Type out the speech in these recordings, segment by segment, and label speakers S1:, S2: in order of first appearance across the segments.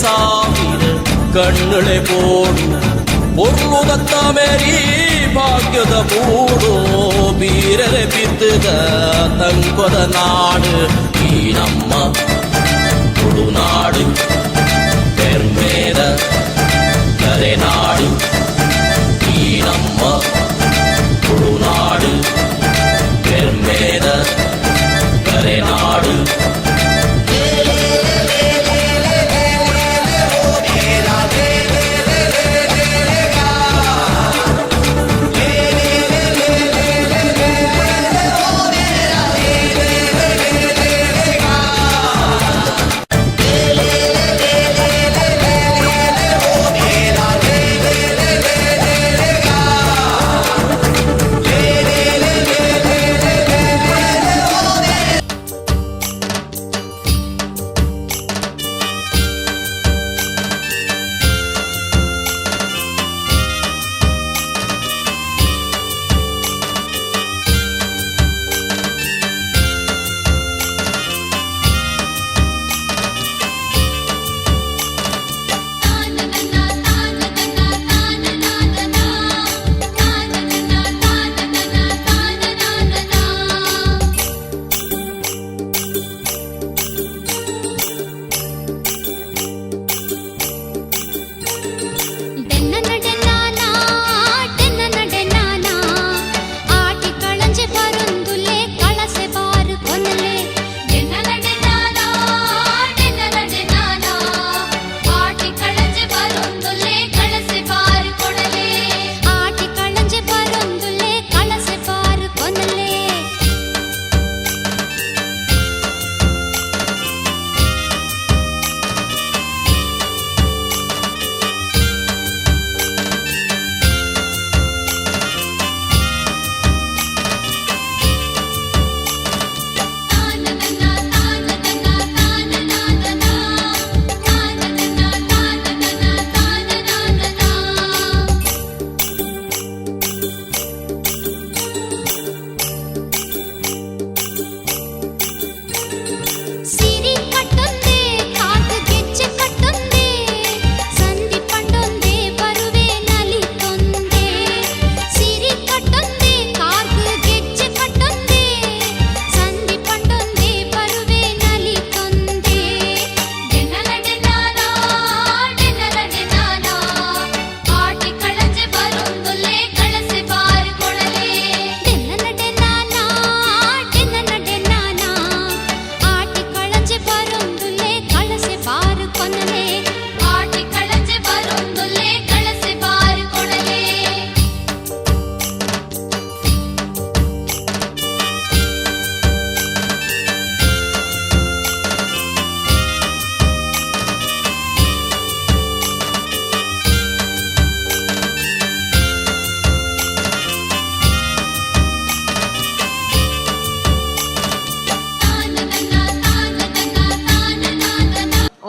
S1: ಸಾವಿರ ಕಣ್ಣುಳೆ ಬೋಡು ಪೊರ್ಲುದತ್ತ ಮೇರಿ ಭಾಗ್ಯದ ಬೂಡು ಬೀರರೆ ಬಿತ್ತದ ತಂಕೊದ ನಾಡು ಈ ನಮ್ಮ ತುಳುನಾಡು ಪೆರ್ಮೇದ ಕರೆನಾಡು ಈ ನಮ್ಮ ತುಳುನಾಡು ಪೆರ್ಮೇದ ಕರೆನಾಡು.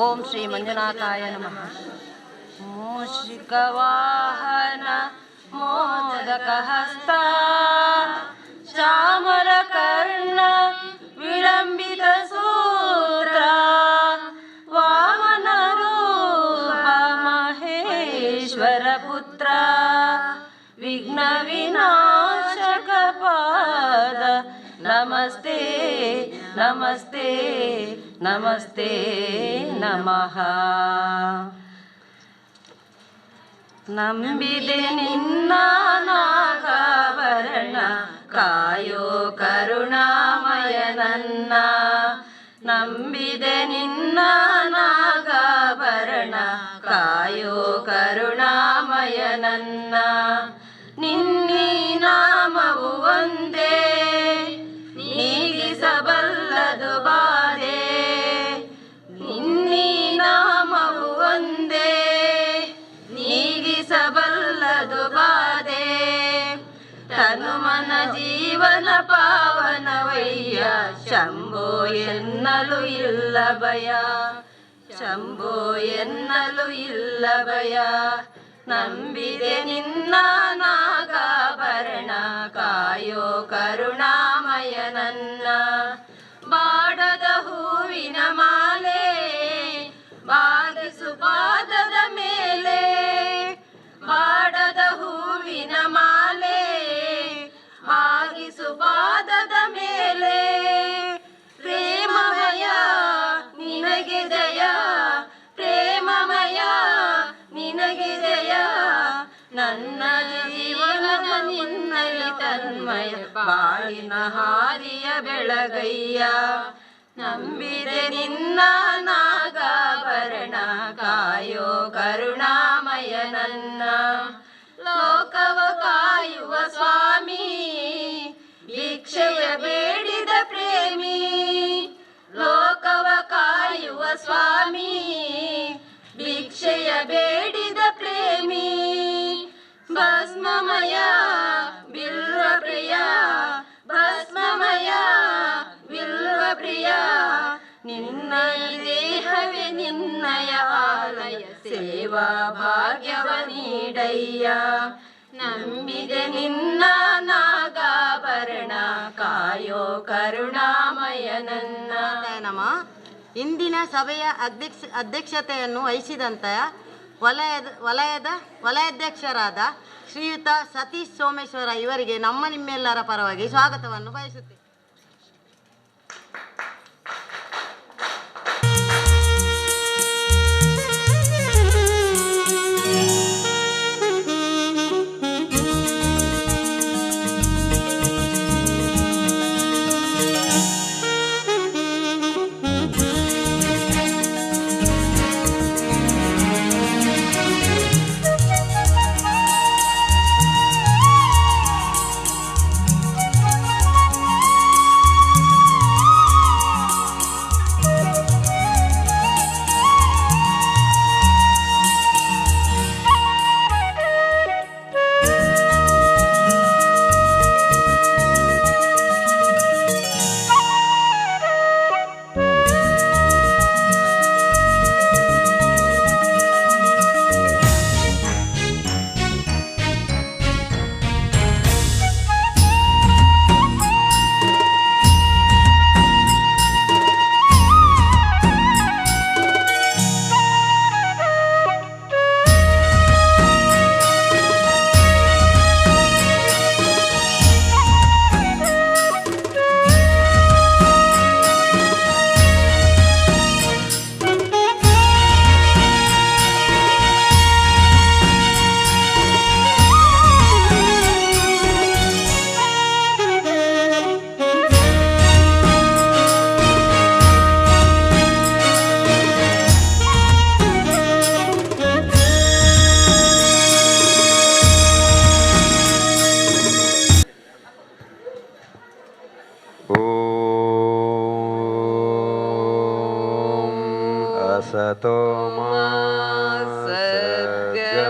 S2: ಓಂ ಶ್ರೀ ಮಂಜುನಾಥಾಯ ನಮಃ. ಮೂಷಿಕವಾಹನ ಮೋದಕಹಸ್ತ ಚಾಮರಕರ್ಣ ವಿಳಂಬಿತ ಸೂತ್ರ ವಾಮನ ರೂಪ ಮಹೇಶ್ವರ ಪುತ್ರ ವಿಘ್ನ ವಿನಾಶಕ ಪಾದ ನಮಸ್ತೆ ನಮಸ್ತೆ ನಮಸ್ತೆ ನಮಃ. ನಂಬಿದೆ ನಿನ್ನ ನಾಗಾಭರಣ, ಕಾಯೋ ಕರುಣಾಮಯ ನನ್ನ. ನಂಬಿದೆ ನಿನ್ನ ನಾಗಾಭರಣ, ಕಾಯೋ ಕರುಣಾಮಯ ನನ್ನ. ನಿನ್ನೀ ನಾಮವು ಒಂದೇ ನೀಗಿಸಬಲ್ಲದು ಬಾಧೆ. ನಿನ್ನೀ ನಾಮವು ಒಂದೇ ನೀಗಿಸಬಲ್ಲದು ಬಾಧೆ. ತನುಮನ ಜೀವನ ಪಾವನವಯ್ಯ, ಶಂಭೋ ಎನ್ನಲು ಇಲ್ಲ ಭಯ, ಶಂಭೋ ಎನ್ನಲು ಇಲ್ಲ ಭಯ. ನಂಬಿದೆ ನಿನ್ನ ನಾಗಾಭರಣ, ಕಾಯೋ ಕರುಣಾಮಯ ನನ್ನ. ಬಾಡದ ಹೂವಿನ ಮಾಲೆ ಬಾಗಿಸು. ನನ್ನ ಜೀವನ ನಿನ್ನಲ್ಲಿ ತನ್ಮಯ, ಬಾಳಿನ ಹಾದಿಯ ಬೆಳಗಯ್ಯ. ನಂಬಿದೆ ನಿನ್ನ ನಾಗಾಭರಣ, ಕಾಯೋ ಕರುಣಾಮಯ ನನ್ನ. ಲೋಕವ ಕಾಯುವ ಸ್ವಾಮಿ, ಭಿಕ್ಷೆಯ ಬೇಡಿದ ಪ್ರೇಮಿ. ಲೋಕವ ಕಾಯುವ ಸ್ವಾಮಿ, ಭಿಕ್ಷೆಯ ಬೇಡಿದ ಪ್ರೇಮಿ. ಭಸ್ಮಮಯ ಬಿಲ್ವ ಪ್ರಿಯ, ಭಸ್ಮಮಯ ಬಿಲ್ವ ಪ್ರಿಯ. ನಿನ್ನ ದೇಹವೇ ನಿನ್ನಯ ಆಲಯ, ಸೇವಾ ಭಾಗ್ಯವ ನೀಡಯ್ಯ. ನಂಬಿದೆ ನಿನ್ನ ನಾಗಾಭರಣ, ಕಾಯೋ ಕರುಣಾಮಯ ನನ್ನ.
S3: ನಮ ಇಂದಿನ ಸಭೆಯ ಅಧ್ಯಕ್ಷತೆಯನ್ನು ವಹಿಸಿದಂಥ ವಲಯದ ವಲಯದ ವಲಯಾಧ್ಯಕ್ಷರಾದ ಶ್ರೀಯುತ ಸತೀಶ್ ಸೋಮೇಶ್ವರ ಇವರಿಗೆ ನಮ್ಮ ನಿಮ್ಮೆಲ್ಲರ ಪರವಾಗಿ ಸ್ವಾಗತವನ್ನು ಬಯಸುತ್ತೇನೆ.
S4: ॐ असतो मा सद्गमय,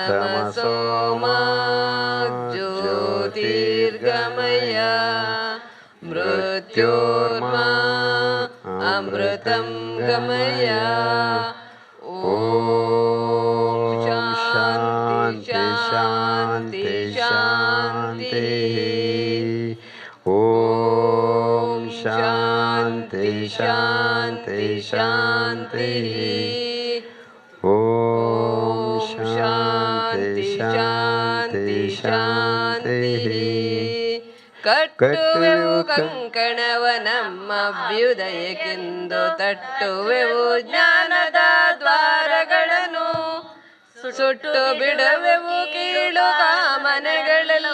S4: तमसो मा ज्योतिर्गमय, मृत्योर्मा अमृतं गमय. ॐ शान्ति शान्ति शान्तिः. ॐ शान्ति शान्ति शान्तिः. ॐ शान्ति शान्ति शान्तिः.
S2: ಕಟ್ಟುವೆವು ಕಂಕಣವ ನಮ್ಮ ಅಭ್ಯುದಯಕ್ಕೆಂದು, ತಟ್ಟುವೆವು ಜ್ಞಾನದ ದ್ವಾರಗಳನ್ನು. ಸುಟ್ಟು ಬಿಡುವೆವು ಕೀಳು ಕಾಮನೆಗಳೆಲ್ಲವನು,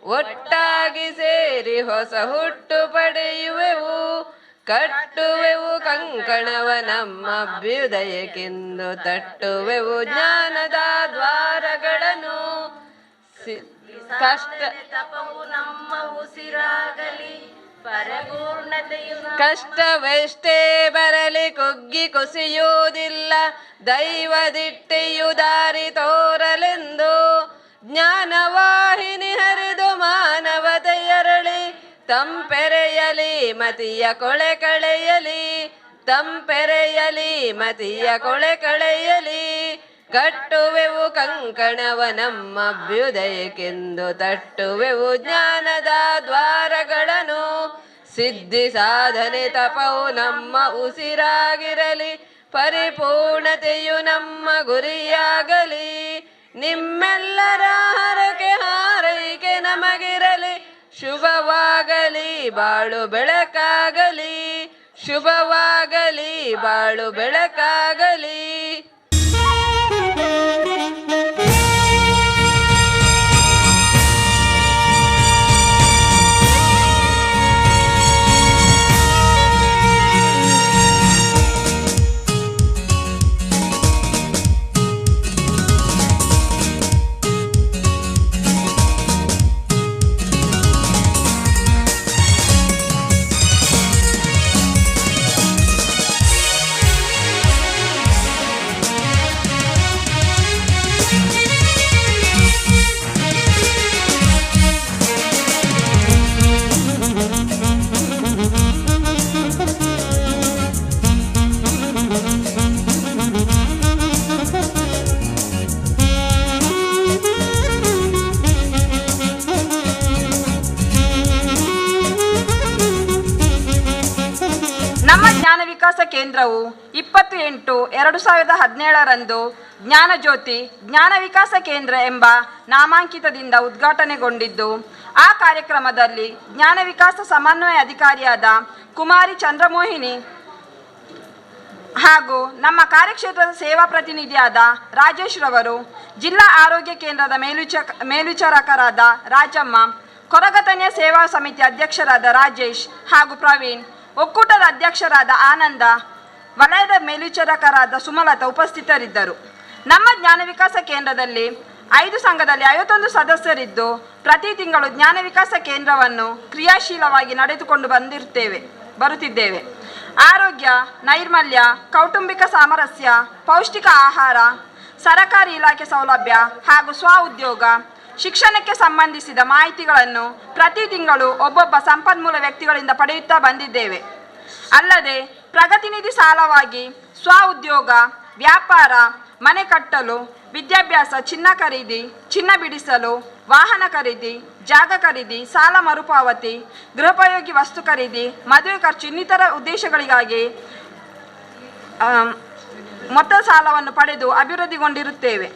S2: ಒಟ್ಟಾಗಿ ಸೇರಿ ಹೊಸ ಹುಟ್ಟು ಪಡೆಯುವೆವು. ಕಟ್ಟುವೆವು ಕಂಕಣವ ನಮ್ಮ ಅಭ್ಯುದಯಕ್ಕೆಂದು, ತಟ್ಟುವೆವು ಜ್ಞಾನದ ದ್ವಾರಗಳನ್ನು. ಕಷ್ಟ
S3: ತಪವು ನಮ್ಮ ಉಸಿರಾಗಲಿ, ಪರಪೂರ್ಣತೆಯು
S2: ಕಷ್ಟವೆಷ್ಟೇ ಬರಲಿ ಕುಗ್ಗಿ ಕುಸಿಯುವುದಿಲ್ಲ, ದೈವದಿಟ್ಟೆಯು ದಾರಿ ತೋರಲೆಂದು. ಜ್ಞಾನವಾಹಿನಿ ಹರಿದು ಮಾನವತೆಯರಳಿ, ತಂಪೆರೆಯಲಿ ಮತಿಯ ಕೊಳೆ ಕಳೆಯಲಿ, ತಂಪೆರೆಯಲಿ ಮತಿಯ ಕೊಳೆ ಕಳೆಯಲಿ. ಕಟ್ಟುವೆವು ಕಂಕಣವ ನಮ್ಮ ಅಭ್ಯುದಯಕ್ಕೆಂದು, ತಟ್ಟುವೆವು ಜ್ಞಾನದ ದ್ವಾರಗಳನ್ನು. ಸಿದ್ಧಿ ಸಾಧನೆ ತಪವು ನಮ್ಮ ಉಸಿರಾಗಿರಲಿ, ಪರಿಪೂರ್ಣತೆಯು ನಮ್ಮ ಗುರಿಯಾಗಲಿ. ನಿಮ್ಮೆಲ್ಲರ ಹರಕೆ ಹಾರೈಕೆ ನಮಗಿರಲಿ. ಶುಭವಾಗಲಿ, ಬಾಳು ಬೆಳಕಾಗಲಿ. ಶುಭವಾಗಲಿ, ಬಾಳು ಬೆಳಕಾಗಲಿ.
S4: ॐ.
S2: ನಮ್ಮ ಜ್ಞಾನ ವಿಕಾಸ ಕೇಂದ್ರವು 28/2017ರಂದು ಜ್ಞಾನಜ್ಯೋತಿ ಜ್ಞಾನ ವಿಕಾಸ ಕೇಂದ್ರ ಎಂಬ ನಾಮಾಂಕಿತದಿಂದ ಉದ್ಘಾಟನೆಗೊಂಡಿದ್ದು, ಆ ಕಾರ್ಯಕ್ರಮದಲ್ಲಿ ಜ್ಞಾನ ವಿಕಾಸ ಸಮನ್ವಯ ಅಧಿಕಾರಿಯಾದ ಕುಮಾರಿ ಚಂದ್ರಮೋಹಿನಿ ಹಾಗೂ ನಮ್ಮ ಕಾರ್ಯಕ್ಷೇತ್ರದ ಸೇವಾ ಪ್ರತಿನಿಧಿಯಾದ ರಾಜೇಶ್ ರವರು, ಜಿಲ್ಲಾ ಆರೋಗ್ಯ ಕೇಂದ್ರದ ಮೇಲ್ವಿಚಾರಕರಾದ ರಾಜಮ್ಮ, ಕೊರಗತನ್ಯ ಸೇವಾ ಸಮಿತಿ ಅಧ್ಯಕ್ಷರಾದ ರಾಜೇಶ್ ಹಾಗೂ ಪ್ರವೀಣ್, ಒಕ್ಕೂಟದ ಅಧ್ಯಕ್ಷರಾದ ಆನಂದ, ವಲಯದ ಮೇಲ್ವಿಚಾರಕರಾದ ಸುಮಲತಾ ಉಪಸ್ಥಿತರಿದ್ದರು. ನಮ್ಮ ಜ್ಞಾನ ವಿಕಾಸ ಕೇಂದ್ರದಲ್ಲಿ 5 ಸಂಘದಲ್ಲಿ 51 ಸದಸ್ಯರಿದ್ದು, ಪ್ರತಿ ತಿಂಗಳು ಜ್ಞಾನ ವಿಕಾಸ ಕೇಂದ್ರವನ್ನು ಕ್ರಿಯಾಶೀಲವಾಗಿ ನಡೆದುಕೊಂಡು ಬರುತ್ತಿದ್ದೇವೆ. ಆರೋಗ್ಯ, ನೈರ್ಮಲ್ಯ, ಕೌಟುಂಬಿಕ ಸಾಮರಸ್ಯ, ಪೌಷ್ಟಿಕ ಆಹಾರ, ಸರಕಾರಿ ಇಲಾಖೆ ಸೌಲಭ್ಯ ಹಾಗೂ ಸ್ವ ಉದ್ಯೋಗ, ಶಿಕ್ಷಣಕ್ಕೆ ಸಂಬಂಧಿಸಿದ ಮಾಹಿತಿಗಳನ್ನು ಪ್ರತಿ ತಿಂಗಳು ಒಬ್ಬೊಬ್ಬ ಸಂಪನ್ಮೂಲ ವ್ಯಕ್ತಿಗಳಿಂದ ಪಡೆಯುತ್ತಾ ಬಂದಿದ್ದೇವೆ. ಅಲ್ಲದೆ ಪ್ರಗತಿ ನಿಧಿ ಸಾಲವಾಗಿ ಸ್ವ ಉದ್ಯೋಗ, ವ್ಯಾಪಾರ, ಮನೆ ಕಟ್ಟಲು, ವಿದ್ಯಾಭ್ಯಾಸ, ಚಿನ್ನ ಖರೀದಿ, ಚಿನ್ನ ಬಿಡಿಸಲು, ವಾಹನ ಖರೀದಿ, ಜಾಗ ಖರೀದಿ, ಸಾಲ ಮರುಪಾವತಿ, ಗೃಹೋಪಯೋಗಿ ವಸ್ತು ಖರೀದಿ, ಮದುವೆ ಖರ್ಚು ಇನ್ನಿತರ ಉದ್ದೇಶಗಳಿಗಾಗಿ ಮೊತ್ತ ಸಾಲವನ್ನು ಪಡೆದು ಅಭಿವೃದ್ಧಿಗೊಂಡಿರುತ್ತೇವೆ.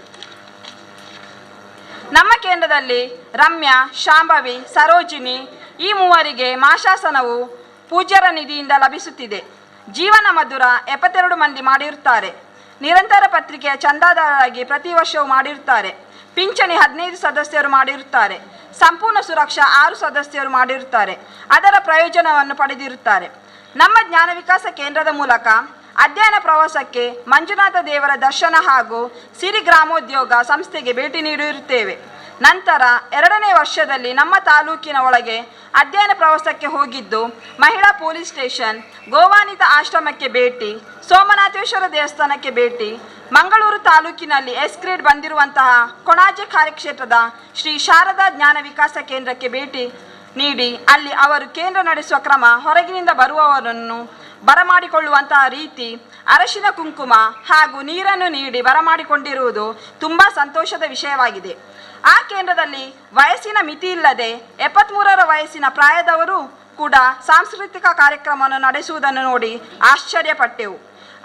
S2: ನಮ್ಮ ಕೇಂದ್ರದಲ್ಲಿ ರಮ್ಯಾ, ಶಾಂಭವಿ, ಸರೋಜಿನಿ ಈ ಮೂವರಿಗೆ ಮಾಶಾಸನವು ಪೂಜ್ಯರ ನಿಧಿಯಿಂದ ಲಭಿಸುತ್ತಿದೆ. ಜೀವನ ಮಧುರ 72 ಮಂದಿ ಮಾಡಿರುತ್ತಾರೆ. ನಿರಂತರ ಪತ್ರಿಕೆಯ ಚಂದಾದಾರರಾಗಿ ಪ್ರತಿ ವರ್ಷವೂ ಮಾಡಿರುತ್ತಾರೆ. ಪಿಂಚಣಿ 15 ಸದಸ್ಯರು ಮಾಡಿರುತ್ತಾರೆ. ಸಂಪೂರ್ಣ ಸುರಕ್ಷಾ 6 ಸದಸ್ಯರು ಮಾಡಿರುತ್ತಾರೆ. ಅದರ ಪ್ರಯೋಜನವನ್ನು ಪಡೆದಿರುತ್ತಾರೆ. ನಮ್ಮ ಜ್ಞಾನ ವಿಕಾಸ ಕೇಂದ್ರದ ಮೂಲಕ ಅಧ್ಯಯನ ಪ್ರವಾಸಕ್ಕೆ ಮಂಜುನಾಥ ದೇವರ ದರ್ಶನ ಹಾಗೂ ಸಿರಿ ಗ್ರಾಮೋದ್ಯೋಗ ಸಂಸ್ಥೆಗೆ ಭೇಟಿ ನೀಡಿರುತ್ತೇವೆ. ನಂತರ 2ನೇ ವರ್ಷದಲ್ಲಿ ನಮ್ಮ ತಾಲೂಕಿನ ಒಳಗೆ ಅಧ್ಯಯನ ಪ್ರವಾಸಕ್ಕೆ ಹೋಗಿದ್ದು ಮಹಿಳಾ ಪೊಲೀಸ್ ಸ್ಟೇಷನ್, ಗೋವಾನಿತ ಆಶ್ರಮಕ್ಕೆ ಭೇಟಿ, ಸೋಮನಾಥೇಶ್ವರ ದೇವಸ್ಥಾನಕ್ಕೆ ಭೇಟಿ, ಮಂಗಳೂರು ತಾಲೂಕಿನಲ್ಲಿ ಎಸ್ ಗ್ರೇಡ್ ಬಂದಿರುವಂತಹ ಕೊಣಾಜೆ ಕಾರ್ಯಕ್ಷೇತ್ರದ ಶ್ರೀ ಶಾರದಾ ಜ್ಞಾನ ವಿಕಾಸ ಕೇಂದ್ರಕ್ಕೆ ಭೇಟಿ ನೀಡಿ ಅಲ್ಲಿ ಅವರು ಕೇಂದ್ರ ನಡೆಸುವ ಕ್ರಮ, ಹೊರಗಿನಿಂದ ಬರುವವರನ್ನು ಬರಮಾಡಿಕೊಳ್ಳುವಂತಹ ರೀತಿ, ಅರಶಿನ ಕುಂಕುಮ ಹಾಗೂ ನೀರನ್ನು ನೀಡಿ ಬರಮಾಡಿಕೊಂಡಿರುವುದು ತುಂಬ ಸಂತೋಷದ ವಿಷಯವಾಗಿದೆ. ಆ ಕೇಂದ್ರದಲ್ಲಿ ವಯಸ್ಸಿನ ಮಿತಿ ಇಲ್ಲದೆ 73ರ ವಯಸ್ಸಿನ ಪ್ರಾಯದವರು ಕೂಡ ಸಾಂಸ್ಕೃತಿಕ ಕಾರ್ಯಕ್ರಮವನ್ನು ನಡೆಸುವುದನ್ನು ನೋಡಿ ಆಶ್ಚರ್ಯಪಟ್ಟೆವು.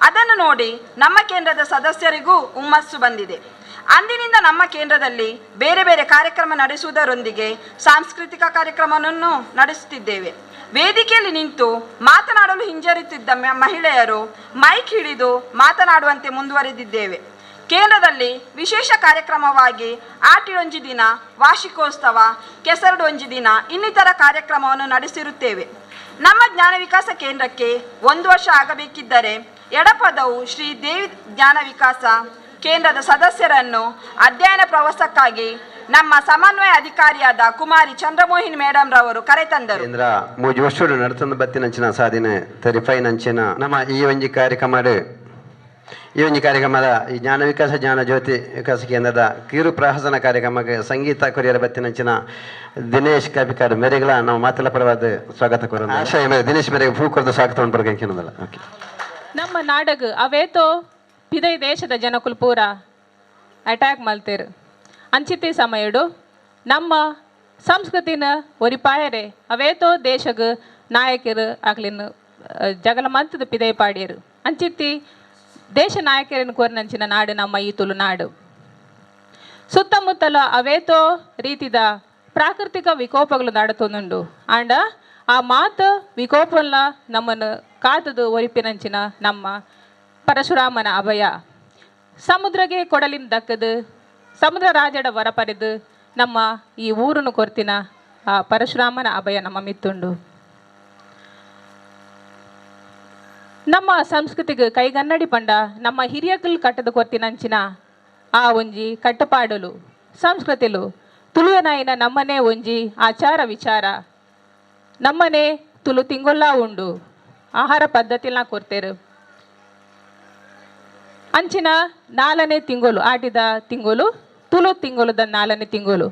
S2: ಅದನ್ನು ನೋಡಿ ನಮ್ಮ ಕೇಂದ್ರದ ಸದಸ್ಯರಿಗೂ ಹುಮ್ಮಸ್ಸು ಬಂದಿದೆ. ಅಂದಿನಿಂದ ನಮ್ಮ ಕೇಂದ್ರದಲ್ಲಿ ಬೇರೆ ಬೇರೆ ಕಾರ್ಯಕ್ರಮ ನಡೆಸುವುದರೊಂದಿಗೆ ಸಾಂಸ್ಕೃತಿಕ ಕಾರ್ಯಕ್ರಮವನ್ನು ನಡೆಸುತ್ತಿದ್ದೇವೆ. ವೇದಿಕೆಯಲ್ಲಿ ನಿಂತು ಮಾತನಾಡಲು ಹಿಂಜರಿಯುತ್ತಿದ್ದ ಮಹಿಳೆಯರು ಮೈಕ್ ಹಿಡಿದು ಮಾತನಾಡುವಂತೆ ಮುಂದುವರೆದಿದ್ದೇವೆ. ಕೇಂದ್ರದಲ್ಲಿ ವಿಶೇಷ ಕಾರ್ಯಕ್ರಮವಾಗಿ ಆಟಿಯೊಂಜಿ ದಿನ, ವಾರ್ಷಿಕೋತ್ಸವ, ಕೆಸರಡೊಂಜಿ ದಿನ ಇನ್ನಿತರ ಕಾರ್ಯಕ್ರಮವನ್ನು ನಡೆಸಿರುತ್ತೇವೆ. ನಮ್ಮ ಜ್ಞಾನ ವಿಕಾಸ ಕೇಂದ್ರಕ್ಕೆ 1 ವರ್ಷ ಆಗಬೇಕಿದ್ದರೆ ಎಡಪದವು ಶ್ರೀ ದೇವಿ ಜ್ಞಾನ ವಿಕಾಸ ಕೇಂದ್ರದ ಸದಸ್ಯರನ್ನು ಅಧ್ಯಯನ ಪ್ರವಾಸಕ್ಕಾಗಿ ನಮ್ಮ ಸಮನ್ವಯ ಅಧಿಕಾರಿಯಾದ ಕುಮಾರಿ ಚಂದ್ರಮೋಹಿನಿ ಮೇಡಮ್ ರವರು ಕರೆತಂದರು.
S4: ಕೇಂದ್ರ ಮೂಜಿ ವರ್ಷಡು ನಡತಂದು ಬತ್ತಿನಂಚಿನ ಸಾಧನೆ 35 ನಂಚಿನ ನಮ್ಮ ಈ ಒಂಜಿ ಕಾರ್ಯಕ್ರಮ ಈ ಒಂಜಿ ಕಾರ್ಯಕ್ರಮದ ಈ ಜ್ಞಾನ ವಿಕಾಸ ಜ್ಞಾನ ಜ್ಯೋತಿ ವಿಕಾಸ ಕೇಂದ್ರದ ಕಿರು ಪ್ರಹಸನ ಕಾರ್ಯಕ್ರಮಕ್ಕೆ ಸಂಗೀತ ಕೊರಿಯರ ಬತ್ತಿನಂಚಿನ ದಿನೇಶ್ ಕಾಪಿಕಾರ್ ಮೇರೆಗಳ ನಾವು ಮಾತೆಲ್ಲ ಪರವಾದ ಸ್ವಾಗತ ಕೋರೋಣ. ಆಶಯ ಮೇರೆ ದಿನೇಶ್ ಮೇರೆಗೆ ಹೂ ಕೊರೆದು ಸ್ವಾಗತವನ್ನು ಬರ್ಬೇಕನ್ನೋದಲ್ಲ. ಓಕೆ.
S5: ನಮ್ಮ ನಾಡಗ ಅವೇತೋ ಪಿದೈ ದೇಶದ ಜನಕುಲ್ ಪೂರ ಅಟ್ಯಾಕ್ ಮಲ್ತೇರು. ಅಂಚಿತಿ ಸಮಯಡು ನಮ್ಮ ಸಂಸ್ಕೃತಿನ ಒರಿಪಾಯರೆ ಅವೇತೋ ದೇಶಗ ನಾಯಕರು ಅಕ್ಲಿನ ಜಗಲ ಮಂತದ ಪಿದೈ ಪಾಡಿಯರು. ಅಂಚಿತಿ ದೇಶ ನಾಯಕರನ್ನು ಕೋರಿನಂಚಿನ ನಾಡು ನಮ್ಮ ಈ ತುಳುನಾಡು. ಸುತ್ತಮುತ್ತಲ ಅವೇತೋ ರೀತಿದ ಪ್ರಾಕೃತಿಕ ವಿಕೋಪಗಳು ನಡತೊಂದುಂಡು. ಆಂಡ ಆ ಮಾತ ವಿಕೋಪಲ್ಲ ನಮ್ಮನ್ನು ಕಾತದು ಒರಿಪಿನಂಚಿನ ನಮ್ಮ ಪರಶುರಾಮನ ಅಭಯ. ಸಮುದ್ರಗೆ ಕೊಡಲಿನ ದಕ್ಕದು ಸಮುದ್ರ ರಾಜಡ ವರಪರಿದು ನಮ್ಮ ಈ ಊರನ್ನು ಕೊರ್ತಿನ ಆ ಪರಶುರಾಮನ ಅಭಯ ನಮ್ಮ ಮಿತ್ತುಂಡು. ನಮ್ಮ ಸಂಸ್ಕೃತಿಗೆ ಕೈಗನ್ನಡಿ ಪಂಡ ನಮ್ಮ ಹಿರಿಯಕಲ್ ಕಟ್ಟದ ಕೊರ್ತಿನಂಚಿನ ಆ ಒಂಜಿ ಕಟ್ಟುಪಾಡಲು ಸಂಸ್ಕೃತಿಲು ತುಳುವನಾಯಿನ ನಮ್ಮನೆ ಒಂಜಿ ಆಚಾರ ವಿಚಾರ ನಮ್ಮನೆ ತುಳು ತಿಂಗೊಲ್ಲ ಉಂಡು ಆಹಾರ ಪದ್ಧತಿನ ಕೊರ್ತೇರು. ಅಂಚಿನ 4ನೇ ತಿಂಗಳು ಆಟಿದ ತಿಂಗಳು ತುಳು ತಿಂಗಳುದ 4ನೇ ತಿಂಗಳು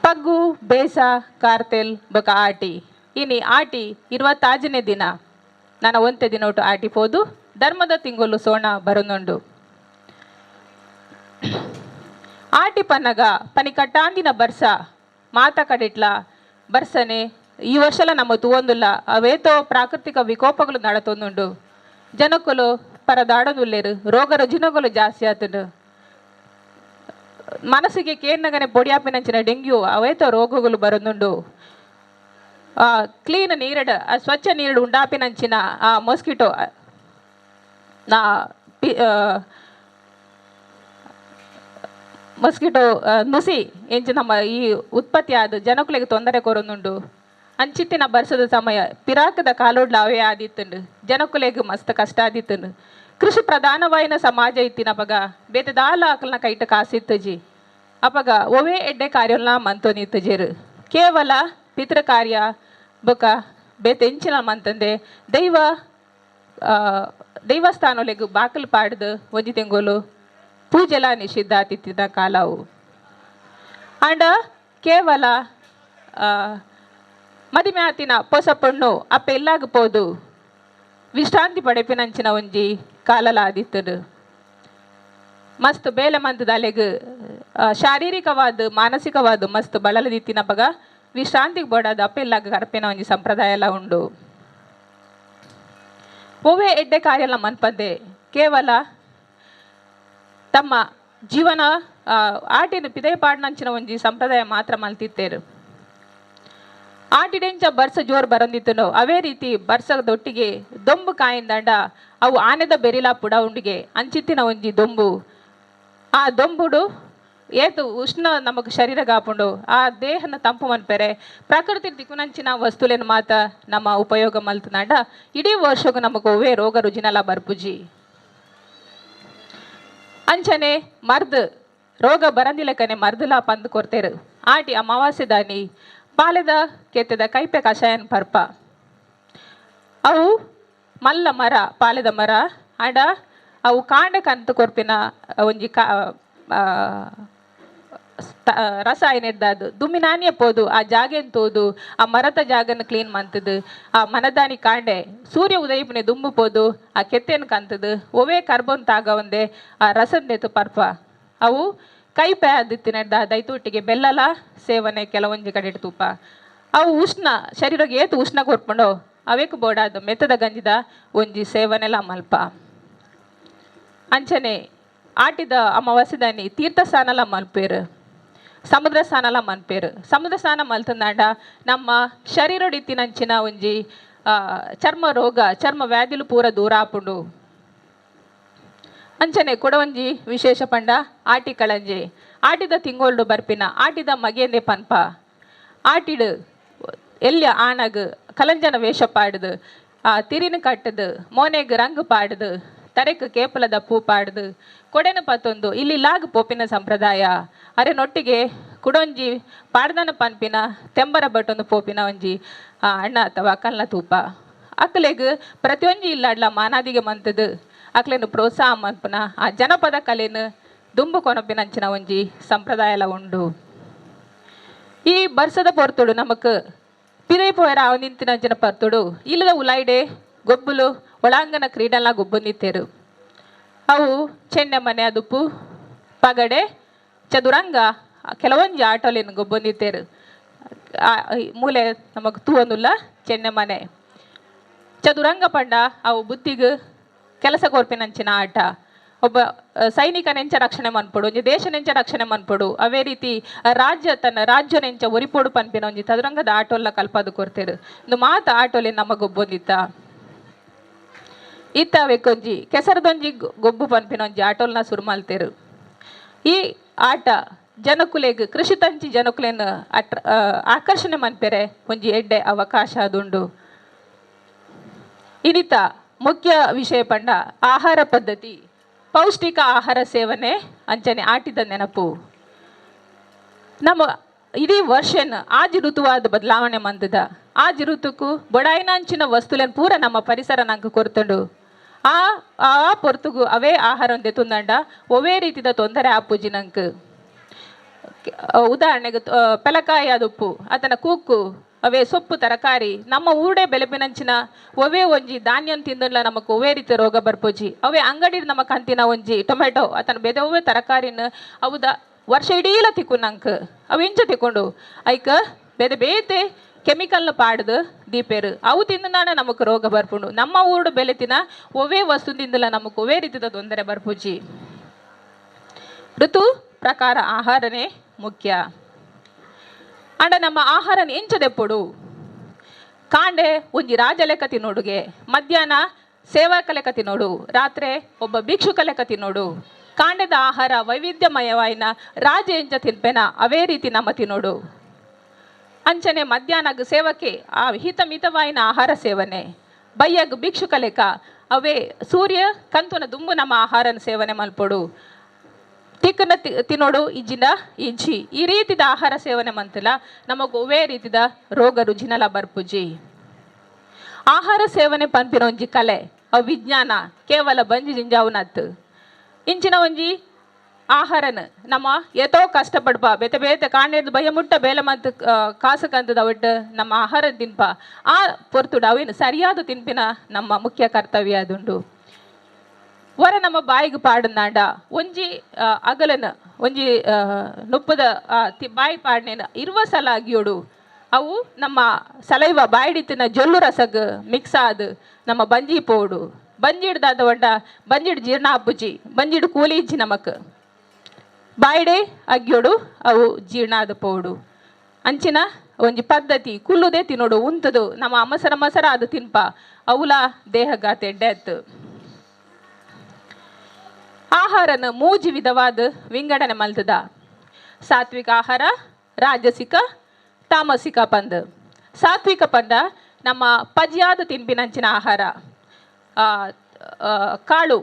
S5: ಪಗ್ಗು ಬೇಸ ಕಾರ್ತೆಲ್ ಬೊಕ ಆಟಿ. ಇನಿ ಆಟಿ 25ನೇ ದಿನ ನನ್ನ ಒಂತೆ ದಿನ ಆಟಿ ಪೋದು ಧರ್ಮದ ತಿಂಗಳು ಸೋಣ ಬರುನುಂಡು. ಆಟಿ ಪನ್ನಗ ಪನಿ ಕಟ್ಟಾಂದಿನ ಬರ್ಸ ಮಾತ ಕಡಿಟ್ಲ ಬರ್ಸನೆ ಈ ವರ್ಷಲ ನಮ್ಮ ತೂವೊಂದುಲ್ಲ ಅವೇತೋ ಪ್ರಾಕೃತಿಕ ವಿಕೋಪಗಳು ನಡತೊಂದುಂಡು. ಜನಕ್ಕುಲು ಪರದಾಡೊಂದುಲ್ಲೇರು, ರೋಗ ರುಜಿನಗಳು ಜಾಸ್ತಿ ಆತುಂಡು. ಮನಸ್ಸಿಗೆ ಕೇನ್ನಗನೆ ಪೊಡಿಯಾಪಿನಂಚಿನ ಡೆಂಗ್ಯೂ ಅವೇತೋ ರೋಗಗಳು ಬರೊಂದುಂಡು. ಕ್ಲೀನ್ ನೀರಡ್, ಆ ಸ್ವಚ್ಛ ನೀರಡು ಉಂಡಾಪಿನಂಚಿನ ಆ ಮೊಸ್ಕಿಟೋ ನಾ ಮೊಸ್ಕಿಟೋ ನುಸಿ ಎಂಚ ನಮ್ಮ ಈ ಉತ್ಪತ್ತಿ ಆದ ಜನಕುಲೆಗ್ ತೊಂದರೆ ಕೊರೊಂದುಂಡು. ಅಂಚಿತ್ತಿನ ಬರ್ಸದ ಸಮಯ ಪಿರಾಕದ ಕಾಲೋಡ್ಲ ಅವೇ ಆದಿತ್ತುಂಡು. ಜನಕುಲೆಗ್ ಮಸ್ತ್ ಕಷ್ಟ ಆದಿತ್ತುಂಡು. ಕೃಷಿ ಪ್ರಧಾನವಾಯಿನ ಸಮಾಜ ಇತ್ತಿನ ಅಪಗ ಬೇತೆ ದಾಲ ಅಕಲ್ನ ಕೈಟ ಕಾಸಿತ್ತಜಿ. ಅಪಗ ಒವೇ ಎಡ್ಡೆ ಕಾರ್ಯಲ್ನ ಮಂತೊನಿತ್ತುಜೆರು. ಕೇವಲ ಪಿತೃ ಕಾರ್ಯ ಬೊಕ ಬೇತೆ ಎಂಚಿನ ಮಂತಂದೆ ದೈವ ದೈವಸ್ಥಾನೊಲೆಗ್ ಬಾಕಲು ಪಾಡ್ದು ಒಂಜಿ ತಿಂಗೊಲು ಪೂಜೆಲ ನಿಷಿದ್ಧ ಆತಿತ್ತಿನ ಕಾಲವು. ಆಂಡ ಕೇವಲ ಮದಿಮೆ ಆತಿನ ಪೊಸ ಪೊಣ್ಣು ಅಪ್ಪೆ ಇಲ್ಲಾಗ ಪೋದು ವಿಶ್ರಾಂತಿ ಪಡೆಪಿನಂಚಿನ ಒಂಜಿ ಕಾಲಲ ಆದಿತ್ತುಂಡು. ಮಸ್ತ್ ಬೇಲೆ ಮಂತದ ಅಲೆಗ್ ಶಾರೀರಿಕವಾದ ಮಾನಸಿಕವಾದ ಮಸ್ತ್ ಬಳಲದಿತ್ತಿನ ಪಗ ವಿಶ್ರಾಂತಿಗೆ ಬೋಡಾದ ಅಪ್ಪೆ ಇಲ್ಲಾಗ ಕರ್ಪಿನ ಒಂಜಿ ಸಂಪ್ರದಾಯ ಎಲ್ಲ ಉಂಡು. ಒವ್ವೇ ಎಡ್ಡೆ ಕಾರ್ಯಲ ಮನ್ಪಂದೆ ಕೇವಲ ತಮ್ಮ ಜೀವನ ಆಟಿನ ಪಿದೈ ಪಾಡ್ನಂಚಿನ ಒಂಜಿ ಸಂಪ್ರದಾಯ ಮಾತ್ರ ಮಲ್ತಿತ್ತೇರು. ಆಟಿಡೆಂಚ ಬರ್ಸ ಜೋರ್ ಬರಂದಿತ್ತುನು ಅವೇ ರೀತಿ ಬರ್ಸದೊಟ್ಟಿಗೆ ದೊಂಬು ಕಾಯಿಂದಂಡ ಅವು ಆನೆದ ಬೆರಿಲ ಪುಡ ಉಂಡಿಗೆ ಅಂಚಿತ್ತಿನ ಒಂಜಿ ದೊಂಬು. ಆ ದೊಂಬುಡು ಏತು ಉಷ್ಣ ನಮಗ್ ಶರೀರ ಗಾಪುಂಡು, ಆ ದೇಹನ ತಂಪು ಮನ್ಪೆರೆ ಪ್ರಕೃತಿ ದಿಕ್ಕುನಂಚಿನ ವಸ್ತುಲೇನು ಮಾತ ನಮ್ಮ ಉಪಯೋಗ ಮಲ್ತುನಾಂಡ ಇಡೀ ವರ್ಷಗೂ ನಮಗ್ ಒವ್ವೇ ರೋಗ ರುಜಿನಲ ಬರ್ಪುಜಿ. ಅಂಚನೆ ಮರ್ದ್ ರೋಗ ಬರಂದಿಲಕನೆ ಮರ್ದುಲ ಪಂದ್ ಕೊರ್ತೇರು. ಆಟಿ ಅಮಾವಾಸ್ಯೆ ದಾನಿ ಪಾಲೆದ ಕೆತ್ತದ ಕೈಪೆ ಕಷಾಯನ್ ಪರ್ಪ. ಅವು ಮಲ್ಲ ಮರ ಪಾಲೆದ ಮರ ಆಂಡ ಅವು ಕಾಂಡ ಕಂತು ಕೊರ್ಪಿನ ಒಂಜಿ ರಸಾಯನ ಇದ್ದಾದು ದುಮ್ಮಿನಾನಿಯ ಪೋದು ಆ ಜಾಗೆನ್ ತೋದು ಆ ಮರತ ಜಾಗನ ಕ್ಲೀನ್ ಮಂತದು ಆ ಮನದಾನಿ ಕಾಂಡೆ ಸೂರ್ಯ ಉದಯಪನೆ ದುಂಬು ಪೋದು ಆ ಕೆತ್ತೇನು ಕಂತದು ಒವೇ ಕರ್ಬನ್ ತಾಗ ಒಂದೆ ಆ ರಸಂದೆತು ಪರ್ಪ. ಅವು ಕೈಪೆ ಆದಿತ್ತಿನ ದೈತೊಟ್ಟಿಗೆ ಬೆಲ್ಲಲ ಸೇವನೆ ಕೆಲವೊಂಜಿ ಕಡೆ ತೂಪ. ಅವು ಉಷ್ಣ ಶರೀರಗೆ ಏತು ಉಷ್ಣ ಕೊರ್ಪುಂಡು ಅವೇಕು ಬೋಡಾದ ಮೆತ್ತದ ಗಂಜಿದ ಒಂಜಿ ಸೇವನೆಲ ಮಲ್ಪ. ಅಂಚನೆ ಆಟಿದ ಅಮಾವಾಸ್ಯದಾನಿ ತೀರ್ಥ ಸ್ನಾನಲ ಮಲ್ಪೇರು, ಸಮುದ್ರ ಸ್ನಾನಲ ಮನ್ಪೇರು. ಸಮುದ್ರ ಸ್ನಾನ ಮಲ್ತಂದಾಂಡ ನಮ್ಮ ಶರೀರೊಡಿತ್ತಿನಂಚಿನ ಒಂಜಿ ಚರ್ಮ ರೋಗ ಚರ್ಮ ವ್ಯಾಧಿಲು ಪೂರ ದೂರ ಆಪುಂಡು. ಅಂಚನೆ ಕೊಡವಂಜಿ ವಿಶೇಷ ಪಂಡ ಆಟಿ ಕಳಂಜಿ ಆಟಿದ ತಿಂಗೋಲ್ಡು ಬರ್ಪಿನ ಆಟಿದ ಮಗೇಂದೆ ಪನ್ಪ. ಆಟಿಡು ಎಲ್ಯ ಆಣಗ್ ಕಲಂಜನ ವೇಷ ಪಾಡುದು, ಆ ತಿರಿನ ಕಟ್ಟದು, ಮೋನೆಗ್ ರಂಗು ಪಾಡುದು, ತರೆಕ್ ಕೇಪಲದ ಪೂ ಪಾಡುದು, ಕೊಡೆನ ಪತ್ತೊಂದು ಇಲ್ಲಿ ಲಾಗ್ ಪೋಪಿನ ಸಂಪ್ರದಾಯ. ಅರೆ ನೊಟ್ಟಿಗೆ ಕುಡೊಂಜಿ ಪಾಡ್ದನ ಪನ್ಪಿನ ತೆಂಬರ ಬಟ್ಟೊಂದು ಪೋಪಿನ ಒಂಜಿ ಅಣ್ಣ ಅಥವಾ ಅಕ್ಕಲ್ನ ತೂಪ. ಅಕ್ಕಲೆಗ್ ಪ್ರತಿಯೊಂಜಿ ಇಲ್ಲಾಡ್ಲ ಮಾನಾದಿಗೆ ಮಂತದು ಅಕ್ಲೆನ್ ಪ್ರೋತ್ಸಾಹ ಮನ್ಪುನ ಆ ಜನಪದ ಕಲೆನು ದುಂಬು ಕೊನಪಿನಂಚಿನ ಒಂಜಿ ಸಂಪ್ರದಾಯಲ ಉಂಡು. ಈ ಬರ್ಸದ ಪೊರ್ತುಡು ನಮಕ್ ಪಿದೈ ಪೋಯರ ನಿಂತಿನಂಚಿನ ಪರ್ತುಡು ಇಲ್ಲದ ಉಲಾಯ್ಡೆ ಗೊಬ್ಬುಲು ಒಳಾಂಗಣ ಕ್ರೀಡೆಲ್ಲ ಗೊಬ್ಬು ನಿಂತೇರು. ಅವು ಚೆನ್ನೆ ಮನೆ ಅದುಪು ಪಗಡೆ ಚದುರಂಗ ಕೆಲವೊಂಜಿ ಆಟೋಲೇನು ಗೊಬ್ಬು ನಿಂತೇರು. ಮೂಲೆ ನಮಕ್ ತೂವೊಂದುಲ್ಲ ಚೆನ್ನೆ ಮನೆ ಚದುರಂಗ ಪಂಡ ಅವು ಬುದ್ಧಿಗ್ ಕೆಲಸ ಕೊರ್ಪಿನಂಚಿನ ಆಟ. ಒಬ್ಬ ಸೈನಿಕ ನೆಂಚ ರಕ್ಷಣೆ ಮನ್ಪೊಡು, ಒಂಜಿ ದೇಶ ನೆಂಚ ರಕ್ಷಣೆ ಮನ್ಪೊಡು, ಅವೇ ರೀತಿ ರಾಜ್ಯ ತನ್ನ ರಾಜ್ಯ ನೆಂಚ ಒರಿಪೋಡು ಪನ್ಪಿನ ಒಂಜಿ ಚದುರಂಗದ ಆಟೋಲ್ಲ ಕಲ್ಪದು ಕೊರ್ತೇರು. ಇಂದು ಮಾತ ಆಟೋಲೆ ನಮ್ಮ ಗೊಬ್ಬೊಂದಿತ್ತ. ಇತ್ತ ಅವೆಕ್ಕೊಂಜಿ ಕೆಸರದೊಂಜಿ ಗೊಬ್ಬು ಪನ್ಪಿನ ಒಂಜಿ ಆಟೋಲ್ನ ಸುರು ಮಲ್ತೇರು. ಈ ಆಟ ಜನಕುಲೆಗ್ ಕೃಷಿ ತಂಚಿ ಜನಕುಲೆನ್ ಆಕರ್ಷಣೆ ಮನ್ಪೆರೆ ಒಂಜಿ ಎಡ್ಡೆ ಅವಕಾಶ ಅದುಂಡು. ಇನ್ನಿತ ಮುಖ್ಯ ವಿಷಯ ಪಂಡ ಆಹಾರ ಪದ್ಧತಿ, ಪೌಷ್ಟಿಕ ಆಹಾರ ಸೇವನೆ ಅಂಚನೆ ಆಟಿದ ನೆನಪು. ನಮ್ಮ ಇಡೀ ವರ್ಷನ್ ಆಜಿ ಋತುವಾದ ಬದಲಾವಣೆ ಮಂದದ ಆಜಿ ಋತುಕು ಬೊಡಾಯಿನಂಚಿನ ವಸ್ತುಲೆನ್ ಪೂರ ನಮ್ಮ ಪರಿಸರ ನಂಗೆ ಕೊರ್ತುಂಡು. ಆ ಆ ಪೊರ್ತುಗು ಅವೇ ಆಹಾರ ತುಂದಂಡ ಒವೇ ರೀತಿದ ತೊಂದರೆ ಆಪುಜಿ ನಂಕ್. ಉದಾಹರಣೆಗೆ ಪೆಲಕಾಯಿ ಅದುಪ್ಪು ಆತನ ಕೂಕು ಅವೇ ಸೊಪ್ಪು ತರಕಾರಿ ನಮ್ಮ ಊರೇ ಬೆಲೆಪಿನಂಚಿನ ಒವೇ ಒಂಜಿ ಧಾನ್ಯನ್ ತಿಂದಲ್ಲ ನಮಕ್ ಒವೇ ರೀತಿ ರೋಗ ಬರ್ಪುಜಿ. ಅವೇ ಅಂಗಡಿ ನಮ್ಮ ಕಂತಿನ ಒಂಜಿ ಟೊಮೆಟೊ ಆತನ ಬೇರೆ ಒವೇ ತರಕಾರಿನ ಅವುದ ವರ್ಷ ಇಡೀಲ ತಿಕ್ಕು ನಂಕ್ ಅವು ಇಂಚ ತಿಕ್ಕೊಂಡು ಐಕ ಬೇತೆ ಬೇತೆ ಕೆಮಿಕಲ್ನ ಪಾಡ್ದು ದೀಪೇರು. ಅವು ತಿಂದನಾಡ ನಮಕ್ ರೋಗ ಬರ್ಪುಂಡು. ನಮ್ಮ ಊರುಡು ಬೆಲೆತಿನ ಒವ್ವೇ ವಸ್ತು ತಿಂದಲ ನಮಕ್ ಒವ್ವೇ ರೀತಿದ ತೊಂದರೆ ಬರ್ಪುಜಿ. ಋತು ಪ್ರಕಾರ ಆಹಾರನೇ ಮುಖ್ಯ. ಅಂಡ ನಮ್ಮ ಆಹಾರನ ಎಂಚದೆಪ್ಪೊಡು? ಕಾಂಡೆ ಒಂಜಿ ರಾಜ ಲೆಕ್ಕ ತಿನ್ನೋಡುಗೆ, ಮಧ್ಯಾಹ್ನ ಸೇವಕ ಲೆಕ್ಕ ತಿನ್ನೋಡು, ರಾತ್ರಿ ಒಬ್ಬ ಭಿಕ್ಷುಕ ಲೆಕ್ಕ ತಿನ್ನೋಡು. ಕಾಂಡೆದ ಆಹಾರ ವೈವಿಧ್ಯಮಯವಾಯಿನ ರಾಜ ಎಂಚ ತಿನ್ಪೆನ ಅವೇ ರೀತಿ ನಮ್ಮ ತಿನ್ನೋಡು. ಅಂಚನೆ ಮಧ್ಯಾಹ್ನಗ್ ಸೇವಕೆ ಆ ಹಿತ ಮಿತವಾಯಿನ ಆಹಾರ ಸೇವನೆ, ಬಯ್ಯಗ್ ಭಿಕ್ಷುಕ ಲೆಕ್ಕ ಅವೇ ಸೂರ್ಯ ಕಂತುನ ದುಂಬು ನಮ್ಮ ಆಹಾರನ ಸೇವನೆ ಮಲ್ಪೊಡು. ತಿಕ್ಕನ ತಿನ್ನೋಡು ಇಜ್ಜಿನ ಇಜ್ಜಿ. ಈ ರೀತಿದ ಆಹಾರ ಸೇವನೆ ಮಂತಲ ನಮಗ್ ಒವ್ವೇ ರೀತಿದ ರೋಗ ರುಜಿನಲ ಬರ್ಪುಜಿ. ಆಹಾರ ಸೇವನೆ ಪನ್ಪಿನ ಒಂಜಿ ಕಲೆ, ಅವು ವಿಜ್ಞಾನ, ಕೇವಲ ಬಂಜಿ ಜಿಂಜಾವುನತ್ತು. ಇಂಚಿನ ಒಂಜಿ ಆಹಾರನ ನಮ್ಮ ಏತೋ ಕಷ್ಟಪಡ್ಪ ಬೇತೆ ಬೇತೆ ಕಾಂಡೆರ್ದು ಭಯ ಮುಟ್ಟ ಬೇಲೆ ಮತ್ತು ಕಾಸು ಕಂತದ ಒಟ್ಟು ನಮ್ಮ ಆಹಾರ ತಿನ್ಪ ಆ ಪೊರ್ತುಡು ಅವೇನು ಸರಿಯಾದ ತಿನ್ಪಿನ ನಮ್ಮ ಮುಖ್ಯ ಕರ್ತವ್ಯ ಅದುಂಡು. ವರ ನಮ್ಮ ಬಾಯಿಗೆ ಪಾಡುನಾಂಡ ಒಂಜಿ ಅಗಲನ ಒಂಜಿ ನುಪ್ಪದ ಬಾಯಿ ಪಾಡ್ನೇನ ಇರುವ ಸಲ ಅಗಿಯೋಡು ಅವು ನಮ್ಮ ಸಲೈವ ಬಾಯಿಡಿತ್ತಿನ ಜೊಲ್ಲು ರಸಗ್ ಮಿಕ್ಸ್ ಆದ್ ನಮ್ಮ ಬಂಜಿ ಪೋಡು. ಬಂಜಿಡ್ದಾದ ಒಂಡ ಬಂಜಿಡ್ ಜೀರ್ಣ ಅಪ್ಪುಜಿ, ಬಂಜಿಡ್ ಕೂಲಿ ಇಜ್ಜಿ ನಮಕ್. ಬಾಯಿಡೆ ಅಗ್ಯೋಡು ಅವು ಜೀರ್ಣ ಆದ ಪೋಡು. ಅಂಚಿನ ಒಂಜಿ ಪದ್ಧತಿ ಕುಲ್ಲುದೇ ತಿನ್ನೋಡು ಉಂತದು ನಮ್ಮ ಅಮಸರ ಮಸರ ಅದು ತಿನ್ಪ ಅವುಲ ದೇಹಗಾತೆ ಡೆತ್. ಆಹಾರನ ಮೂಜಿ ವಿಧವಾದ ವಿಂಗಡಣೆ ಮಲ್ತದ: ಸಾತ್ವಿಕ ಆಹಾರ, ರಾಜಸಿಕ, ತಾಮಸಿಕ ಪಂದ್. ಸಾತ್ವಿಕ ಪಂದ ನಮ್ಮ ಪಜಿಯಾದ ತಿನ್ಪಿನಂಚಿನ ಆಹಾರ, ಆ, ಆ, ಕಾಳು,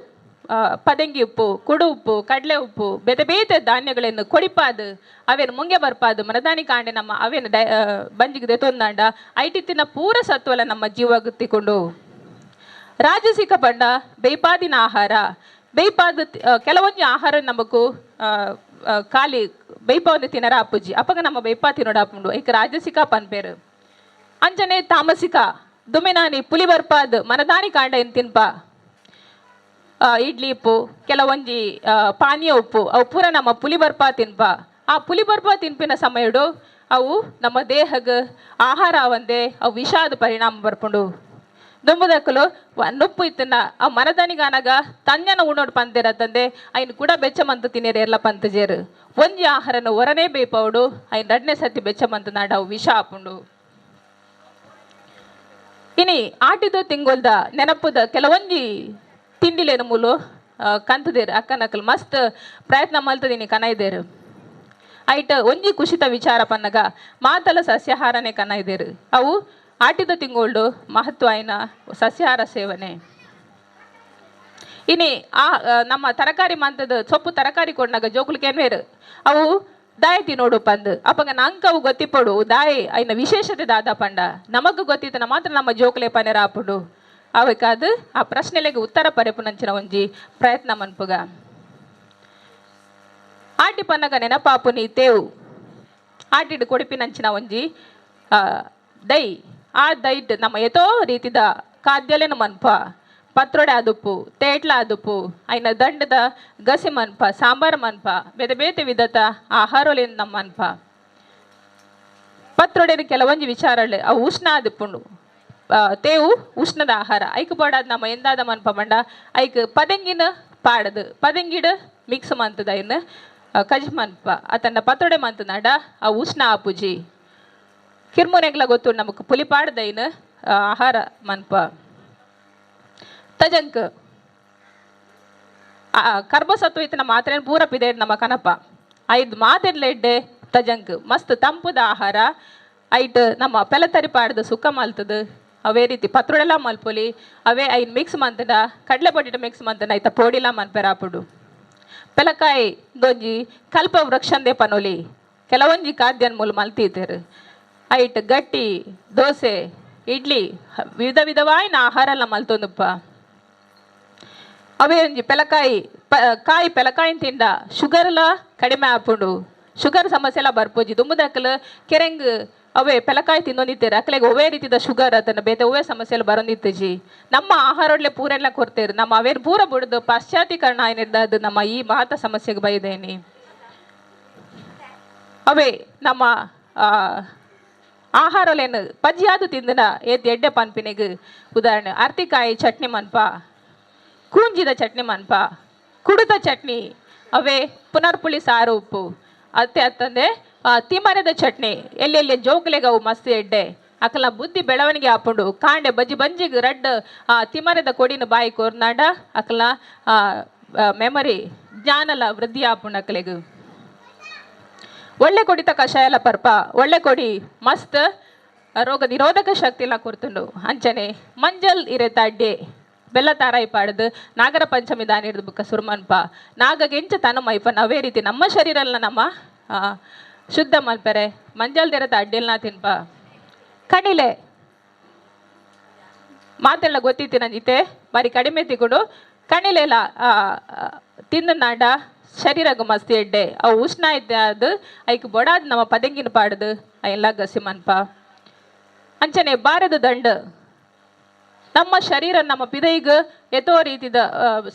S5: ಪದಂಗಿ ಉಪ್ಪು, ಕುಡು ಉಪ್ಪು, ಕಡಲೆ ಉಪ್ಪು, ಬೇತೆ ಬೇತೆ ಧಾನ್ಯಗಳನ್ನು ಕೊಡಿಪಾದು ಅವೇನು ಮುಂಗೆ ಬರ್ಪಾದು ಮನದಾನಿ ಕಾಂಡೆ ನಮ್ಮ ಅವೇನು ಡೈ ಬಂಜಿಗೆ ದೆತೊಂದಾಂಡ ಐಟಿ ತಿನ್ನ ಪೂರ ಸತ್ವಲ ನಮ್ಮ ಜೀವಕ್ಕೆ. ರಾಜಸಿಕ ಪಂಡ ಬೇಯ್ಪಾದಿನ ಆಹಾರ. ಬೇಯ್ಪಾದ ಕೆಲವೊಂಜಿ ಆಹಾರ ನಮಕು ಖಾಲಿ ಬೇಯ್ಪಾವಂದೆ ತಿನ್ನರ ಅಪ್ಪುಜಿ, ಅಪ್ಪಗ ನಮ್ಮ ಬೇಯ್ಪಾ ತಿನ್ನೋಡ ಅಪ್ಪುಂಡು, ಐಕ್ ರಾಜಸಿಕ ಪನ್ಪೇರು. ಅಂಚನೆ ತಾಮಸಿಕ ದುಮೆನಾನಿ ಪುಲಿ ಬರ್ಪಾದ್ ಮನದಾನಿ ಕಾಂಡ ಏನ್ ತಿನ್ಪ, ಇಡ್ಲಿ ಉಪ್ಪು, ಕೆಲವೊಂಜಿ ಪಾನೀಯ ಉಪ್ಪು, ಅವು ಪೂರ ನಮ್ಮ ಪುಲಿ ಬರ್ಪಾ ತಿನ್ಪ. ಆ ಪುಲಿ ಬರ್ಪಾ ತಿನ್ಪಿನ ಸಮಯಡು ಅವು ನಮ್ಮ ದೇಹಗ್ ಆಹಾರ ಒಂದೇ ಅವು ವಿಷಾದ ಪರಿಣಾಮ ಬರ್ಪುಂಡು. ದುಂಬುದಕ್ಕಲು ನುಪ್ಪು ಇತ್ತನ ಆ ಮನದನಿಗಾನಗ ತಂಜನ ಉಣೋಡು ಪಂತೇರ ತಂದೆ ಐನ್ ಕೂಡ ಬೆಚ್ಚ ಮಂತು ತಿನ್ನೇರು ಎಲ್ಲ ಪಂತಜೇರು. ಒಂಜಿ ಆಹಾರನ ಒರನೇ ಬೇಪೌಡು ಐನ್ ರಡ್ನೇ ಸತಿ ಬೆಚ್ಚ ಮಂತು ನಾಡ ಅವು ವಿಷ ಆಪುಂಡು. ಇನಿ ಆಟಿದ ತಿಂಗೊಲ್ದ ನೆನಪುದ ಕೆಲವೊಂಜಿ ತಿಂಡಿಲೇನು ಮೂಲು ಕಂತದೇರು ಅಕ್ಕನಕಲ್ ಮಸ್ತ್ ಪ್ರಯತ್ನ ಮಲ್ತದಿನಿ ಕನೈದೇರು. ಐಟ್ ಒಂಜಿ ಕುಶಿತ ವಿಚಾರ ಪನ್ನಗ ಮಾತಲ ಸಸ್ಯಾಹಾರನೇ ಕನೈದೇರು. ಅವು ಆಟಿದ ತಿಂಗೊಳ್ಡು ಮಹತ್ವ ಆಯ್ನ ಸಸ್ಯಾಹಾರ ಸೇವನೆ. ಇನಿ ಆ ನಮ್ಮ ತರಕಾರಿ ಮಂತದ ಸೊಪ್ಪು ತರಕಾರಿ ಕೊಡ್ನಾಗ ಜೋಕುಲು ಕೆನ್ವೇರು ಅವು ದಾಯ ತಿನ್ನೋಡು ಪಂದ್. ಅಪ್ಪಗ ನಂಕ ಅವು ಗೊತ್ತಿಪ್ಪಡು ದಾಯಿ ಐನ ವಿಶೇಷತೆ ದಾದ ಪಂಡ. ನಮಗ್ ಗೊತ್ತಿತ್ತನ ಮಾತ್ರ ನಮ್ಮ ಜೋಕುಲೆ ಪನೆರ ಆಪುಂಡು. ಅವಕ್ಕಾದ ಆ ಪ್ರಶ್ನೆಲೆಗೆ ಉತ್ತರ ಪರೆಪುನಂಚಿನ ಒಂಜಿ ಪ್ರಯತ್ನ ಮನ್ಪುಗ. ಆಟಿ ಪನ್ನಗ ನೆನಪಾಪುನಿ ತೇವು, ಆಟಿಡ್ ಕೊಡಿಪಿನಂಚಿನ ಒಂಜಿ ದೈ. ಆ ದೈಟ್ ನಮ್ಮ ಏತೋ ರೀತಿದ ಖಾದ್ಯಲೇನು ಮನ್ಪ, ಪತ್ರೊಡೆ ಆದುಪ್ಪು, ತೇಟ್ಲ ಆದುಪ್ಪು, ಐನ ದಂಡದ ಗಸಿ ಮನ್ಪ, ಸಾಂಬಾರ್ ಮನ್ಪ, ಬೇತೆ ಬೇತೆ ವಿಧದ ಆಹಾರಲೇನು ನಮ್ಮ ಮನ್ಪ. ಪತ್ರೊಡೆ ಕೆಲವೊಂಜಿ ವಿಚಾರಗಳು ಅವು ಉಷ್ಣ ಆದುಪ್ಪುಂಡು. ತೇವು ಉಷ್ಣದ ಆಹಾರ ಐಕ್ ಪಾಡಾದ್ ನಮ್ಮ ಎಂದಾದ ಮನ್ಪ ಮಂಡ ಐಕ್ ಪದೆಂಗಿನ ಪಾಡದು ಪದೆಂಗಿಡ್ ಮಿಕ್ಸ್ ಮಂತದ ಐನ್ ಕಜ್ ಮನ್ಪ ಅತನ್ನ ಪತ್ರೊಡೆ ಮಂತನಾಡ ಆ ಉಷ್ಣ ಆಪುಜಿ. ಕಿರ್ಮುನೆಗ್ಲ ಗೊತ್ತು ನಮಕ್ ಪುಲಿ ಪಾಡದ ಐನ್ ಆಹಾರ ಮನ್ಪ. ತಜಂಕ್ ಕರ್ಬಸತ್ವ ಇತ್ತಿನ ಮಾತ್ರೆ ಪೂರ ಪಿದೆ ನಮ್ಮ ಕನಪ ಐದು ಮಾತೆಡ್ಲ ಎಡ್ಡೆ ತಜಂಕ್ ಮಸ್ತ್ ತಂಪುದ ಆಹಾರ. ಐಟ್ ನಮ್ಮ ಪೆಲತರಿ ಪಾಡ್ದು ಸುಕ್ಕ ಮಲ್ತದು. ಅವೇ ರೀತಿ ಪತ್ರೊಡೆಲ ಮಲ್ಪೊಲಿ. ಅವೇ ಐನ್ ಮಿಕ್ಸ್ ಮಂತಂಡ ಕಡಲೆ ಪೊಟ್ಟಿಟ ಮಿಕ್ಸ್ ಮಂತಂಡ ಐತ ಪೋಡಿಲ ಮನ್ಪೆರಾಪುಡು. ಪೆಲಕಾಯಿ ದೊಂಜಿ ಕಲ್ಪ ವೃಕ್ಷಂದೇ ಪನೊಲಿ. ಕೆಲವೊಂಜಿ ಖಾದ್ಯನ್ ಮೂಲು ಮಲ್ತಿದ್ದೇರು. ಐಟ್ ಗಟ್ಟಿ, ದೋಸೆ, ಇಡ್ಲಿ, ವಿಧ ವಿಧವಾಯಿನ ಆಹಾರ ಎಲ್ಲ ಮಲ್ತೊಂದುಪ್ಪ. ಅವೇ ಒಂಜಿ ಪೆಲಕಾಯಿ ಕಾಯಿ ಪೆಲಕಾಯಿ ತಿಂಡ ಶುಗರ್ಲ ಕಡಿಮೆ ಆಪುಂಡು, ಶುಗರ್ ಸಮಸ್ಯೆ ಎಲ್ಲ ಬರ್ಪುಜಿ. ದುಂಬುದಕ್ಕಲು ಕೆರೆಂಗ್ ಅವೇ ಪೆಲಕಾಯಿ ತಿನ್ನೊಂದಿತ್ತೇರು, ಅಕ್ಲೆಗ್ ಒವ್ವೇ ರೀತಿದ ಶುಗರ್ ಅದನ್ನ ಬೇತೆ ಒವ್ವೇ ಸಮಸ್ಯೆ ಎಲ್ಲ ಬರೊಂದಿತ್ತುಜಿ. ನಮ್ಮ ಆಹಾರೊಡ್ಲೆ ಪೂರೆಲ್ಲ ಕೊರ್ತೇರು. ನಮ್ಮ ಅವೇನು ಪೂರ ಬುಡ್ದು ಪಾಶ್ಚಾತ್ಯೀಕರಣ ಏನಿರ್ದ ನಮ್ಮ ಈ ಮಹತ್ವ ಸಮಸ್ಯೆಗೆ ಬೈದೇನಿ. ಅವೇ ನಮ್ಮ ಆಹಾರಲೇನು ಪಜ್ಜಿಯಾದು ತಿಂದನ ಏತ್ ಎಡ್ಡೆ ಪನ್ಪಿನೆಗ್ ಉದಾಹರಣೆ ಅರ್ತಿಕಾಯಿ ಚಟ್ನಿ ಮನ್ಪ, ಕೂಂಜಿದ ಚಟ್ನಿ ಮನ್ಪ, ಕುಡುತ ಚಟ್ನಿ, ಅವೇ ಪುನರ್ಪುಳಿ ಸಾರು ಉಪ್ಪು ಅತ್ತೆ ಅತ್ತಂದೆ ತಿಮರೆದ ಚಟ್ನಿ ಎಲ್ಲೆಲ್ಲಿ ಜೋಕುಲೆಗ್ ಅವು ಮಸ್ತ್ ಎಡ್ಡೆ ಅಕಲ್ನ ಬುದ್ಧಿ ಬೆಳವಣಿಗೆ ಆಪುಂಡು. ಕಾಂಡೆ ಬಜ್ಜಿ ಬಂಜಿಗ್ ರಡ್ಡ್ ತಿಮರೆದ ಕೊಡಿನ ಬಾಯಿ ಕೋರ್ನಾಂಡ ಅಕಲ್ನ ಮೆಮೊರಿ ಜ್ಞಾನಲ ವೃದ್ಧಿ ಆಪುಂಡು ಅಕಲೆಗ್. ಒಳ್ಳೆ ಕೊಡಿತ ಕಷಾಯಲ ಪರ್ಪ, ಒಳ್ಳೆ ಕೊಡಿ ಮಸ್ತ್ ರೋಗ ನಿರೋಧಕ ಶಕ್ತಿಲ ಕೊರ್ತುಂಡು. ಅಂಚನೆ ಮಂಜಲ್ ಇರೆತ ಅಡ್ಡೆ ಬೆಲ್ಲ ತಾರಾಯಿ ಪಾಡ್ದು ನಾಗರ ಪಂಚಮಿ ದಾನಿ ಹಿಡ್ದು ಬುಕ್ಕ ಸುರುಮನ್ಪ ನಾಗಗೆಂಚ ತನು ಮೈಪನ್ ಅವೇ ರೀತಿ ನಮ್ಮ ಶರೀರಲ್ನ ನಮ್ಮ ಶುದ್ಧ ಮಲ್ಪೆರೆ ಮಂಜಲ್ ದೆರತ ಅಡ್ಡೆಲ್ನ ತಿನ್ಪ. ಕಣಿಲೆ ಮಾತೆಲ್ಲ ಗೊತ್ತಿತ್ತು ನಂಜಿತೆ ಬಾರಿ ಕಡಿಮೆ ತಿಕೊಂಡು ಕಣಿಲೆಲ್ಲ ತಿಂದನಾಂಡ ಶರೀರಗ್ ಮಸ್ತ್ ಎಡ್ಡೆ ಅವು ಉಷ್ಣ ಇದ್ದ ಅದು ಐಕ್ ಬೊಡಾದ್ ನಮ್ಮ ಪದೆಂಗಿನ ಪಾಡ್ದು ಎಲ್ಲ ಗಸಿ ಮನ್ಪ. ಅಂಚನೆ ಬಾರದ ದಂಡು ನಮ್ಮ ಶರೀರ ನಮ್ಮ ಪಿದೈಗ್ ಎತೋ ರೀತಿದ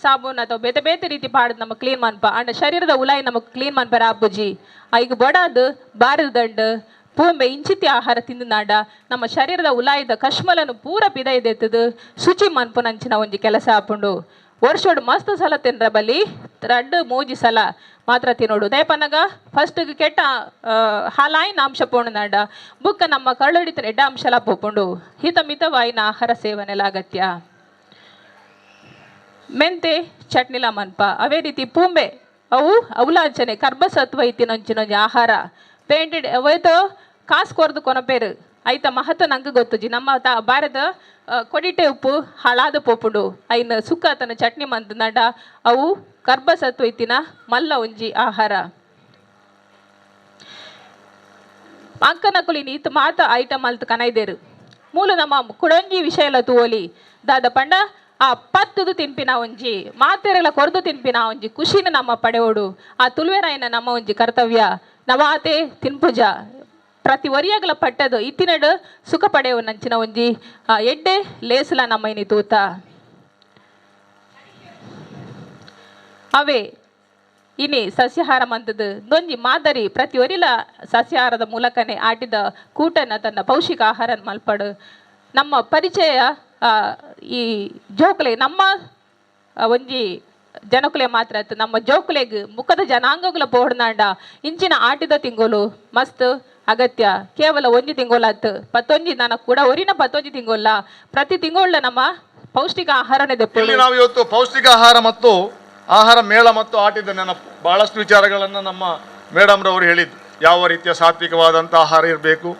S5: ಸಾಬೂನ್ ಅಥವಾ ಬೇತೆ ಬೇತೆ ರೀತಿ ಪಾಡ್ದು ನಮ್ಮ ಕ್ಲೀನ್ ಮನ್ಪ ಅಂಡ ಶರೀರದ ಉಲಾಯಿ ನಮಗ್ ಕ್ಲೀನ್ ಮನ್ಪರ ಆಪುಜಿ. ಐಕ್ ಬೊಡಾದ್ ಬಾರದ ದಂಡು ಪೂಂಬೆ ಇಂಚಿತಿ ಆಹಾರ ತಿಂದನಾಂಡ ನಮ್ಮ ಶರೀರದ ಉಲಾಯಿದ ಕಶ್ಮಲನು ಪೂರ ಪಿದೈದೆತ್ತದು ಶುಚಿ ಮನ್ಪುನಂಚಿನ ಒಂಜಿ ಕೆಲಸ ಆಪುಂಡು. ವರ್ಷೋಡು ಮಸ್ತ್ ಸಲ ತಿನ್ರ ಬಲಿ ರಡ್ಡು ಮೂಜಿ ಸಲ ಮಾತ್ರ ತಿನ್ನೋಡು. ದಯಪನಗ ಫಸ್ಟ್ ಕೆಟ್ಟ ಹಾಲಾಯಿನ ಅಂಶ ಪೋಣನಾಂಡ ಬುಕ್ಕ ನಮ್ಮ ಕರಳುಡಿತ ಎಡ್ಡ ಅಂಶಲ ಪೋಪುಂಡು. ಹಿತ ಮಿತವಾಯಿನ ಆಹಾರ ಸೇವನೆಲ ಅಗತ್ಯ. ಮೆಂತೆ ಚಟ್ನಿಲ ಮನ್ಪ ಅವೇ ರೀತಿ ಪೂಂಬೆ ಅವು ಅವಲಾಂಚನೆ ಕರ್ಬಸತ್ವ ಇತ್ತಿನೊಂಚಿನೊಂಜಿ ಆಹಾರ ಪೇಂಟೆಡ್ ಅವೈತೋ ಕಾಸು ಕೊರ್ದು ಕೊನಪೇರು ಐತ ಮಹತ್ವ ನಂಗೆ ಗೊತ್ತುಜಿ. ನಮ್ಮ ಭಾರತ ಕೊಡಿಟೆ ಉಪ್ಪು ಹಾಳಾದ ಪೋಪುಂಡು ಐನ ಸುಕ್ಕ ತನ್ನ ಚಟ್ನಿ ಮಂತಂಡ ಅವು ಕರ್ಬಸತ್ವ ಇತ್ತಿನ ಮಲ್ಲ ಒಂಜಿ ಆಹಾರ. ಅಂಕನಕುಲಿ ನೀತು ಮಾತ ಐಟಮ್ ಅಲ್ತ್ ಕನೈದೇರು ಮೂಲ ನಮ್ಮ ಕುಡೊಂಜಿ ವಿಷಯಲ ತೂವೊಲಿ ದಾದ ಪಂಡ ಆ ಪತ್ತುದು ತಿನ್ಪಿನ ಒಂಜಿ ಮಾತೆರೆಲ ಕೊರ್ದು ತಿನ್ಪಿನ ಒಂಜಿ ಖುಷಿನ ನಮ್ಮ ಪಡೆಯೋಡು ಆ ತುಳುವೆರಾಯಿನ ನಮ್ಮ ಒಂಜಿ ಕರ್ತವ್ಯ. ನವಾತೆ ತಿನ್ಪುಜ ಪ್ರತಿ ಒರಿಯಾಗಲ ಪಟ್ಟದು ಇತ್ತಿನಡು ಸುಖ ಪಡೆಯುವ ನಂಚಿನ ಒಂಜಿ ಎಡ್ಡೆ ಲೇಸಲ ನಮ್ಮ ಇನಿ ತೂತ. ಅವೇ ಇನಿ ಸಸ್ಯಾಹಾರ ಮಂತದ್ದು ದೊಂಜಿ ಮಾದರಿ ಪ್ರತಿ ಒರಿಲ ಸಸ್ಯಾಹಾರದ ಮೂಲಕನೇ ಆಟಿದ ಕೂಟನ ತನ್ನ ಪೌಷ್ಟಿಕ ಆಹಾರ ಮಲ್ಪಡು ನಮ್ಮ ಪರಿಚಯ ಈ ಜೋಕುಲೆ ನಮ್ಮ ಒಂಜಿ ಜನಕುಲೆ ಮಾತ್ರ ಆಯ್ತು ನಮ್ಮ ಜೋಕುಲೆಗ್ ಮುಖದ ಜನಾಂಗಗಳ ಪೋಡ್ನಾಂಡ ಇಂಚಿನ ಆಟಿದ ತಿಂಗೋಲು ಮಸ್ತ್ ಅಗತ್ಯ. ಕೇವಲ ಒಂಜಿ ತಿಂಗೋಲಾತ್ ಪತ್ತೊಂಜಿ ನನ್ನ ಕೂಡ ಒರಿನ ಪತ್ತೊಂಜಿ ತಿಂಗೋಲ್ಲ ಪ್ರತಿ ತಿಂಗೋಳ ನಮ್ಮ ಪೌಷ್ಟಿಕ ಆಹಾರನೇ ದೆಪ್ಪು.
S6: ಇಲ್ಲಿ ನಾವು ಇವತ್ತು ಪೌಷ್ಟಿಕ ಆಹಾರ ಮತ್ತು ಆಹಾರ ಮೇಳ ಮತ್ತು ಆಟಿದ ನೆನಪು ಬಹಳಷ್ಟು ವಿಚಾರಗಳನ್ನು ನಮ್ಮ ಮೇಡಮ್ರವರು ಹೇಳಿದ್ದು. ಯಾವ ರೀತಿಯ ಸಾತ್ವಿಕವಾದಂಥ ಆಹಾರ ಇರಬೇಕು,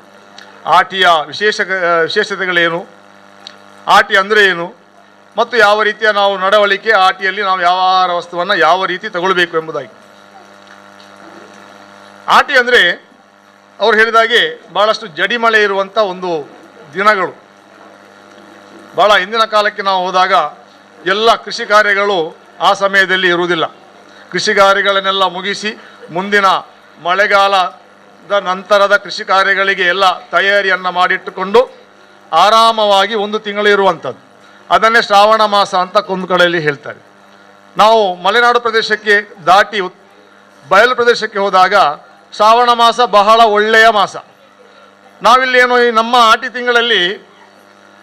S6: ಆಟಿಯ ವಿಶೇಷತೆಗಳೇನು, ಆಟಿ ಅಂದರೆ ಏನು ಮತ್ತು ಯಾವ ರೀತಿಯ ನಾವು ನಡವಳಿಕೆ, ಆಟಿಯಲ್ಲಿ ನಾವು ಯಾವ ಆಹಾರ ವಸ್ತುವನ್ನು ಯಾವ ರೀತಿ ತಗೊಳ್ಬೇಕು ಎಂಬುದಾಗಿ. ಆಟಿ ಅಂದರೆ ಅವ್ರು ಹೇಳಿದಾಗೆ ಭಾಳಷ್ಟು ಜಡಿಮಳೆ ಇರುವಂಥ ಒಂದು ದಿನಗಳು. ಭಾಳ ಹಿಂದಿನ ಕಾಲಕ್ಕೆ ನಾವು ಹೋದಾಗ ಎಲ್ಲ ಕೃಷಿ ಕಾರ್ಯಗಳು ಆ ಸಮಯದಲ್ಲಿ ಇರುವುದಿಲ್ಲ. ಕೃಷಿ ಕಾರ್ಯಗಳನ್ನೆಲ್ಲ ಮುಗಿಸಿ ಮುಂದಿನ ಮಳೆಗಾಲದ ನಂತರದ ಕೃಷಿ ಕಾರ್ಯಗಳಿಗೆ ಎಲ್ಲ ತಯಾರಿಯನ್ನು ಮಾಡಿಟ್ಟುಕೊಂಡು ಆರಾಮವಾಗಿ ಒಂದು ತಿಂಗಳು ಇರುವಂಥದ್ದು. ಅದನ್ನೇ ಶ್ರಾವಣ ಮಾಸ ಅಂತ ಒಂದು ಕಡೆಯಲ್ಲಿ ಹೇಳ್ತಾರೆ. ನಾವು ಮಲೆನಾಡು ಪ್ರದೇಶಕ್ಕೆ ದಾಟಿ ಬಯಲು ಪ್ರದೇಶಕ್ಕೆ ಹೋದಾಗ ಶ್ರಾವಣ ಮಾಸ ಬಹಳ ಒಳ್ಳೆಯ ಮಾಸ. ನಾವಿಲ್ಲಿ ಏನು ಈ ನಮ್ಮ ಆಟಿ ತಿಂಗಳಲ್ಲಿ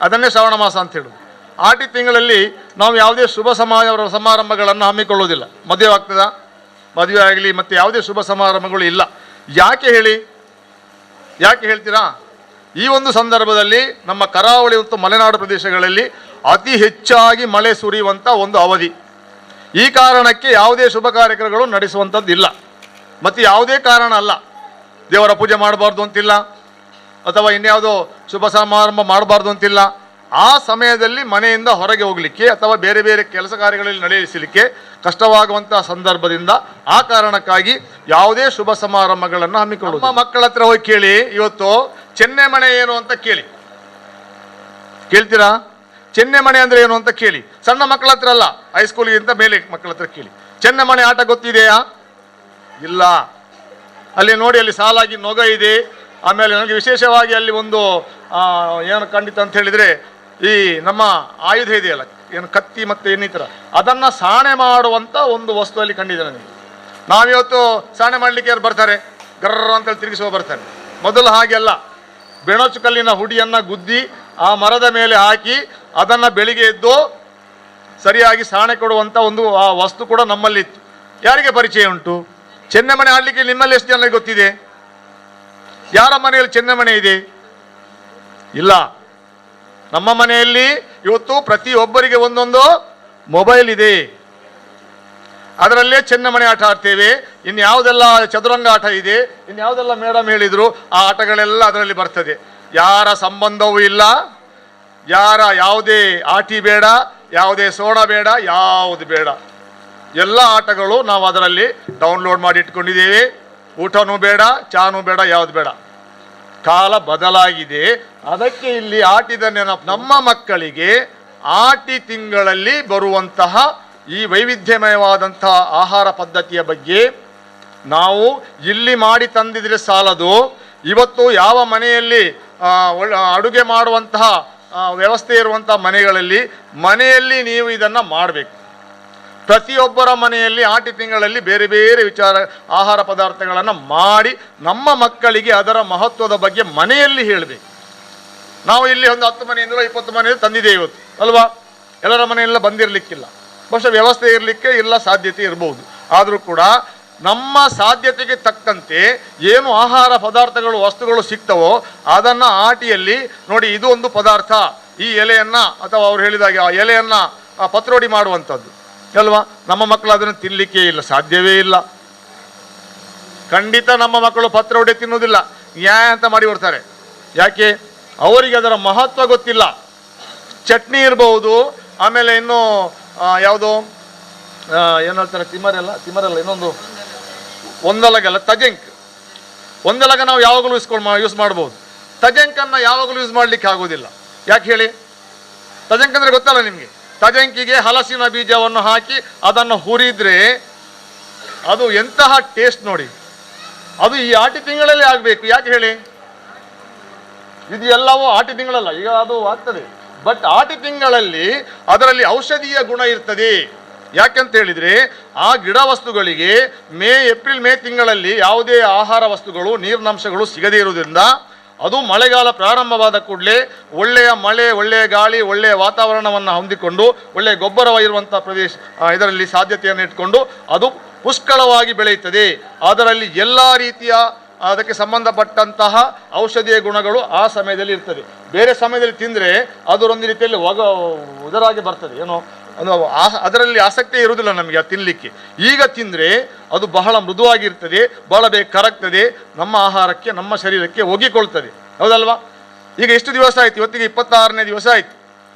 S6: ಅದನ್ನೇ ಶ್ರಾವಣ ಮಾಸ ಅಂತ ಹೇಳೋದು. ಆಟಿ ತಿಂಗಳಲ್ಲಿ ನಾವು ಯಾವುದೇ ಶುಭ ಸಮಾರಂಭಗಳನ್ನು ಹಮ್ಮಿಕೊಳ್ಳೋದಿಲ್ಲ. ಮದುವೆ ಆಗ್ತದಾ? ಮದುವೆ ಆಗಲಿ ಮತ್ತು ಯಾವುದೇ ಶುಭ ಸಮಾರಂಭಗಳು ಇಲ್ಲ. ಯಾಕೆ ಹೇಳಿ? ಯಾಕೆ ಹೇಳ್ತೀರಾ? ಈ ಒಂದು ಸಂದರ್ಭದಲ್ಲಿ ನಮ್ಮ ಕರಾವಳಿ ಮತ್ತು ಮಲೆನಾಡು ಪ್ರದೇಶಗಳಲ್ಲಿ ಅತಿ ಹೆಚ್ಚಾಗಿ ಮಳೆ ಸುರಿಯುವಂಥ ಒಂದು ಅವಧಿ. ಈ ಕಾರಣಕ್ಕೆ ಯಾವುದೇ ಶುಭ ಕಾರ್ಯಕ್ರಮಗಳು ನಡೆಸುವಂಥದ್ದಿಲ್ಲ. ಮತ್ತು ಯಾವುದೇ ಕಾರಣ ಅಲ್ಲ, ದೇವರ ಪೂಜೆ ಮಾಡಬಾರ್ದು ಅಂತಿಲ್ಲ ಅಥವಾ ಇನ್ಯಾವುದೋ ಶುಭ ಸಮಾರಂಭ ಮಾಡಬಾರ್ದು ಅಂತಿಲ್ಲ. ಆ ಸಮಯದಲ್ಲಿ ಮನೆಯಿಂದ ಹೊರಗೆ ಹೋಗಲಿಕ್ಕೆ ಅಥವಾ ಬೇರೆ ಬೇರೆ ಕೆಲಸ ಕಾರ್ಯಗಳಲ್ಲಿ ನಡೆಸಲಿಕ್ಕೆ ಕಷ್ಟವಾಗುವಂಥ ಸಂದರ್ಭದಿಂದ ಆ ಕಾರಣಕ್ಕಾಗಿ ಯಾವುದೇ ಶುಭ ಸಮಾರಂಭಗಳನ್ನು ಹಮ್ಮಿಕೊಳ್ಳೋದು. ನಮ್ಮ ಮಕ್ಕಳ ಹತ್ರ ಹೋಗಿ ಕೇಳಿ, ಇವತ್ತು ಚೆನ್ನೆಮಣೆ ಏನು ಅಂತ ಕೇಳಿ, ಕೇಳ್ತೀರಾ? ಚೆನ್ನೆಮಣೆ ಅಂದರೆ ಏನು ಅಂತ ಕೇಳಿ. ಸಣ್ಣ ಮಕ್ಕಳ ಹತ್ರ ಅಲ್ಲ, ಹೈಸ್ಕೂಲ್ಗಿಂತ ಮೇಲೆ ಮಕ್ಕಳ ಹತ್ರ ಕೇಳಿ. ಚೆನ್ನೆಮಣೆ ಆಟ ಗೊತ್ತಿದೆಯಾ? ಇಲ್ಲ. ಅಲ್ಲಿ ನೋಡಿ, ಅಲ್ಲಿ ಸಾಲಾಗಿ ನೊಗ ಇದೆ. ಆಮೇಲೆ ನನಗೆ ವಿಶೇಷವಾಗಿ ಅಲ್ಲಿ ಒಂದು ಏನು ಖಂಡಿತ ಅಂತ ಹೇಳಿದರೆ, ಈ ನಮ್ಮ ಆಯುಧ ಇದೆಯಲ್ಲ, ಏನು ಕತ್ತಿ ಮತ್ತು ಇನ್ನಿತರ, ಅದನ್ನು ಸಾಣೆ ಮಾಡುವಂಥ ಒಂದು ವಸ್ತು ಅಲ್ಲಿ ಕಂಡಿದೆ ನನಗೆ. ನಾವಿವತ್ತು ಸಾಣೆ ಮಾಡಲಿಕ್ಕೆ ಯಾರು ಬರ್ತಾರೆ? ಗರ್ರ ಅಂತೇಳಿ ತಿರುಗಿಸುವ ಬರ್ತಾರೆ. ಮೊದಲು ಹಾಗೆ ಅಲ್ಲ, ಬೆಣಚುಕಲ್ಲಿನ ಹುಡಿಯನ್ನು ಗುದ್ದಿ ಆ ಮರದ ಮೇಲೆ ಹಾಕಿ ಅದನ್ನು ಬೆಳಿಗ್ಗೆ ಎದ್ದು ಸರಿಯಾಗಿ ಸಾಣೆ ಕೊಡುವಂಥ ಒಂದು ಆ ವಸ್ತು ಕೂಡ ನಮ್ಮಲ್ಲಿತ್ತು. ಯಾರಿಗೆ ಪರಿಚಯ ಉಂಟು? ಚೆನ್ನೆಮಣೆ ಆಡಲಿಕ್ಕೆ ನಿಮ್ಮಲ್ಲಿ ಎಷ್ಟು ಜನರಿಗೆ ಗೊತ್ತಿದೆ? ಯಾರ ಮನೆಯಲ್ಲಿ ಚೆನ್ನೆಮಣೆ ಇದೆ? ಇಲ್ಲ. ನಮ್ಮ ಮನೆಯಲ್ಲಿ ಇವತ್ತು ಪ್ರತಿಯೊಬ್ಬರಿಗೆ ಒಂದೊಂದು ಮೊಬೈಲ್ ಇದೆ, ಅದರಲ್ಲೇ ಚೆನ್ನೆಮಣೆ ಆಟ ಆಡ್ತೇವೆ. ಇನ್ಯಾವುದೆಲ್ಲ ಚದುರಂಗ ಆಟ ಇದೆ, ಇನ್ಯಾವುದೆಲ್ಲ ಮೇಡಮ್ ಹೇಳಿದರು, ಆ ಆಟಗಳೆಲ್ಲ ಅದರಲ್ಲಿ ಬರ್ತದೆ. ಯಾರ ಸಂಬಂಧವೂ ಇಲ್ಲ, ಯಾರ ಯಾವುದೇ ಆಟಿ ಬೇಡ, ಯಾವುದೇ ಸೋಡ ಬೇಡ, ಯಾವುದು ಬೇಡ. ಎಲ್ಲ ಆಟಗಳು ನಾವು ಅದರಲ್ಲಿ ಡೌನ್ಲೋಡ್ ಮಾಡಿ ಇಟ್ಕೊಂಡಿದ್ದೇವೆ. ಊಟನೂ ಬೇಡ, ಚಾನೂ ಬೇಡ, ಯಾವುದು ಬೇಡ. ಕಾಲ ಬದಲಾಗಿದೆ. ಅದಕ್ಕೆ ಇಲ್ಲಿ ಆಟಿದ ನೆನಪು. ನಮ್ಮ ಮಕ್ಕಳಿಗೆ ಆಟಿ ತಿಂಗಳಲ್ಲಿ ಬರುವಂತಹ ಈ ವೈವಿಧ್ಯಮಯವಾದಂತಹ ಆಹಾರ ಪದ್ಧತಿಯ ಬಗ್ಗೆ ನಾವು ಇಲ್ಲಿ ಮಾಡಿ ತಂದಿದ್ರೆ ಸಾಲದು. ಇವತ್ತು ಯಾವ ಮನೆಯಲ್ಲಿ ಅಡುಗೆ ಮಾಡುವಂತಹ ವ್ಯವಸ್ಥೆ ಇರುವಂಥ ಮನೆಗಳಲ್ಲಿ ಮನೆಯಲ್ಲಿ ನೀವು ಇದನ್ನು ಮಾಡಬೇಕು. ಪ್ರತಿಯೊಬ್ಬರ ಮನೆಯಲ್ಲಿ ಆಟಿ ತಿಂಗಳಲ್ಲಿ ಬೇರೆ ಬೇರೆ ವಿಚಾರ ಆಹಾರ ಪದಾರ್ಥಗಳನ್ನು ಮಾಡಿ ನಮ್ಮ ಮಕ್ಕಳಿಗೆ ಅದರ ಮಹತ್ವದ ಬಗ್ಗೆ ಮನೆಯಲ್ಲಿ ಹೇಳಬೇಕು. ನಾವು ಇಲ್ಲಿ ಒಂದು 10 ಮನೆಯಿಂದಲೋ 20 ಮನೆಯಿಂದ ತಂದಿದ್ದೇವೆ ಇವತ್ತು, ಅಲ್ವಾ? ಎಲ್ಲರ ಮನೆಯೆಲ್ಲ ಬಂದಿರಲಿಕ್ಕಿಲ್ಲ, ಬಹುಶಃ ವ್ಯವಸ್ಥೆ ಇರಲಿಕ್ಕೆ ಇಲ್ಲ, ಸಾಧ್ಯತೆ ಇರ್ಬೋದು. ಆದರೂ ಕೂಡ ನಮ್ಮ ಸಾಧ್ಯತೆಗೆ ತಕ್ಕಂತೆ ಏನು ಆಹಾರ ಪದಾರ್ಥಗಳು ವಸ್ತುಗಳು ಸಿಗ್ತವೋ ಅದನ್ನು ಆಟಿಯಲ್ಲಿ ನೋಡಿ, ಇದು ಒಂದು ಪದಾರ್ಥ, ಈ ಎಲೆಯನ್ನು ಅಥವಾ ಅವ್ರು ಹೇಳಿದಾಗೆ ಆ ಎಲೆಯನ್ನು ಪತ್ರೋಡಿ ಮಾಡುವಂಥದ್ದು ಅಲ್ವಾ? ನಮ್ಮ ಮಕ್ಕಳು ಅದನ್ನು ತಿನ್ನಲಿಕ್ಕೆ ಇಲ್ಲ, ಸಾಧ್ಯವೇ ಇಲ್ಲ. ಖಂಡಿತ ನಮ್ಮ ಮಕ್ಕಳು ಪತ್ರೋಡಿ ತಿನ್ನುವುದಿಲ್ಲ, ನ್ಯಾಯ ಅಂತ ಮಾಡಿ ಬರ್ತಾರೆ. ಯಾಕೆ? ಅವರಿಗೆ ಅದರ ಮಹತ್ವ ಗೊತ್ತಿಲ್ಲ. ಚಟ್ನಿ ಇರ್ಬೋದು, ಆಮೇಲೆ ಇನ್ನು ಯಾವುದು ಏನು ಹೇಳ್ತಾರೆ, ತಿಮರೆಲ್ಲ, ತಿಮರೆಲ್ಲ ಇನ್ನೊಂದು ಒಂದಲಗಲ್ಲ, ತಜಂಕ್. ಒಂದಲಗ ನಾವು ಯಾವಾಗಲೂ ಯೂಸ್ ಮಾಡ್ಬೋದು. ತಜಂಕನ್ನು ಯಾವಾಗಲೂ ಯೂಸ್ ಮಾಡಲಿಕ್ಕೆ ಆಗೋದಿಲ್ಲ. ಯಾಕೆ ಹೇಳಿ? ತಜಂಕ್ ಅಂದರೆ ಗೊತ್ತಲ್ಲ ನಿಮಗೆ? ತಜಂಕಿಗೆ ಹಲಸಿನ ಬೀಜವನ್ನು ಹಾಕಿ ಅದನ್ನು ಹುರಿದ್ರೆ ಅದು ಎಂತಹ ಟೇಸ್ಟ್ ನೋಡಿ. ಅದು ಈ ಆಟಿ ತಿಂಗಳಲ್ಲಿ ಆಗಬೇಕು. ಯಾಕೆ ಹೇಳಿ? ಇದು ಎಲ್ಲವೂ ಆಟಿ ತಿಂಗಳಲ್ಲ, ಈಗ ಅದು ಆಗ್ತದೆ, ಬಟ್ ಆಟಿ ತಿಂಗಳಲ್ಲಿ ಅದರಲ್ಲಿ ಔಷಧೀಯ ಗುಣ ಇರ್ತದೆ. ಯಾಕೆಂತ ಹೇಳಿದರೆ ಆ ಗಿಡ ವಸ್ತುಗಳಿಗೆ ಏಪ್ರಿಲ್ ಮೇ ತಿಂಗಳಲ್ಲಿ ಯಾವುದೇ ಆಹಾರ ವಸ್ತುಗಳು ನೀರಿನಂಶಗಳು ಸಿಗದೇ ಇರುವುದರಿಂದ ಅದು ಮಳೆಗಾಲ ಪ್ರಾರಂಭವಾದ ಕೂಡಲೇ ಒಳ್ಳೆಯ ಮಳೆ, ಒಳ್ಳೆಯ ಗಾಳಿ, ಒಳ್ಳೆಯ ವಾತಾವರಣವನ್ನು ಹೊಂದಿಕೊಂಡು ಒಳ್ಳೆಯ ಗೊಬ್ಬರವಾಗಿರುವಂಥ ಪ್ರದೇಶ ಇದರಲ್ಲಿ ಸಾಧ್ಯತೆಯನ್ನು ಇಟ್ಕೊಂಡು ಅದು ಪುಷ್ಕಳವಾಗಿ ಬೆಳೆಯುತ್ತದೆ. ಅದರಲ್ಲಿ ಎಲ್ಲ ರೀತಿಯ ಅದಕ್ಕೆ ಸಂಬಂಧಪಟ್ಟಂತಹ ಔಷಧೀಯ ಗುಣಗಳು ಆ ಸಮಯದಲ್ಲಿ ಇರ್ತದೆ. ಬೇರೆ ಸಮಯದಲ್ಲಿ ತಿಂದರೆ ಅದರೊಂದು ರೀತಿಯಲ್ಲಿ ಉದರಾಗಿ ಬರ್ತದೆ, ಏನೋ ಅದು ಅದರಲ್ಲಿ ಆಸಕ್ತಿ ಇರುವುದಿಲ್ಲ ನಮಗೆ ಅದು ತಿನ್ನಲಿಕ್ಕೆ. ಈಗ ತಿಂದರೆ ಅದು ಬಹಳ ಮೃದುವಾಗಿರ್ತದೆ, ಬಹಳ ಬೇಗ ಕರಗ್ತದೆ, ನಮ್ಮ ಆಹಾರಕ್ಕೆ ನಮ್ಮ ಶರೀರಕ್ಕೆ ಒಗ್ಗಿಕೊಳ್ತದೆ, ಹೌದಲ್ವಾ? ಈಗ ಎಷ್ಟು ದಿವಸ ಆಯಿತು? ಇವತ್ತಿಗೆ 26ನೇ ದಿವಸ ಆಯಿತು.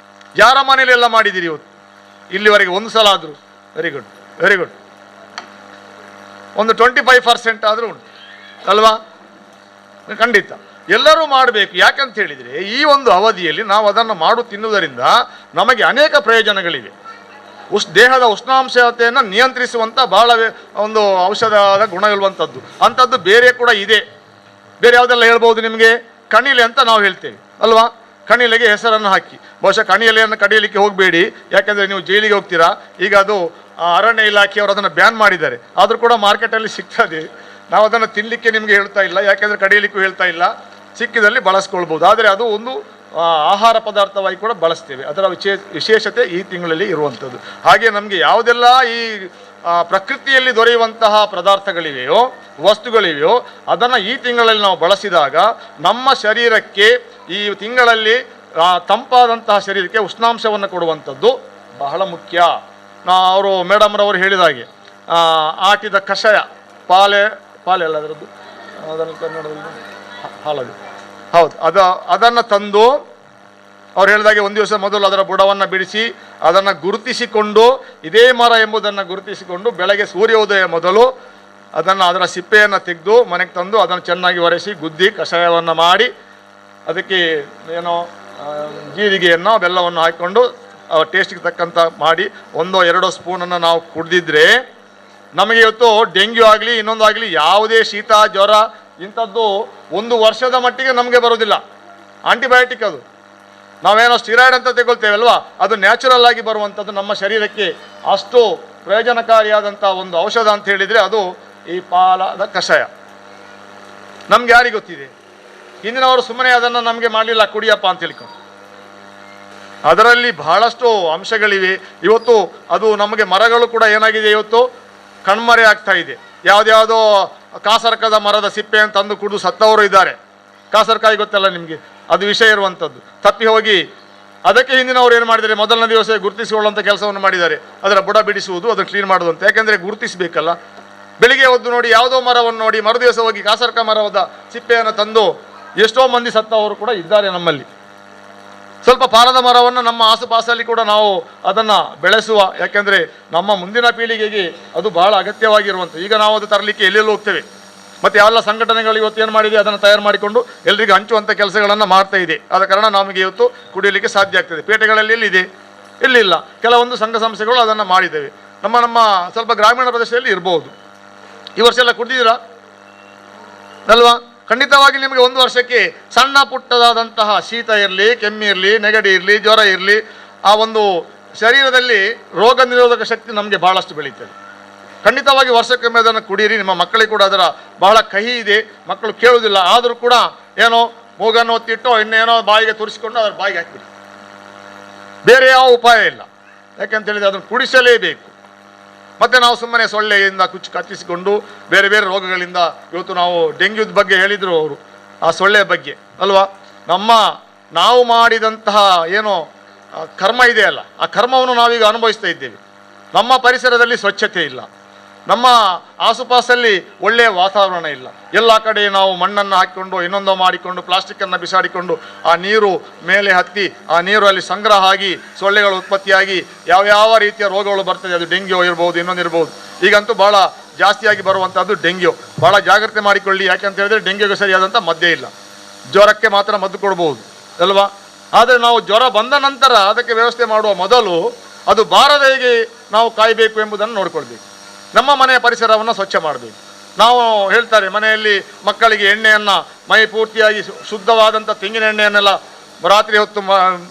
S6: ಯಾರ ಮನೇಲೆಲ್ಲ ಮಾಡಿದ್ದೀರಿ ಇವತ್ತು ಇಲ್ಲಿವರೆಗೆ ಒಂದು ಸಲ ಆದರೂ? Very good, very good. ಒಂದು 25% ಆದರೂ ಉಂಟು ಅಲ್ವಾ? ಖಂಡಿತ ಎಲ್ಲರೂ ಮಾಡಬೇಕು. ಯಾಕಂತ ಹೇಳಿದರೆ ಈ ಒಂದು ಅವಧಿಯಲ್ಲಿ ನಾವು ಅದನ್ನು ಮಾಡು ತಿನ್ನುವುದರಿಂದ ನಮಗೆ ಅನೇಕ ಪ್ರಯೋಜನಗಳಿವೆ. ದೇಹದ ಉಷ್ಣಾಂಶತೆಯನ್ನು ನಿಯಂತ್ರಿಸುವಂಥ ಬಹಳ ಒಂದು ಔಷಧದ ಗುಣ ಇರುವಂಥದ್ದು. ಅಂಥದ್ದು ಬೇರೆ ಕೂಡ ಇದೆ. ಬೇರೆ ಯಾವುದೆಲ್ಲ ಹೇಳ್ಬೋದು ನಿಮಗೆ? ಕಣಿಲೆ ಅಂತ ನಾವು ಹೇಳ್ತೇವೆ ಅಲ್ವಾ? ಕಣಿಲೆಗೆ ಹೆಸರನ್ನು ಹಾಕಿ, ಬಹುಶಃ ಕಣಿಲೆಯನ್ನು ಕಡಿಯಲಿಕ್ಕೆ ಹೋಗಬೇಡಿ, ಯಾಕೆಂದರೆ ನೀವು ಜೈಲಿಗೆ ಹೋಗ್ತೀರಾ. ಈಗ ಅದು ಅರಣ್ಯ ಇಲಾಖೆಯವರು ಅದನ್ನು ಬ್ಯಾನ್ ಮಾಡಿದ್ದಾರೆ, ಆದರೂ ಕೂಡ ಮಾರ್ಕೆಟಲ್ಲಿ ಸಿಗ್ತದೆ. ನಾವು ಅದನ್ನು ತಿನ್ನಲಿಕ್ಕೆ ನಿಮಗೆ ಹೇಳ್ತಾ ಇಲ್ಲ, ಯಾಕೆಂದರೆ ಕಡಿಯಲಿಕ್ಕೂ ಹೇಳ್ತಾ ಇಲ್ಲ. ಸಿಕ್ಕಿದಲ್ಲಿ ಬಳಸ್ಕೊಳ್ಬೋದು, ಆದರೆ ಅದು ಒಂದು ಆಹಾರ ಪದಾರ್ಥವಾಗಿ ಕೂಡ ಬಳಸ್ತೇವೆ. ಅದರ ವಿಶೇಷತೆ ಈ ತಿಂಗಳಲ್ಲಿ ಇರುವಂಥದ್ದು. ಹಾಗೆ ನಮಗೆ ಯಾವುದೆಲ್ಲ ಈ ಪ್ರಕೃತಿಯಲ್ಲಿ ದೊರೆಯುವಂತಹ ಪದಾರ್ಥಗಳಿವೆಯೋ, ವಸ್ತುಗಳಿವೆಯೋ ಅದನ್ನು ಈ ತಿಂಗಳಲ್ಲಿ ನಾವು ಬಳಸಿದಾಗ ನಮ್ಮ ಶರೀರಕ್ಕೆ ಈ ತಿಂಗಳಲ್ಲಿ ತಂಪಾದಂತಹ ಶರೀರಕ್ಕೆ ಉಷ್ಣಾಂಶವನ್ನು ಕೊಡುವಂಥದ್ದು ಬಹಳ ಮುಖ್ಯ. ಅವರು ಮೇಡಮ್ರವರು ಹೇಳಿದಾಗೆ ಆಟಿದ ಕಷಾಯ, ಪಾಲೆ, ಪಾಲೆ ಅಲ್ಲ ಅದರದ್ದು, ಅದನ್ನು ಕನ್ನಡದಲ್ಲಿ ಹಾಲದು, ಹೌದು, ಅದನ್ನು ತಂದು ಅವ್ರು ಹೇಳಿದಾಗೆ ಒಂದು ದಿವಸ ಮೊದಲು ಅದರ ಬುಡವನ್ನು ಬಿಡಿಸಿ ಅದನ್ನು ಗುರುತಿಸಿಕೊಂಡು, ಇದೇ ಮರ ಎಂಬುದನ್ನು ಗುರುತಿಸಿಕೊಂಡು ಬೆಳಗ್ಗೆ ಸೂರ್ಯೋದಯ ಮೊದಲು ಅದನ್ನು ಅದರ ಸಿಪ್ಪೆಯನ್ನು ತೆಗೆದು ಮನೆಗೆ ತಂದು ಅದನ್ನು ಚೆನ್ನಾಗಿ ಒರೆಸಿ ಗುದ್ದಿ ಕಷಾಯವನ್ನು ಮಾಡಿ ಅದಕ್ಕೆ ಏನೋ ಜೀರಿಗೆಯನ್ನು ಬೆಲ್ಲವನ್ನು ಹಾಕಿಕೊಂಡು ಟೇಸ್ಟಿಗೆ ತಕ್ಕಂಥ ಮಾಡಿ ಒಂದೋ ಎರಡೋ ಸ್ಪೂನನ್ನು ನಾವು ಕುಡಿದಿದ್ರೆ ನಮಗೆ ಇವತ್ತು ಡೆಂಗ್ಯೂ ಆಗಲಿ ಇನ್ನೊಂದಾಗಲಿ ಯಾವುದೇ ಶೀತ ಜ್ವರ ಇಂಥದ್ದು ಒಂದು ವರ್ಷದ ಮಟ್ಟಿಗೆ ನಮಗೆ ಬರೋದಿಲ್ಲ. ಆಂಟಿಬಯೋಟಿಕ್ ಅದು, ನಾವೇನೋ ಸ್ಟಿರಾಯ್ಡ್ ಅಂತ ತಗೊಳ್ತೇವಲ್ವಾ, ಅದು ನ್ಯಾಚುರಲ್ ಆಗಿ ಬರುವಂಥದ್ದು, ನಮ್ಮ ಶರೀರಕ್ಕೆ ಅಷ್ಟು ಪ್ರಯೋಜನಕಾರಿಯಾದಂಥ ಒಂದು ಔಷಧ ಅಂತ ಹೇಳಿದರೆ ಅದು ಈ ಪಾಲದ ಕಷಾಯ. ನಮ್ಗೆ ಯಾರಿಗೆ ಗೊತ್ತಿದೆ? ಹಿಂದಿನವರು ಸುಮ್ಮನೆ ಅದನ್ನು ನಮಗೆ ಮಾಡಲಿಲ್ಲ, ಕುಡಿಯಪ್ಪ ಅಂತ ಹೇಳ್ಕೊಂಡು. ಅದರಲ್ಲಿ ಬಹಳಷ್ಟು ಅಂಶಗಳಿವೆ. ಇವತ್ತು ಅದು ನಮಗೆ ಮರಗಳು ಕೂಡ ಏನಾಗಿದೆ, ಇವತ್ತು ಕಣ್ಮರೆ ಆಗ್ತಾ ಇದೆ. ಯಾವುದ್ಯಾವುದೋ ಕಾಸರಕದ ಮರದ ಸಿಪ್ಪೆಯನ್ನು ತಂದು ಕುಡಿದು ಸತ್ತವರು ಇದ್ದಾರೆ. ಕಾಸರಕಾಯಿ ಗೊತ್ತಲ್ಲ ನಿಮಗೆ, ಅದು ವಿಷ ಇರುವಂಥದ್ದು. ತಪ್ಪಿ ಹೋಗಿ ಅದಕ್ಕೆ ಹಿಂದಿನವರು ಏನು ಮಾಡಿದ್ದಾರೆ, ಮೊದಲನೇ ದಿವಸ ಗುರುತಿಸಿಕೊಳ್ಳುವಂಥ ಕೆಲಸವನ್ನು ಮಾಡಿದ್ದಾರೆ. ಅದರ ಬುಡ ಬಿಡಿಸುವುದು, ಅದನ್ನು ಕ್ಲೀನ್ ಮಾಡುವುದು ಅಂತ. ಯಾಕೆಂದರೆ ಗುರುತಿಸಬೇಕಲ್ಲ. ಬೆಳಿಗ್ಗೆ ಹೊತ್ತು ನೋಡಿ ಯಾವುದೋ ಮರವನ್ನು ನೋಡಿ ಮರುದಿವಸ ಹೋಗಿ ಕಾಸರಕ ಮರದ ಸಿಪ್ಪೆಯನ್ನು ತಂದು ಎಷ್ಟೋ ಮಂದಿ ಸತ್ತವರು ಕೂಡ ಇದ್ದಾರೆ ನಮ್ಮಲ್ಲಿ. ಸ್ವಲ್ಪ ಪಾಲದ ಮರವನ್ನು ನಮ್ಮ ಆಸುಪಾಸಲ್ಲಿ ಕೂಡ ನಾವು ಅದನ್ನು ಬೆಳೆಸುವ, ಯಾಕೆಂದರೆ ನಮ್ಮ ಮುಂದಿನ ಪೀಳಿಗೆಗೆ ಅದು ಬಹಳ ಅಗತ್ಯವಾಗಿರುವಂಥ. ಈಗ ನಾವು ಅದು ತರಲಿಕ್ಕೆ ಎಲ್ಲೆಲ್ಲೂ ಹೋಗ್ತೇವೆ. ಮತ್ತು ಯಾವೆಲ್ಲ ಸಂಘಟನೆಗಳು ಇವತ್ತು ಏನು ಮಾಡಿದೆ, ಅದನ್ನು ತಯಾರು ಮಾಡಿಕೊಂಡು ಎಲ್ರಿಗೂ ಹಂಚುವಂಥ ಕೆಲಸಗಳನ್ನು ಮಾಡ್ತಾ ಇದೆ. ಆದ ಕಾರಣ ನಮಗೆ ಇವತ್ತು ಕುಡಿಯಲಿಕ್ಕೆ ಸಾಧ್ಯ ಆಗ್ತದೆ. ಪೇಟೆಗಳಲ್ಲಿ ಎಲ್ಲಿದೆ? ಎಲ್ಲಿಲ್ಲ. ಕೆಲವೊಂದು ಸಂಘ ಸಂಸ್ಥೆಗಳು ಅದನ್ನು ಮಾಡಿದ್ದೇವೆ. ನಮ್ಮ ನಮ್ಮ ಸ್ವಲ್ಪ ಗ್ರಾಮೀಣ ಪ್ರದೇಶದಲ್ಲಿ ಇರ್ಬೋದು. ಈ ವರ್ಷ ಎಲ್ಲ ಕುಡಿದಿದ್ದೀರಾ ಅಲ್ವಾ? ಖಂಡಿತವಾಗಿ ನಿಮಗೆ ಒಂದು ವರ್ಷಕ್ಕೆ ಸಣ್ಣ ಪುಟ್ಟದಾದಂತಹ ಶೀತ ಇರಲಿ, ಕೆಮ್ಮಿರಲಿ, ನೆಗಡಿ ಇರಲಿ, ಜ್ವರ ಇರಲಿ, ಆ ಒಂದು ಶರೀರದಲ್ಲಿ ರೋಗ ನಿರೋಧಕ ಶಕ್ತಿ ನಮಗೆ ಭಾಳಷ್ಟು ಬೆಳೀತದೆ. ಖಂಡಿತವಾಗಿ ವರ್ಷಕ್ಕೊಮ್ಮೆ ಅದನ್ನು ಕುಡೀರಿ. ನಿಮ್ಮ ಮಕ್ಕಳಿಗೆ ಕೂಡ ಅದರ ಬಹಳ ಕಹಿ ಇದೆ, ಮಕ್ಕಳು ಕೇಳುವುದಿಲ್ಲ. ಆದರೂ ಕೂಡ ಏನೋ ಮೂಗನ್ನು ಒತ್ತಿಟ್ಟು ಇನ್ನೇನೋ ಬಾಯಿಗೆ ತುರಿಸಿಕೊಂಡು ಅದರ ಬಾಯಿಗೆ ಹಾಕಿಬಿಡಿ, ಬೇರೆ ಯಾವ ಉಪಾಯ ಇಲ್ಲ. ಯಾಕೆಂತೇಳಿದರೆ ಅದನ್ನು ಕುಡಿಸಲೇಬೇಕು. ಮತ್ತು ನಾವು ಸುಮ್ಮನೆ ಸೊಳ್ಳೆಯಿಂದ ಕುಚ್ಚು ಕಚ್ಚಿಸಿಕೊಂಡು ಬೇರೆ ಬೇರೆ ರೋಗಗಳಿಂದ ಇವತ್ತು ನಾವು ಡೆಂಗ್ಯೂದ ಬಗ್ಗೆ ಹೇಳಿದರು ಅವರು, ಆ ಸೊಳ್ಳೆಯ ಬಗ್ಗೆ ಅಲ್ವಾ. ನಾವು ಮಾಡಿದಂತಹ ಏನೋ ಕರ್ಮ ಇದೆಯಲ್ಲ, ಆ ಕರ್ಮವನ್ನು ನಾವೀಗ ಅನುಭವಿಸ್ತಾ ಇದ್ದೇವೆ. ನಮ್ಮ ಪರಿಸರದಲ್ಲಿ ಸ್ವಚ್ಛತೆ ಇಲ್ಲ, ನಮ್ಮ ಆಸುಪಾಸಲ್ಲಿ ಒಳ್ಳೆಯ ವಾತಾವರಣ ಇಲ್ಲ. ಎಲ್ಲ ಕಡೆ ನಾವು ಮಣ್ಣನ್ನು ಹಾಕಿಕೊಂಡು ಇನ್ನೊಂದು ಮಾಡಿಕೊಂಡು ಪ್ಲಾಸ್ಟಿಕ್ಕನ್ನು ಬಿಸಾಡಿಕೊಂಡು ಆ ನೀರು ಮೇಲೆ ಹತ್ತಿ ಆ ನೀರು ಅಲ್ಲಿ ಸಂಗ್ರಹ ಆಗಿ ಸೊಳ್ಳೆಗಳು ಉತ್ಪತ್ತಿಯಾಗಿ ಯಾವ್ಯಾವ ರೀತಿಯ ರೋಗಗಳು ಬರ್ತದೆ. ಅದು ಡೆಂಗ್ಯೂ ಇರ್ಬೋದು, ಇನ್ನೊಂದಿರ್ಬೋದು. ಈಗಂತೂ ಭಾಳ ಜಾಸ್ತಿಯಾಗಿ ಬರುವಂಥದ್ದು ಡೆಂಗ್ಯೂ. ಭಾಳ ಜಾಗ್ರತೆ ಮಾಡಿಕೊಳ್ಳಿ. ಯಾಕೆ ಅಂತ ಹೇಳಿದರೆ ಡೆಂಗ್ಯೂಗೆ ಸರಿಯಾದಂಥ ಮದ್ದೇ ಇಲ್ಲ. ಜ್ವರಕ್ಕೆ ಮಾತ್ರ ಮದ್ದು ಕೊಡ್ಬೋದು ಅಲ್ವಾ. ಆದರೆ ನಾವು ಜ್ವರ ಬಂದ ನಂತರ ಅದಕ್ಕೆ ವ್ಯವಸ್ಥೆ ಮಾಡುವ ಮೊದಲು ಅದು ಬಾರದ ಹೇಗೆ ನಾವು ಕಾಯಬೇಕು ಎಂಬುದನ್ನು ನೋಡಿಕೊಳ್ಬೇಕು. ನಮ್ಮ ಮನೆಯ ಪರಿಸರವನ್ನು ಸ್ವಚ್ಛ ಮಾಡಬೇಕು. ನಾವು ಹೇಳ್ತಾರೆ ಮನೆಯಲ್ಲಿ ಮಕ್ಕಳಿಗೆ ಎಣ್ಣೆಯನ್ನು ಮೈ ಪೂರ್ತಿಯಾಗಿ ಶುದ್ಧವಾದಂಥ ತೆಂಗಿನ ಎಣ್ಣೆಯನ್ನೆಲ್ಲ ರಾತ್ರಿ ಹೊತ್ತು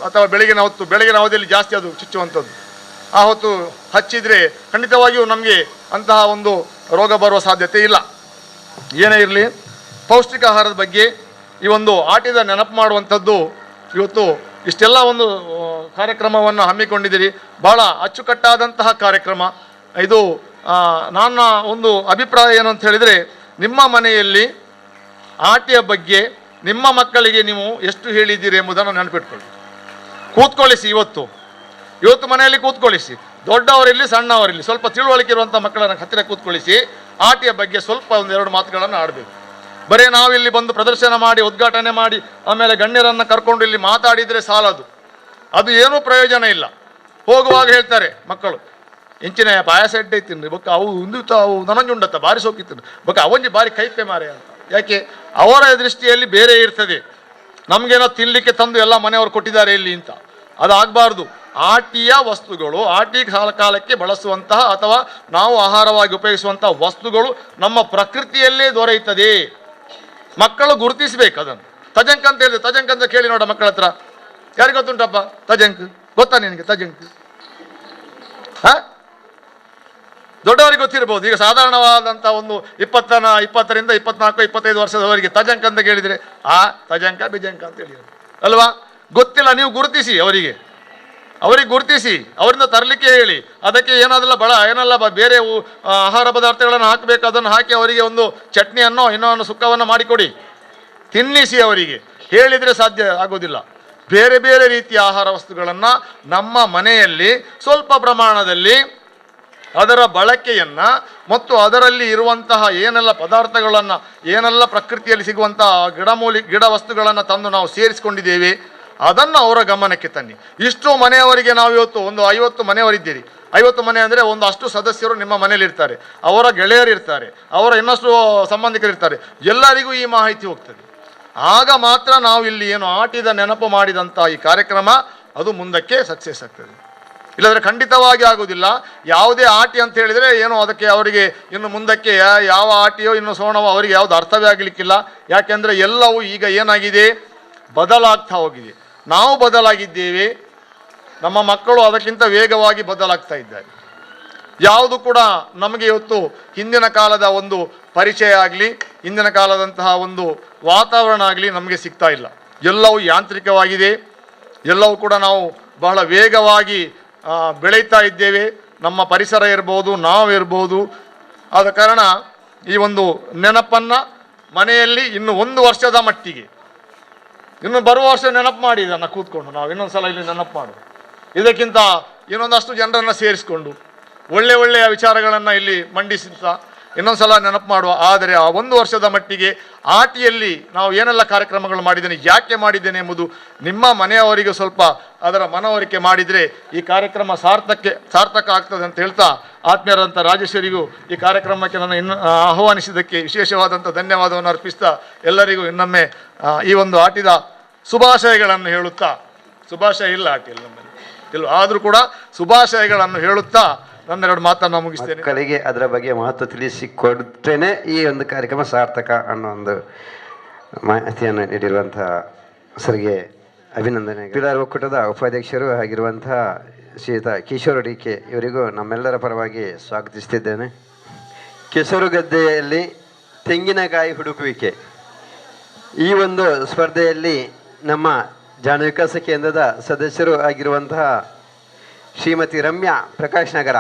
S6: ಅಥವಾ ಬೆಳಗಿನ ಹೊತ್ತು, ಬೆಳಗಿನ ಅವಧಿಯಲ್ಲಿ ಜಾಸ್ತಿ ಅದು ಚುಚ್ಚುವಂಥದ್ದು, ಆ ಹೊತ್ತು ಹಚ್ಚಿದರೆ ಖಂಡಿತವಾಗಿಯೂ ನಮಗೆ ಅಂತಹ ಒಂದು ರೋಗ ಬರುವ ಸಾಧ್ಯತೆ ಇಲ್ಲ. ಏನೇ ಇರಲಿ, ಪೌಷ್ಟಿಕ ಆಹಾರದ ಬಗ್ಗೆ ಈ ಒಂದು ಆಟದ ನೆನಪು ಮಾಡುವಂಥದ್ದು ಇವತ್ತು ಇಷ್ಟೆಲ್ಲ ಒಂದು ಕಾರ್ಯಕ್ರಮವನ್ನು ಹಮ್ಮಿಕೊಂಡಿದ್ದೀರಿ. ಭಾಳ ಅಚ್ಚುಕಟ್ಟಾದಂತಹ ಕಾರ್ಯಕ್ರಮ ಇದು. ನನ್ನ ಒಂದು ಅಭಿಪ್ರಾಯ ಏನು ಅಂತ ಹೇಳಿದರೆ, ನಿಮ್ಮ ಮನೆಯಲ್ಲಿ ಆಟಿಯ ಬಗ್ಗೆ ನಿಮ್ಮ ಮಕ್ಕಳಿಗೆ ನೀವು ಎಷ್ಟು ಹೇಳಿದ್ದೀರಿ ಎಂಬುದನ್ನು ನೆನಪಿಟ್ಕೊಳ್ಳಿ. ಕೂತ್ಕೊಳ್ಳಿಸಿ, ಇವತ್ತು ಇವತ್ತು ಮನೆಯಲ್ಲಿ ಕೂತ್ಕೊಳ್ಳಿಸಿ, ದೊಡ್ಡವರಿರಲಿ ಸಣ್ಣವರಿರಲಿ, ಸ್ವಲ್ಪ ತಿಳುವಳಿಕೆ ಇರುವಂಥ ಮಕ್ಕಳನ್ನು ಹತ್ತಿರ ಕೂತ್ಕೊಳ್ಳಿಸಿ ಆಟಿಯ ಬಗ್ಗೆ ಸ್ವಲ್ಪ ಒಂದೆರಡು ಮಾತುಗಳನ್ನು ಆಡಬೇಕು. ಬರೀ ನಾವಿಲ್ಲಿ ಬಂದು ಪ್ರದರ್ಶನ ಮಾಡಿ, ಉದ್ಘಾಟನೆ ಮಾಡಿ, ಆಮೇಲೆ ಗಣ್ಯರನ್ನು ಕರ್ಕೊಂಡು ಇಲ್ಲಿ ಮಾತಾಡಿದರೆ ಸಾಲದು, ಅದು ಏನೂ ಪ್ರಯೋಜನ ಇಲ್ಲ. ಹೋಗುವಾಗ ಹೇಳ್ತಾರೆ ಮಕ್ಕಳು, ಇಂಚಿನ ಪಾಯಸ ಎಡ್ಡೆ ತಿನ್ರಿ ಬೊಕ್ಕ ಅವು ಉಂದುತ್ತ ಅವು ನನಂಜುಂಡತ್ತ ಬಾರಿ ಸೋಕಿತ್ತು ಬೊಕ್ಕ ಅವಂಜಿ ಬಾರಿ ಕೈಪೆ ಮಾರೆ ಅಂತ. ಯಾಕೆ? ಅವರ ದೃಷ್ಟಿಯಲ್ಲಿ ಬೇರೆ ಇರ್ತದೆ, ನಮಗೇನೋ ತಿನ್ನಲಿಕ್ಕೆ ತಂದು ಎಲ್ಲ ಮನೆಯವರು ಕೊಟ್ಟಿದ್ದಾರೆ ಇಲ್ಲಿ ಅಂತ. ಅದಾಗಬಾರ್ದು. ಆಟಿಯ ವಸ್ತುಗಳು, ಆಟಿ ಕಾಲಕ್ಕೆ ಬಳಸುವಂತಹ ಅಥವಾ ನಾವು ಆಹಾರವಾಗಿ ಉಪಯೋಗಿಸುವಂತಹ ವಸ್ತುಗಳು ನಮ್ಮ ಪ್ರಕೃತಿಯಲ್ಲೇ ದೊರೆಯುತ್ತದೆ. ಮಕ್ಕಳು ಗುರುತಿಸಬೇಕು ಅದನ್ನು. ತಜಂಕ್ ಅಂತ ಹೇಳಿದೆ, ತಜಂಕ್ ಅಂತ ಕೇಳಿ ನೋಡ ಮಕ್ಕಳ ಹತ್ರ, ಯಾರಿಗೆ ಗೊತ್ತುಂಟಪ್ಪ ತಜಂಕ್? ಗೊತ್ತಾ ನಿನಗೆ ತಜಂಕ್? ಹಾಂ, ದೊಡ್ಡವರಿಗೆ ಗೊತ್ತಿರ್ಬೋದು. ಈಗ ಸಾಧಾರಣವಾದಂಥ ಒಂದು 20ರಿಂದ 24, 25 ವರ್ಷದವರಿಗೆ ತಜಂಕ್ ಅಂತ ಕೇಳಿದರೆ ಆ ತಜಂಕ ಬಿಜಂಕ ಅಂತ ಹೇಳಿದ್ರು ಅಲ್ವಾ? ಗೊತ್ತಿಲ್ಲ. ನೀವು ಗುರುತಿಸಿ ಅವರಿಗೆ, ಅವರಿಗೆ ಗುರುತಿಸಿ, ಅವರಿಂದ ತರಲಿಕ್ಕೆ ಹೇಳಿ. ಅದಕ್ಕೆ ಏನಾದಲ್ಲ ಬಳ ಏನಲ್ಲ ಬೇರೆ ಆಹಾರ ಪದಾರ್ಥಗಳನ್ನು ಹಾಕಬೇಕು, ಅದನ್ನು ಹಾಕಿ ಅವರಿಗೆ ಒಂದು ಚಟ್ನಿಯನ್ನು ಇನ್ನೊಂದು ಸುಕ್ಕವನ್ನು ಮಾಡಿಕೊಡಿ, ತಿನ್ನಿಸಿ ಅವರಿಗೆ. ಹೇಳಿದರೆ ಸಾಧ್ಯ ಆಗೋದಿಲ್ಲ. ಬೇರೆ ಬೇರೆ ರೀತಿಯ ಆಹಾರ ವಸ್ತುಗಳನ್ನು ನಮ್ಮ ಮನೆಯಲ್ಲಿ ಸ್ವಲ್ಪ ಪ್ರಮಾಣದಲ್ಲಿ ಅದರ ಬಳಕೆಯನ್ನು ಮತ್ತು ಅದರಲ್ಲಿ ಇರುವಂತಹ ಏನೆಲ್ಲ ಪದಾರ್ಥಗಳನ್ನು, ಏನೆಲ್ಲ ಪ್ರಕೃತಿಯಲ್ಲಿ ಸಿಗುವಂತಹ ಗಿಡ ವಸ್ತುಗಳನ್ನು ತಂದು ನಾವು ಸೇರಿಸಿಕೊಂಡಿದ್ದೇವೆ, ಅದನ್ನು ಅವರ ಗಮನಕ್ಕೆ ತನ್ನಿ. ಇಷ್ಟು ಮನೆಯವರಿಗೆ ನಾವು ಇವತ್ತು ಒಂದು 50 ಮನೆಯವರಿದ್ದೀರಿ. 50 ಮನೆ ಅಂದರೆ ಒಂದು ಅಷ್ಟು ಸದಸ್ಯರು ನಿಮ್ಮ ಮನೆಯಲ್ಲಿರ್ತಾರೆ, ಅವರ ಗೆಳೆಯರಿರ್ತಾರೆ, ಅವರ ಇನ್ನಷ್ಟು ಸಂಬಂಧಿಕರಿರ್ತಾರೆ, ಎಲ್ಲರಿಗೂ ಈ ಮಾಹಿತಿ ಹೋಗ್ತದೆ. ಆಗ ಮಾತ್ರ ನಾವು ಇಲ್ಲಿ ಏನು ಆಟಿದ ನೆನಪು ಮಾಡಿದಂಥ ಈ ಕಾರ್ಯಕ್ರಮ ಅದು ಮುಂದಕ್ಕೆ ಸಕ್ಸಸ್ ಆಗ್ತದೆ. ಇಲ್ಲಂದರೆ ಖಂಡಿತವಾಗಿ ಆಗೋದಿಲ್ಲ. ಯಾವುದೇ ಆಟಿ ಅಂತ ಹೇಳಿದರೆ ಏನು ಅದಕ್ಕೆ ಅವರಿಗೆ ಇನ್ನು ಮುಂದಕ್ಕೆ ಯಾವ ಆಟಿಯೋ ಇನ್ನು ಸೋಣವೋ ಅವರಿಗೆ ಯಾವುದು ಅರ್ಥವೇ ಆಗಲಿಕ್ಕಿಲ್ಲ. ಯಾಕೆಂದರೆ ಎಲ್ಲವೂ ಈಗ ಏನಾಗಿದೆ, ಬದಲಾಗ್ತಾ ಹೋಗಿದೆ. ನಾವು ಬದಲಾಗಿದ್ದೇವೆ, ನಮ್ಮ ಮಕ್ಕಳು ಅದಕ್ಕಿಂತ ವೇಗವಾಗಿ ಬದಲಾಗ್ತಾ ಇದ್ದಾರೆ. ಯಾವುದು ಕೂಡ ನಮಗೆ ಇವತ್ತು ಹಿಂದಿನ ಕಾಲದ ಒಂದು ಪರಿಚಯ ಆಗಲಿ, ಹಿಂದಿನ ಕಾಲದಂತಹ ಒಂದು ವಾತಾವರಣ ಆಗಲಿ ನಮಗೆ ಸಿಗ್ತಾ ಇಲ್ಲ. ಎಲ್ಲವೂ ಯಾಂತ್ರಿಕವಾಗಿದೆ, ಎಲ್ಲವೂ ಕೂಡ ನಾವು ಬಹಳ ವೇಗವಾಗಿ ಬೆಳೀತಾ ಇದ್ದೇವೆ. ನಮ್ಮ ಪರಿಸರ ಇರ್ಬೋದು, ನಾವು ಇರ್ಬೋದು. ಆದ ಕಾರಣ ಈ ಒಂದು ನೆನಪನ್ನು ಮನೆಯಲ್ಲಿ ಇನ್ನು ಒಂದು ವರ್ಷದ ಮಟ್ಟಿಗೆ, ಇನ್ನು ಬರುವ ವರ್ಷ ನೆನಪು ಮಾಡಿ ಇದನ್ನು ಕೂತ್ಕೊಂಡು ನಾವು ಇನ್ನೊಂದು ಸಲ ಇಲ್ಲಿ ನೆನಪು ಮಾಡುವ, ಇದಕ್ಕಿಂತ ಇನ್ನೊಂದಷ್ಟು ಜನರನ್ನು ಸೇರಿಸಿಕೊಂಡು ಒಳ್ಳೆ ಒಳ್ಳೆಯ ವಿಚಾರಗಳನ್ನು ಇಲ್ಲಿ ಮಂಡಿಸುತ್ತಾ ಇನ್ನೊಂದು ಸಲ ನೆನಪು ಮಾಡುವ. ಆದರೆ ಆ ಒಂದು ವರ್ಷದ ಮಟ್ಟಿಗೆ ಆಟಿಯಲ್ಲಿ ನಾವು ಏನೆಲ್ಲ ಕಾರ್ಯಕ್ರಮಗಳು ಮಾಡಿದ್ದೇನೆ, ಯಾಕೆ ಮಾಡಿದ್ದೇನೆ ಎಂಬುದು ನಿಮ್ಮ ಮನೆಯವರಿಗೆ ಸ್ವಲ್ಪ ಅದರ ಮನವರಿಕೆ ಮಾಡಿದರೆ ಈ ಕಾರ್ಯಕ್ರಮ ಸಾರ್ಥಕ ಆಗ್ತದೆ ಅಂತ ಹೇಳ್ತಾ ಆತ್ಮೀಯರಂಥ ರಾಜೇಶ್ವರಿಗೂ ಈ ಕಾರ್ಯಕ್ರಮಕ್ಕೆ ನನ್ನ ಇನ್ನು ಆಹ್ವಾನಿಸಿದ್ದಕ್ಕೆ ವಿಶೇಷವಾದಂಥ ಧನ್ಯವಾದವನ್ನು ಅರ್ಪಿಸ್ತಾ ಎಲ್ಲರಿಗೂ ಇನ್ನೊಮ್ಮೆ ಈ ಒಂದು ಆಟಿದ ಶುಭಾಶಯಗಳನ್ನು ಹೇಳುತ್ತಾ, ಶುಭಾಶಯ ಇಲ್ಲ ಆಟಿಯಲ್ಲಿ ನಮ್ಮಲ್ಲಿ ಇಲ್ಲ, ಆದರೂ ಕೂಡ ಶುಭಾಶಯಗಳನ್ನು ಹೇಳುತ್ತಾ ನನ್ನೆರಡು ಮಾತನ್ನು ಮುಗಿಸ್ತೇನೆ.
S4: ಮಕ್ಕಳಿಗೆ ಅದರ ಬಗ್ಗೆ ಮಹತ್ವ ತಿಳಿಸಿಕೊಡ್ತೇನೆ ಈ ಒಂದು ಕಾರ್ಯಕ್ರಮ ಸಾರ್ಥಕ ಅನ್ನೋ ಒಂದು ಮಾಹಿತಿಯನ್ನು ನೀಡಿರುವಂತಹ ಸರಿಗೆ ಅಭಿನಂದನೆ. ಪಿಲಾರ್ ಒಕ್ಕೂಟದ ಉಪಾಧ್ಯಕ್ಷರು ಆಗಿರುವಂತಹ ಶ್ರೀಯುತ ಕಿಶೋರ್ ಡಿ ಕೆ ಇವರಿಗೂ ನಮ್ಮೆಲ್ಲರ ಪರವಾಗಿ ಸ್ವಾಗತಿಸುತ್ತಿದ್ದೇನೆ. ಕೆಸರುಗದ್ದೆಯಲ್ಲಿ ತೆಂಗಿನಕಾಯಿ ಹುಡುಕುವಿಕೆ ಈ ಒಂದು ಸ್ಪರ್ಧೆಯಲ್ಲಿ ನಮ್ಮ ಜ್ಞಾನ ವಿಕಾಸ ಕೇಂದ್ರದ ಸದಸ್ಯರು ಆಗಿರುವಂತಹ ಶ್ರೀಮತಿ ರಮ್ಯಾ ಪ್ರಕಾಶ್ ನಗರ.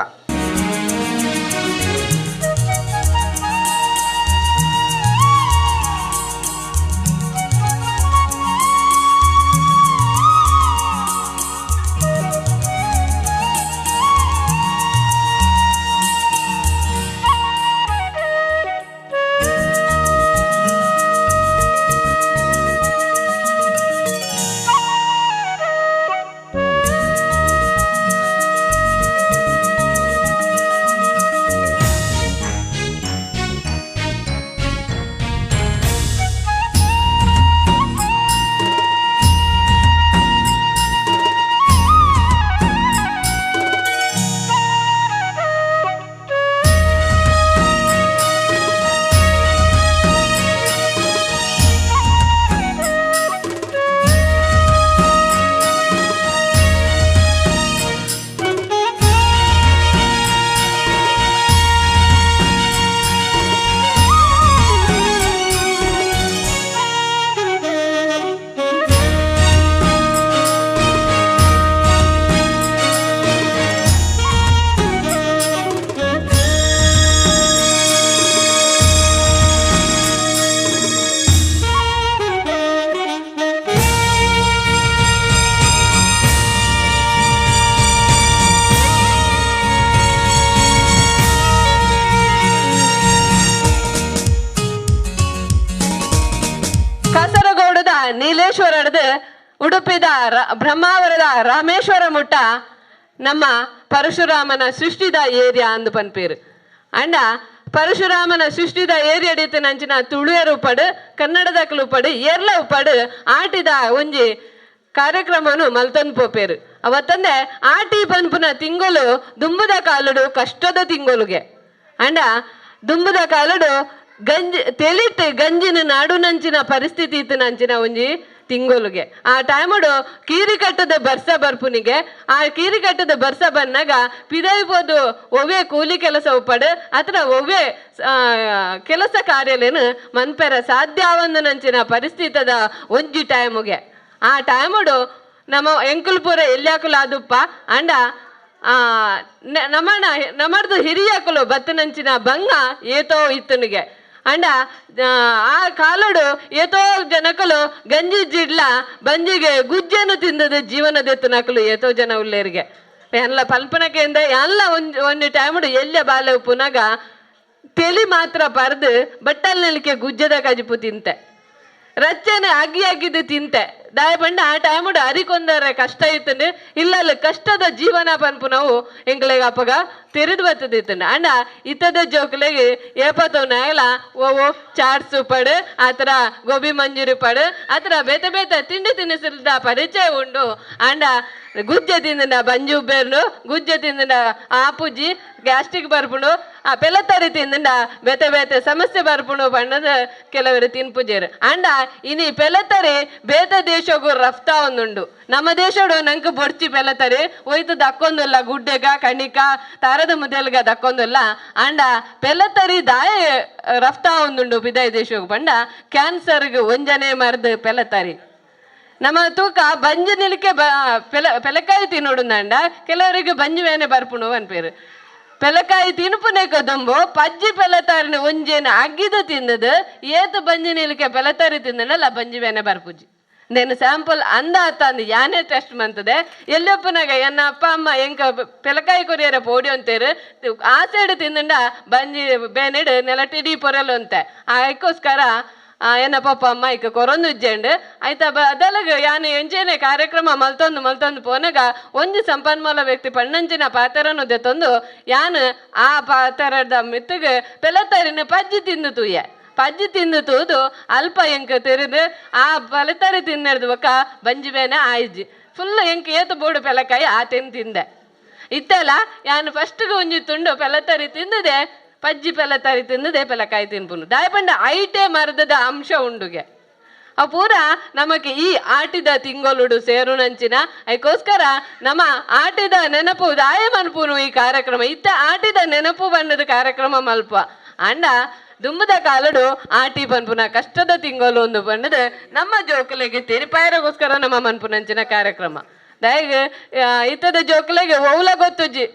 S7: ಕಾಸರಗೋಡದ ನೀಲೇಶ್ವರಡ್ದು ಉಡುಪಿದ ಬ್ರಹ್ಮಾವರದ ರಾಮೇಶ್ವರ ಮುಟ್ಟ ನಮ್ಮ ಪರಶುರಾಮನ ಸೃಷ್ಟಿದ ಏರಿಯಾ ಅಂದು ಪನ್ಪೇರು. ಅಂಡ ಪರಶುರಾಮನ ಸೃಷ್ಟಿದ ಏರಿಯಾ ನಂಚಿನ ತುಳುಯರು ಪಡು, ಕನ್ನಡದ ಪಡು, ಎರ್ಲ ಪಡು ಆಟಿದ ಒಂಜಿ ಕಾರ್ಯಕ್ರಮನು ಮಲ್ತನ್ ಪೋಪೇರು. ಅವತ್ತಂದೆ ಆಟಿ ಪನ್ಪುನ ತಿಂಗಳು ದುಂಬುದ ಕಾಲುಡು ಕಷ್ಟದ ತಿಂಗಳುಗೆ. ಅಂಡ ದುಂಬುದ ಕಾಲುಡು ಗಂಜಿ ತೆಲಿಟ್ ಗಂಜಿನ ನಾಡು ನಂಚಿನ ಪರಿಸ್ಥಿತಿ ಇತ್ತು ನಂಚಿನ ಒಂಜಿ ತಿಂಗೊಲುಗೆ. ಆ ಟೈಮುಡು ಕೀರಿಕಟ್ಟದ ಬರ್ಸ ಬರ್ಪುನಿಗೆ, ಆ ಕೀರಿಕಟ್ಟದ ಬರ್ಸ ಬಂದಾಗ ಪಿದೈಬೋದು ಒವ್ವೆ ಕೂಲಿ ಕೆಲಸ ಉಪ್ಪಡು ಅಥವಾ ಒವ್ವೆ ಕೆಲಸ ಕಾರ್ಯಲೇನು ಮನ್ಪೆರ ಸಾಧ್ಯ ಒಂದು ನಂಚಿನ ಪರಿಸ್ಥಿತದ ಒಂಜಿ ಟೈಮುಗೆ. ಆ ಟೈಮುಡು ನಮ್ಮ ಎಂಕುಲ್ಪುರ ಎಲ್ಯಾಕುಲು ಆದುಪ್ಪ ಅಂಡ ನಮ್ಮಣ್ಣ ನಮ್ಮರ್ದು ಹಿರಿಯಕುಲು ಬತ್ತನಂಚಿನ ಬಂಗ ಏತೋ ಇತ್ತನಿಗೆ. ಅಂಡ ಆ ಕಾಲಡು ಏತೋ ಜನಕಲು ಗಂಜಿ ಜಿಡ್ಲ ಬಂಜಿಗೆ ಗುಜ್ಜೆನು ತಿಂದದ ಜೀವನದೆತ್ತನಕಲು ಏತೋ ಜನ ಉಳ್ಳೇರಿಗೆ. ಎಲ್ಲ ಪಲ್ಪನಕೆಂದ ಎಲ್ಲ ಒಂದು ಒಂದು ಟೈಮುಡು ಎಲ್ಲ ಬಾಲೆ ಉಪ್ಪುನಾಗ ತೆಲಿ ಮಾತ್ರ ಪರ್ದು ಬಟ್ಟಲ್ ನೆಲಕ್ಕೆ ಗುಜ್ಜದ ಕಜಿಪು ತಿಂತೆ, ರಚ್ಚನೆ ಅಗ್ಗಿ ಅಗ್ಗಿದ್ದು ತಿಂತೆ. ದಾಯ ಪಂಡ ಆ ಟೈಮುಡು ಅರಿಕೊಂದರೆ ಕಷ್ಟ ಇತ್ತಂಡು ಇಲ್ಲಲ್ಲ ಕಷ್ಟದ ಜೀವನ ಪನ್ಪು ನಾವು ಎಂಕ್ಲೆಗ್ ಅಪ್ಪಗ ತೆರೆದು ಬತ್ತದಿತ್ತಂಡು. ಅಂಡ ಇತ್ತದ ಜೋಕ್ಲೆಗ್ ಏಪತ್ತವನಾಗಲ ಓ ಚಾಟ್ಸು ಪಡು, ಆ ಥರ ಗೋಬಿ ಮಂಜೂರಿ ಪಡು, ಆ ಥರ ಬೇತೆ ಬೇತೆ ತಿಂಡಿ ತಿನಿಸಿದ ಪರಿಚಯ ಉಂಡು. ಅಂಡ ಗುಜ್ಜೆ ತಿಂದ ಬಂಜಿ ಉಬ್ಬೇರ್ನು, ಗುಜ್ಜೆ ತಿಂದ ಆಪುಜಿ ಗ್ಯಾಸ್ಟ್ರಿಕ್ ಬರ್ಪುಂಡು, ಆ ಪೆಲತರಿ ತಿಂದ ಬೇತೆ ಬೇತೆ ಸಮಸ್ಯೆ ಬರ್ಪುಂಡು ಬಣ್ಣದ ಕೆಲವರು ತಿನ್ಪುಜೇರು. ಅಂಡ ಇನಿ ಪೆಲತರಿ ಬೇತೆ ದೇಶಗೂ ರಫ್ತಾ ಒಂದುಂಡು. ನಮ್ಮ ದೇಶಡು ನಂಗೆ ಬೊಡ್ಚಿ ಪೆಲತರಿ ಒಯ್ತು ದಕ್ಕೊಂದುಲ್ಲ, ಗುಡ್ಡೆಗ ಕಣಿಕ ತಾರದ ಮುದೆಲ್ಗ ದಕ್ಕೊಂದುಲ್ಲ. ಅಂಡ ಪೆಲತರಿ ದಾಯ ರಫ್ತಾ ಒಂದುಂಡು ಪಿದಾಯಿ ದೇಶಗ್ ಪಂಡ ಕ್ಯಾನ್ಸರ್ಗ್ ಒಂಜನೆ ಮರ್ದು ಪೆಲತರಿ. ನಮ್ಮ ತೂಕ ಬಂಜಿ ನಿಲಿಕೆ ಪೆಲಕಾಯಿ ತಿನ್ನೋಡುಂದಂಡ ಕೆಲವರಿಗೆ ಬಂಜಿ ಬೇನೆ ಬರ್ಪುಣು ಅನ್ಪೇರು. ಪೆಲಕಾಯಿ ತಿನ್ಪುನೆ ಕದಂಬು ಪಜ್ಜಿ ಪೆಲತಾರಿನ ಒಂಜೇನ ಅಗ್ಗಿದು ತಿಂದದು ಏತು ಬಂಜಿ ನಿಲಿಕೆ ಪೆಲತಾರಿ ತಿಂದನಲ್ಲ ಬಂಜಿ ಬೇನೆ ಬರ್ಪುಜಿ. నేను శాంపుల్ ಅಂದ ತಂದು ಯಾನೇ ಟೆಸ್ಟ್ ಮಂತದೆ ಎಲ್ಲಪ್ಪನಾಗ ಎನ್ನ ಅಪ್ಪ ಅಮ್ಮ ಎಂಕ ಪೆಲಕಾಯಿ ಕೊರಿಯರ ಪೋಡಿ ಅಂತೇರು ಆ ಸೈಡ್ ತಿಂದಂಡ ಬಂಜಿ ಬೇನೆಡು ನೆಲಟಿಡಿ ಪೊರಲು ಅಂತೆ. ಅದಕ್ಕೋಸ್ಕರ ಎನ್ನ ಪಪ್ಪ ಅಮ್ಮ ಇಕ್ಕ ಕೊರೊಂದು ಉಜ್ಜೆಂಡು ಆಯ್ತಾ ಅದಲಗ ಯಾನು ಎಂಚೇನೆ ಕಾರ್ಯಕ್ರಮ ಮಲ್ತೊಂದು ಮಲ್ತೊಂದು ಪೋನಗ ಒಂಜಿ ಸಂಪನ್ಮೂಲ ವ್ಯಕ್ತಿ ಪಣ್ಣಂಚಿನ ಪಾತೆರನು ದೆತ್ತೊಂದು ಯಾನು ಆ ಪಾತೆರದ ಮಿತ್ತಗ ಪೆಲತರಿನ ಪಜ್ಜಿ ತಿಂದು ತೂಯೆ. ಪಜ್ಜಿ ತಿಂದು ತೂದು ಅಲ್ಪ ಎಂಕ ತೆರೆದು ಆ ಪಲತರಿ ತಿನ್ನರ್ದು ಬೊಕ್ಕ ಬಂಜಿ ಬೇನೆ ಆಯ್ಜಿ ಫುಲ್ ಎಂಕ ಏತು ಬೋಡು ಪೆಲಕಾಯಿ ಆ ತಿಂದು ತಿಂದೆ ಇತ್ತಲ್ಲ. ಯಾನು ಫಸ್ಟ್ಗೆ ಒಂಜಿ ತುಂಡು ಪೆಲತರಿ ತಿಂದದೆ, ಪಜ್ಜಿ ಪೆಲತರಿ ತಿಂದದೆ ಪೆಲಕಾಯಿ ತಿನ್ಪುನು. ದಾಯಪಂಡ ಐಟೆ ಮರದದ ಅಂಶ ಉಂಡುಗೆ ಆ ಪೂರ ನಮಗೆ ಈ ಆಟಿದ ತಿಂಗೊಲುಡು ಸೇರುನಂಚಿನ. ಅದಕ್ಕೋಸ್ಕರ ನಮ್ಮ ಆಟಿದ ನೆನಪು ದಾಯ ಮನ್ಪುನು ಈ ಕಾರ್ಯಕ್ರಮ ಇತ್ತ ಆಟಿದ ನೆನಪು ಬಣ್ಣದ ಕಾರ್ಯಕ್ರಮ ಮಲ್ಪ. ಅಂಡ ದುಂಬದ ಕಾಲಡು ಆಟಿ ಪನ್ಪುನ ಕಷ್ಟದ ತಿಂಗಳು ಒಂದು ಬಣ್ಣದ ನಮ್ಮ ಜೋಕುಲೆಗೆ ತೆರಿಪಾಯರಗೋಸ್ಕರ ನಮ್ಮ ಮನ್ಪುನಂಚಿನ ಕಾರ್ಯಕ್ರಮ. ದಯಗ್ ಇತ್ತದ ಜೋಕುಲೆಗೆ ಒವ್ಲ ಗೊತ್ತುಜ್ಜಿ,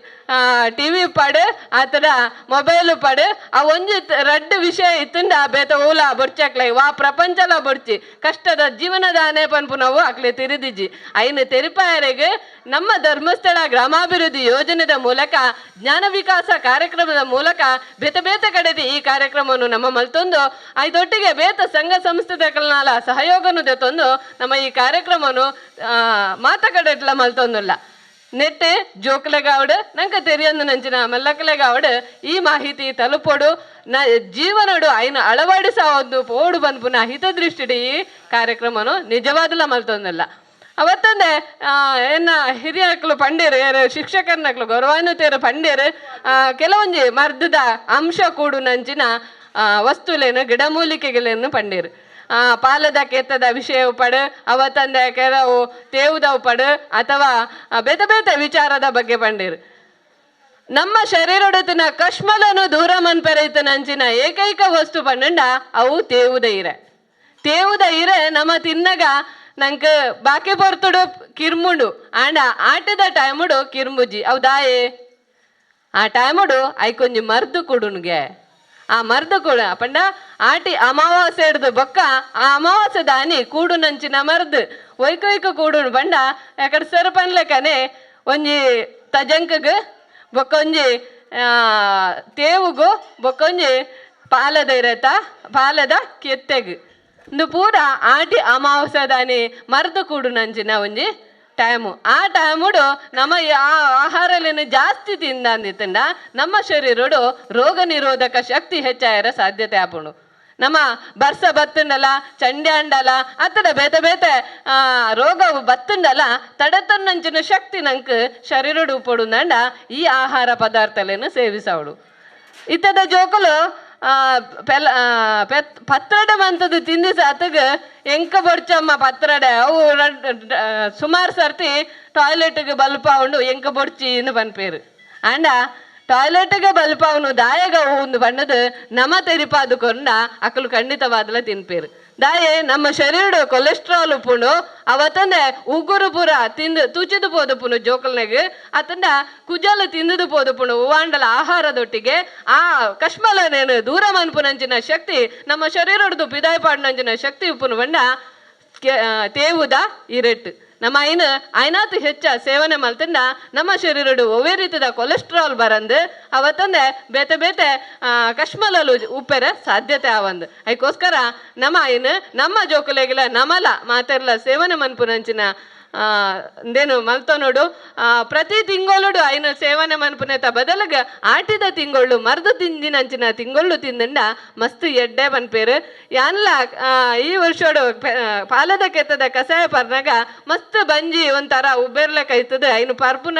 S7: ಟಿವಿ ಪಡು ಆತರ ಮೊಬೈಲ್ ಪಡು ಆ ಒಂಜಿ ರಡ್ಡ್ ವಿಷಯ ಇತ್ತಂಡ ಬೇತ ಓಲ ಬೊಡ್ಚಾಕ್ಲೆ ವಾ ಪ್ರಪಂಚಲ ಬೊಡ್ಚಿ ಕಷ್ಟದ ಜೀವನದಾನೆ ಪನ್ಪುನವು ಅಕ್ಲೆ ತೆರಿದಿಜ್ಜಿ. ಐನ ತೆರಿಪಾಯರೆಗೆ ನಮ್ಮ ಧರ್ಮಸ್ಥಳ ಗ್ರಾಮಾಭಿವೃದ್ಧಿ ಯೋಜನೆದ ಮೂಲಕ ಜ್ಞಾನ ವಿಕಾಸ ಕಾರ್ಯಕ್ರಮದ ಮೂಲಕ ಬೇತೆ ಬೇತೆ ಕಡೆದ ಈ ಕಾರ್ಯಕ್ರಮವನ್ನು ನಮ್ಮ ಮಲ್ತೊಂದು ಐದೊಟ್ಟಿಗೆ ಬೇತ ಸಂಘ ಸಂಸ್ಥೆದಕಲ್ನಾಲ ಸಹಯೋಗನು ದೆತ್ತೊಂದು ನಮ್ಮ ಈ ಕಾರ್ಯಕ್ರಮವನ್ನು ಮಾತ ಕಡೆಟ್ಲ ಮಲ್ತೊಂದುಲ್ಲ. ನೆಟ್ಟೆ ಜೋಕ್ಲೆಗಾವಡು ನಂಗೆ ತೆರಿಯಂದು ನಂಚಿನ ಮಲ್ಲಕ್ಲೆಗಾವಡು ಈ ಮಾಹಿತಿ ತಲುಪೋಡು ನ ಜೀವನಡು ಐನ ಅಳವಡಿಸ ಒಂದು ಪೋಡು ಪನ್ಪುನ ಹಿತದೃಷ್ಟಿಡಿ ಈ ಕಾರ್ಯಕ್ರಮನು ನಿಜವಾದಲ ಮಲ್ತೊಂದಲ್ಲ. ಅವತ್ತಂದೆ ಎನ್ನ ಹಿರಿಯಕ್ಲು ಪಂಡೇರು ಏರು ಶಿಕ್ಷಕರ್ನಕ್ಲು ಗೌರವಾನ್ವಿತರು ಪಂಡೇರು ಕೆಲವೊಂಜಿ ಮರ್ದದ ಅಂಶ ಕೂಡು ನಂಚಿನ ವಸ್ತುಲೇನು ಗಿಡಮೂಲಿಕೆಗಳೇನು ಪಂಡೇರು. ಪಾಲದ ಕೆತ್ತದ ವಿಷಯ ಪಡು ಅವತ್ತಂದೆ ಕೆಲವು ತೇವುದವು ಪಡು ಅಥವಾ ಬೇತೆ ಬೇತೆ ವಿಚಾರದ ಬಗ್ಗೆ ಪಂಡೇರು. ನಮ್ಮ ಶರೀರೊಡತಿನ ಕಶ್ಮಲನು ದೂರ ಮನ್ಪೆರೈತನಂಚಿನ ಏಕೈಕ ವಸ್ತು ಪಂಡ ಅವು ತೇವುದ ಇರೆ. ತೇವುದ ಇರೆ ನಮ್ಮ ತಿನ್ನಗ ನಂಗೆ ಬಾಕಿ ಪೊರ್ತುಡು ಕಿರ್ಮುಂಡು ಆಂಡ ಆಟದ ಟೈಮುಡು ಕಿರ್ಮುಜಿ ಅವು ದಾಯೆ ಆ ಟೈಮುಡು ಐಕೊಂಜಿ ಮರ್ದು ಕುಡುನ್ಗೆ ಆ ಮರ್ದು ಕೂಡ ಪಂಡ ಆಟಿ ಅಮಾವಾಸ್ಯೆ ಹಿಡ್ದು ಬೊಕ್ಕ ಆ ಅಮಾವಾಸ್ಯೆ ದಾನಿ ಕೂಡು ನಂಚಿನ ಮರ್ದು ಒಯ್ಕ ಒಯ್ಕ ಕೂಡುನು ಪಂಡ ಯಾಕಡೆ ಸರ್ ಪನ್ಲೆಕನೆ ಒಂಜಿ ತಜಂಕಗ್ ಬೊಕ್ಕ ಒಂಜಿ ತೇವುಗು ಬೊಕ್ಕ ಒಂಜಿ ಪಾಲದ ಇರತ್ತ ಪಾಲದ ಕೆತ್ತೆಗ್ ಇಂದು ಪೂರ ಆಟಿ ಅಮಾವಾಸ್ಯೆ ದಾನಿ ಮರ್ದು ಕೂಡು ನಂಚಿನ ಒಂಜಿ ಟೈಮು. ಆ ಟೈಮುಡು ನಮ್ಮ ಆ ಆಹಾರಲೇನು ಜಾಸ್ತಿ ತಿಂದಂದಿತ್ತಂಡ ನಮ್ಮ ಶರೀರಡು ರೋಗ ನಿರೋಧಕ ಶಕ್ತಿ ಹೆಚ್ಚಾಯಿರ ಸಾಧ್ಯತೆ ಆಪುಂಡು. ನಮ್ಮ ಬರ್ಸ ಬತ್ತುಂಡಲ ಚಂಡೆ ಅಂಡಲ ಅತ್ತಡ ಬೇತೆ ಬೇತೆ ರೋಗ ಬತ್ತುಂಡಲ ತಡೆತನ್ನಂಚಿನ ಶಕ್ತಿ ನಂಕ್ ಶರೀರಡು ಉಪ್ಪೊಡುಂದಂಡ ಈ ಆಹಾರ ಪದಾರ್ಥಲೇನು ಸೇವಿಸವಡು. ಇತ್ತದ ಜೋಕುಲು ಪೆಲ ಪತ್ರೊಡೆ ಮಂತದ್ದು ತಿಂದಿ ಸಾತಗ ಎಂಕ ಬೊಡ್ಚಮ್ಮ ಪತ್ರೊಡೆ ಅವು ಸುಮಾರು ಸರ್ತಿ ಟಾಯ್ಲೆಟ್ಗೆ ಬಲ್ಪಾವುಂಡು ಎಂಕ ಬೊಡ್ಚಿ ಇಂದು ಪನ್ಪೇರು. ಅಂಡ ಟಾಯ್ಲೆಟ್ಗೆ ಬಲ್ಪಾವುನು ದಾಯಗ ಒಂದು ಬಣ್ಣದ ನಮ ತೆರಿಪಾದು ಕೊಂಡ ಅಕಲು ಖಂಡಿತವಾದಲ ತಿನ್ಪೇರು. ದಾಯೆ ನಮ್ಮ ಶರೀರ ಕೊಲೆಸ್ಟ್ರಾಲ್ ಉಪ್ಪುಂಡು ಅವತ್ತಂದೆ ಉಗುರು ಪೂರ ತಿಂದು ತುಚಿದು ಪೋದುಪುಂಡು ಜೋಕಲ್ನೆಗ್ ಅತಂಡ ಕುಜಲ್ ತಿಂದುದು ಪೋದುಪುಂಡು ಹೂವಾಂಡಲ ಆಹಾರದೊಟ್ಟಿಗೆ ಆ ಕಶ್ಮಲನೇನು ದೂರ ಮನ್ಪುನಂಚಿನ ಶಕ್ತಿ ನಮ್ಮ ಶರೀರಡ್ದು ಪಿದಾಯಿ ಪಾಡ್ನಂಚಿನ ಶಕ್ತಿ ಉಪ್ಪುನು ಬಣ್ಣ ತೇವುದ ಇರೆಟ್ಟು ನಮ್ಮ ಐನ ಐನಾತ್ ಹೆಚ್ಚ ಸೇವನೆ ಮಲ್ತಂಡ ನಮ್ಮ ಶರೀರಡು ಒವ್ವೇ ರೀತಿದ ಕೊಲೆಸ್ಟ್ರಾಲ್ ಬರಂದು ಅವತ್ತಂದೆ ಬೇತೆ ಬೇತೆ ಕಶ್ಮಲಲು ಉಪ್ಪೆರ ಸಾಧ್ಯತೆ ಆವಂದು. ಅದಕ್ಕೋಸ್ಕರ ನಮ್ಮ ಐನ ನಮ್ಮ ಜೋಕುಲೆಗಿಲ ನಮಲ ಮಾತೆರ್ಲ ಸೇವನೆ ಮನ್ಪುನಂಚಿನ ಇಂದೇನು ಮಲ್ತೊನೊಡು. ಪ್ರತಿ ತಿಂಗೊಳುಡು ಐನ ಸೇವನೆ ಮನ್ಪುನೆತ ಬದಲಗ ಆಟಿದ ತಿಂಗೊಳ್ಳು ಮರ್ದು ತಿಂದಿನಂಚಿನ ತಿಂಗೊಳ್ಳು ತಿಂದಂಡ ಮಸ್ತ್ ಎಡ್ಡೆ ಪನ್ಪೇರು. ಯಾನ್ಲ ಈ ವರ್ಷೋಡು ಪಾಲದ ಕೆತ್ತದ ಕಷಾಯ ಪರ್ನಾಗ ಮಸ್ತ್ ಬಂಜಿ ಒಂಥರ ಉಬ್ಬೇರ್ಲೆ ಕೈತದ ಐನು ಪರ್ಪುನ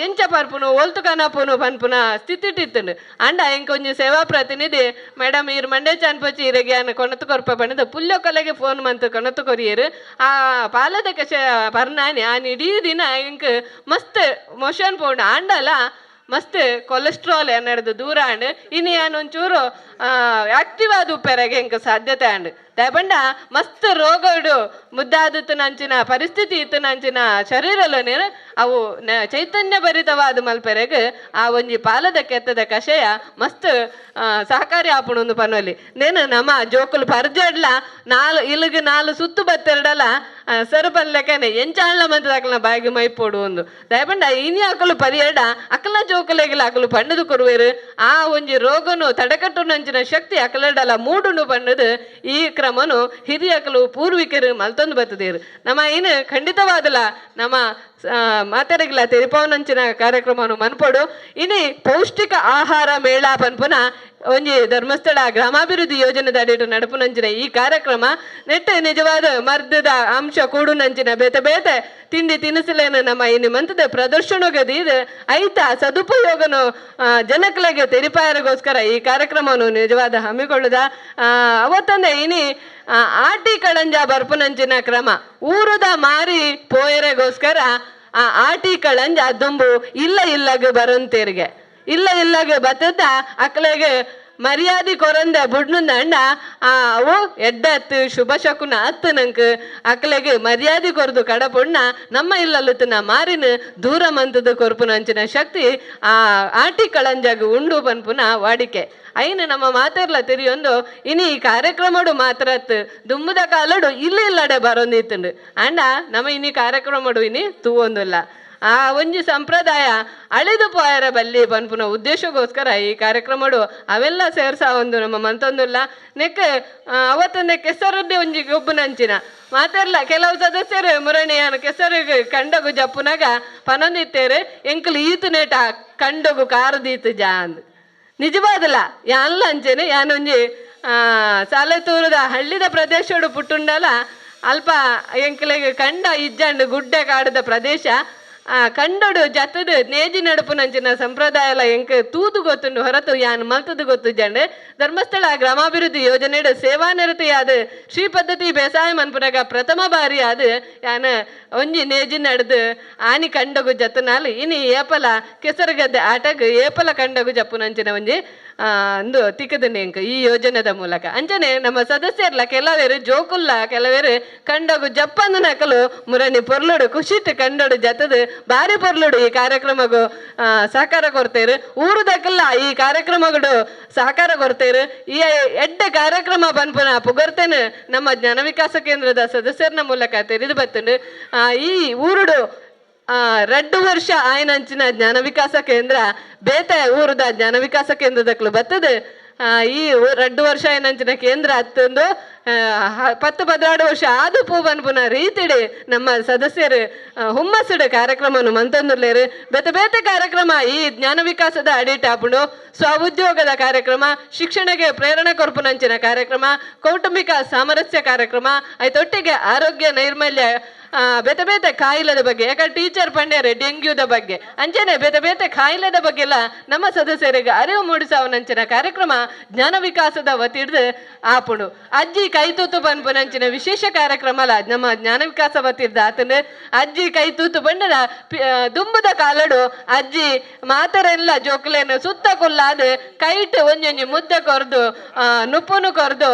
S7: ಎಂಚ ಪರ್ಪುನು ಒಲ್ತು ಕನಪುನು ಪನ್ಪುನ ಸ್ಥಿತಿ ಇತ್ತುಂಡು. ಅಂಡ ಎಂಕ್ ಒಂಜಿ ಸೇವಾ ಪ್ರತಿನಿಧಿ ಮೇಡಮ್ ಈರ್ ಮಂಡೆ ಚಾನ್ಪಚ್ಚಿ ಇರೆಗೆ ಯಾನ್ ಕೊಣತು ಕೊರ್ಪ ಪಂಡದ ಪುಲ್ಯ ಕೊಲೆಗೆ ಫೋನ್ ಮಂತ್ ಕೊಣತು ಕೊರಿಯರು. ಆ ಪಾಲದ ಕಷಾಯ ಪರ್ನಾನಿ ಆನ್ ಇಡೀ ದಿನ ಎಂಕ್ ಮಸ್ತ್ ಮೋಷನ್ ಪೋಂಡು. ಆಂಡಲ ಮಸ್ತ್ ಕೊಲೆಸ್ಟ್ರಾಲ್ ಎನ್ನಡ್ದು ದೂರ ಆಂಡ್. ಇನಿ ಯಾನ್ ಒಂಚೂರು ಆಕ್ಟಿವ್ ಆದ್ ಉಪ್ಪೆರೆಗೆ ಎಂಕ್ ಸಾಧ್ಯತೆ ಆಂಡ್. ದಾಯೆಪಂಡ ಮಸ್ತ್ ರೋಗಡು ಮುದ್ದಾದಿತ್ತನಂಚಿನ ಪರಿಸ್ಥಿತಿ ಇತ್ತನಂಚಿನ ಶರೀರಲನೆ ಅವು ಚೈತನ್ಯ ಭರಿತವಾದ ಮಲ್ಪೆರೆಗ್ ಆ ಒಂಜಿ ಪಾಲದ ಕೆತ್ತದ ಕಷಾಯ ಮಸ್ತ್ ಸಹಕಾರಿ ಆಪುಣೊಂದು ಪನೊಲಿ. ನೇನು ನಮ್ಮ ಜೋಕುಲು ಪರ್ಜಡ್ಲ ನಾಲ್ ಇಲ್ಗ್ ನಾಲ್ ಸುತ್ತು ಬತ್ತೆರಡಲ ಸರ್ ಪನ್ಲೆಕನೆ ಎಂಚಾಂಡ್ಲ ಮಂತದಕ್ಲ್ನ ಬಾಯಿಗ್ ಮೈಪೊಡು ಒಂದು. ದಾಯೆಪಂಡ ಇನಿ ಅಕುಲು ಪರಿಯಡ ಅಕಲ್ನ ಜೋಕುಲೆಗ್ಲ ಅಕುಲು ಪಂಡುದು ಕೊರುವೆರು. ಆ ಒಂಜಿ ರೋಗನು ತಡೆಗಟ್ಟುನಂಚಿನ ಶಕ್ತಿ ಅಕಲಡಲ ಮೂಡುನು ಪಂಡುದು ಈ ಕ್ರಮನು ಹಿರಿಯಕಲು ಪೂರ್ವಿಕರು ಮಲ್ತೊಂದು ಬತ್ತದೇರು. ನಮ್ಮ ಇನ್ನು ಖಂಡಿತವಾದಲ ನಮ್ಮ ಮಾತೆರೆಗ್ಲ ತೆರಿಪಾವನಂಚಿನ ಕಾರ್ಯಕ್ರಮನು ಮನ್ಪೊಡು. ಇನಿ ಪೌಷ್ಟಿಕ ಆಹಾರ ಮೇಳ ಪನ್ಪುನ ಒಂಜಿ ಧರ್ಮಸ್ಥಳ ಗ್ರಾಮಾಭಿವೃದ್ಧಿ ಯೋಜನೆದ ಅಡಿಟ್ ನಡಪುನಂಚಿನ ಈ ಕಾರ್ಯಕ್ರಮ ನೆಟ್ ನಿಜವಾದ ಮರ್ದದ ಅಂಶ ಕೂಡುನಂಚಿನ ಬೇತೆ ಬೇತೆ ತಿಂಡಿ ತಿನಿಸುಲೇನು ನಮ್ಮ ಇನಿ ಮಂತದ ಪ್ರದರ್ಶನಗದೀದ್ ಐತ ಸದುಪಯೋಗನು ಜನಕ್ಲೆಗೆ ತೆರಿಪಾಯರಿಗೋಸ್ಕರ ಈ ಕಾರ್ಯಕ್ರಮವನ್ನು ನಿಜವಾದ ಹಮ್ಮಿಕೊಳ್ಳುದ. ಅವತ್ತಂದೆ ಇನಿ ಆಟಿ ಕಳಂಜ ಬರ್ಪುನಂಚಿನ ಕ್ರಮ ಊರುದ ಮಾರಿ ಪೋಯರೆಗೋಸ್ಕರ ಆ ಆಟಿ ಕಳಂಜ ದುಂಬು ಇಲ್ಲ ಇಲ್ಲಗ ಬರಂತೇರಿಗೆ ಇಲ್ಲ ಇಲ್ಲಗ ಬತ್ತದ ಅಕ್ಲೆಗೆ ಮರ್ಯಾದೆ ಕೊರಂದ ಬುಡ್ನುಂದ ಆ ಅವು ಎಡ್ಡತ್ತು ಶುಭ ಶಕುನ ಅತ್ತು ನಂಕ್ ಅಕ್ಲೆಗೆ ಮರ್ಯಾದೆ ಕೊರದು ಕಡಪುಣ್ಣ ನಮ್ಮ ಇಲ್ಲಲ್ಲುತ್ತನ ಮಾರಿನ ದೂರ ಮಂತದ ಕೊರ್ಪುನಂಚಿನ ಶಕ್ತಿ ಆ ಆಟಿ ಕಳಂಜಾಗ ಉಂಡು ಪನ್ಪುನ ವಾಡಿಕೆ. ಐನು ನಮ್ಮ ಮಾತೆರ್ಲ ತಿರಿಯೊಂದು ಇನಿ ಈ ಕಾರ್ಯಕ್ರಮಡು ಮಾತ್ರ ದುಂಬುದ ಕಾಲಡು ಇಲ್ಲ ಇಲ್ಲಡೆ ಬರೊಂದಿತ್ತುಂಡು. ಅಂಡ ನಮ್ಮ ಇನಿ ಕಾರ್ಯಕ್ರಮಡು ಇನಿ ತೂವೊಂದುಲ್ಲ. ಆ ಒಂಜಿ ಸಂಪ್ರದಾಯ ಅಳಿದು ಪೋಯರ ಬಲ್ಲಿ ಪನ್ಪುನ ಉದ್ದೇಶಕ್ಕೋಸ್ಕರ ಈ ಕಾರ್ಯಕ್ರಮಡು ಅವೆಲ್ಲ ಸೇರ್ಸ ಒಂದು ನಮ್ಮ ಮಂತೊಂದುಲ್ಲ. ನೆಕ್ ಅವತ್ತೊಂದೆ ಕೆಸರದ್ದೇ ಒಂಜಿ ಗೊಬ್ಬುನಂಚಿನ ಮಾತೆರ್ಲ ಕೆಲವು ಸದಸ್ಯರು ಮುರಣಿಯಾನ ಕೆಸರಿಗೆ ಕಂಡಗು ಜಪ್ಪುನಾಗ ಪನೊಂದಿತ್ತೇರು ಎಂಕುಲು ಈತು ನೇಟ ಕಂಡಗು ಕಾರದೀತು ಜಾ ಅಂದ್. ನಿಜವಾದಲ್ಲ ಯಾನ್ಲ ಅಂಚೆನೆ ಯಾನೊಂಜಿ ಸಾಲೆತೂರದ ಹಳ್ಳಿದ ಪ್ರದೇಶಡು ಪುಟ್ಟುಂಡಲ ಅಲ್ಪ ಎಂಕಲೆಗ್ ಕಂಡ ಇಜ್ಜಂಡು ಗುಡ್ಡೆ ಕಾಡದ ಪ್ರದೇಶ. ಕಂಡೊಡು ಜತ್ತದು ನೇಜಿ ನಡುಪುನಂಚಿನ ಸಂಪ್ರದಾಯಲ ಎಂಕ್ ತೂದು ಗೊತ್ತುಂಡು ಹೊರತು ಯಾನ್ ಮಲ್ತದು ಗೊತ್ತುಜ್ಜಂಡು. ಧರ್ಮಸ್ಥಳ ಗ್ರಾಮಾಭಿವೃದ್ಧಿ ಯೋಜನೆಡು ಸೇವಾನಿರತಿಯಾದ ಶ್ರೀ ಪದ್ಧತಿ ಬೇಸಾಯ ಮನ್ಪುನಗ ಪ್ರಥಮ ಬಾರಿ ಆದ್ ಯಾನ್ ಒಂಜಿ ನೇಜಿ ನಡ್ದು ಆನಿ ಕಂಡಗು ಜತ್ತನಾಲ್ ಇನಿ ಏಪಲ ಕೆಸರುಗದ್ದೆ ಆಟಗ್ ಏಪಲ ಕಂಡಗು ಜಪ್ಪುನಂಚಿನ ಒಂಜಿ ಅಂದು ತಿಕ್ಕದನೆ ಎಂಕ್ ಈ ಯೋಜನೆದ ಮೂಲಕ. ಅಂಚನೆ ನಮ್ಮ ಸದಸ್ಯರ್ಲ ಕೆಲವೇರು ಜೋಕುಲ್ಲ ಕೆಲವೇರು ಕಂಡಗು ಜಪ್ಪಂದು ನಕಲು ಮುರಣಿ ಪೊರ್ಲುಡು ಖುಷಿಟ್ ಕಂಡೊಡು ಜತ್ತದು ಬಾರಿ ಪೊರ್ಲುಡು ಈ ಕಾರ್ಯಕ್ರಮಗು ಸಹಕಾರ ಕೊಡ್ತೇರು. ಊರುದಕ್ಕೆಲ್ಲ ಈ ಕಾರ್ಯಕ್ರಮಗಳು ಸಹಕಾರ ಕೊಡ್ತೇರು. ಈ ಎಡ್ಡೆ ಕಾರ್ಯಕ್ರಮ ಪನ್ಪುನ ಪುಗರ್ತೇನೆ ನಮ್ಮ ಜ್ಞಾನ ವಿಕಾಸ ಕೇಂದ್ರದ ಸದಸ್ಯರನ ಮೂಲಕ ತೆರೆದು ಬತ್ತುಂಡು. ಈ ಊರುಡು ರಡ್ಡು ವರ್ಷ ಆಯನಂಚಿನ ಜ್ಞಾನ ವಿಕಾಸ ಕೇಂದ್ರ ಬೇತೆ ಊರುದ ಜ್ಞಾನ ವಿಕಾಸ ಕೇಂದ್ರದಕ್ಲು ಬತ್ತದು. ಈ ರಡ್ಡು ವರ್ಷ ಆಯನಂಚಿನ ಕೇಂದ್ರ ಅತ್ತೊಂದು 10-12 ವರ್ಷ ಆದು ಪೂ ಪನ್ಪುನ ರೀತಿಡು ನಮ್ಮ ಸದಸ್ಯರು ಹುಮ್ಮಸ್ಸುಡು ಕಾರ್ಯಕ್ರಮವನ್ನು ಮಂತೊಂದುಲ್ಲೇರು. ಬೇತೆ ಬೇತೆ ಕಾರ್ಯಕ್ರಮ ಈ ಜ್ಞಾನ ವಿಕಾಸದ ಅಡಿಟ್ ಆಪುಂಡು. ಸ್ವಉದ್ಯೋಗದ ಕಾರ್ಯಕ್ರಮ, ಶಿಕ್ಷಣಕ್ಕೆ ಪ್ರೇರಣೆ ಕೊರ್ಪುನಂಚಿನ ಕಾರ್ಯಕ್ರಮ, ಕೌಟುಂಬಿಕ ಸಾಮರಸ್ಯ ಕಾರ್ಯಕ್ರಮ, ಐತೊಟ್ಟಿಗೆ ಆರೋಗ್ಯ ನೈರ್ಮಲ್ಯ, ಬೇತೆ ಬೇತೆ ಕಾಯಿಲೆದ ಬಗ್ಗೆ, ಯಾಕಂದ್ರೆ ಟೀಚರ್ ಪಂಡ್ಯಾರೆ ಡೆಂಗ್ಯೂದ ಬಗ್ಗೆ, ಅಂಚನೆ ಬೇತೆ ಬೇತೆ ಕಾಯಿಲೆದ ಬಗ್ಗೆ ಎಲ್ಲ ನಮ್ಮ ಸದಸ್ಯರಿಗೆ ಅರಿವು ಮೂಡಿಸವನಂಚಿನ ಕಾರ್ಯಕ್ರಮ ಜ್ಞಾನ ವಿಕಾಸದ ವತಿಡ್ದು ಆಪುಂಡು. ಅಜ್ಜಿ ಕೈ ತೂತು ಪನ್ಪುನಂಚಿನ ವಿಶೇಷ ಕಾರ್ಯಕ್ರಮ ಅಲ್ಲ ನಮ್ಮ ಜ್ಞಾನ ವಿಕಾಸ ವತಿಡ್ದು ಆತನ. ಅಜ್ಜಿ ಕೈ ತೂತು ಬಂಡದ ದುಂಬುದ ಕಾಲಡು ಅಜ್ಜಿ ಮಾತರೆಲ್ಲ ಜೋಕುಲೇನು ಸುತ್ತ ಕುಲ್ಲಾದ್ ಕೈಟ್ ಒಂಜೊಂಜಿ ಮುದ್ದೆ ಕೊರ್ದು, ನುಪ್ಪುನು ಕೊರ್ದು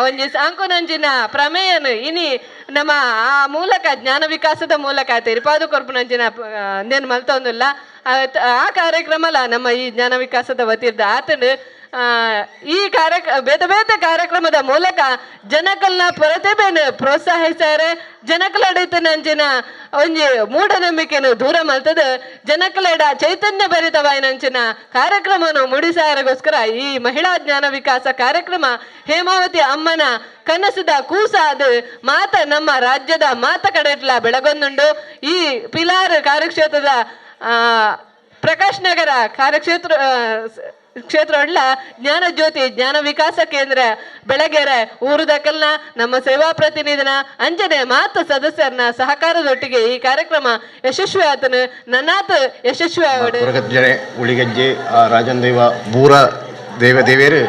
S7: ಒಂಜಿ ಸಾಂಕುನಂಚಿನ ಪ್ರಮೇಯನು ಇನಿ ನಮ್ಮ ಆ ಮೂಲಕ ಜ್ಞಾನ ವಿಕಾಸದ ಮೂಲಕ ತೆರಿಪಾದು ಕೊರ್ಪುನಂಚಿನ ಅಂದೇನು ಮಲ್ತೊಂದುಲ್ಲ. ಆ ಕಾರ್ಯಕ್ರಮಲ ನಮ್ಮ ಈ ಜ್ಞಾನ ವಿಕಾಸದ ವತಿರ್ದ ಆತನು. ಈ ಬೇತೆ ಬೇತೆ ಕಾರ್ಯಕ್ರಮದ ಮೂಲಕ ಜನಕಲ್ನ ಪ್ರತಿಭೆಯನ್ನು ಪ್ರೋತ್ಸಾಹಿಸ್ತಾರೆ. ಜನಕಲಡಿತನಂಚಿನ ಒಂಜಿ ಮೂಢನಂಬಿಕೆಯನ್ನು ದೂರ ಮಲ್ತದೆ ಜನಕಲಡ ಚೈತನ್ಯ ಭರಿತವಾಯಿನಂಚಿನ ಕಾರ್ಯಕ್ರಮವನ್ನು ಮೂಡಿಸಾರಗೋಸ್ಕರ ಈ ಮಹಿಳಾ ಜ್ಞಾನ ವಿಕಾಸ ಕಾರ್ಯಕ್ರಮ ಹೇಮಾವತಿ ಅಮ್ಮನ ಕನಸುದ ಕೂಸಾದ ಮಾತ ನಮ್ಮ ರಾಜ್ಯದ ಮಾತ ಕಡೆಟ್ಲ ಬೆಳಗೊಂದುಂಡು. ಈ ಪಿಲಾರ್ ಕಾರ್ಯಕ್ಷೇತ್ರದ ಪ್ರಕಾಶ್ ನಗರ ಕಾರ್ಯಕ್ಷೇತ್ರ ಕ್ಷೇತ್ರ ಜ್ಞಾನ ಜ್ಯೋತಿ ಜ್ಞಾನ ವಿಕಾಸ ಕೇಂದ್ರ ಬೆಳಗೆರೆ ಊರುದಕಲ್ನ ನಮ್ಮ ಸೇವಾ ಪ್ರತಿನಿಧಿನ ಅಂಜನೆ ಮಾತು ಸದಸ್ಯರನ್ನ ಸಹಕಾರದೊಟ್ಟಿಗೆ ಈ ಕಾರ್ಯಕ್ರಮ ಯಶಸ್ವಿ ಆತನು ನನ್ನಾತ ಯಶಸ್ವಿ ಆವಡು.
S8: ಉಳಿಗಜ್ಜೆ ರಾಜನ್ ದೇವ ಬೂರ ದೇವ ದೇವೇರು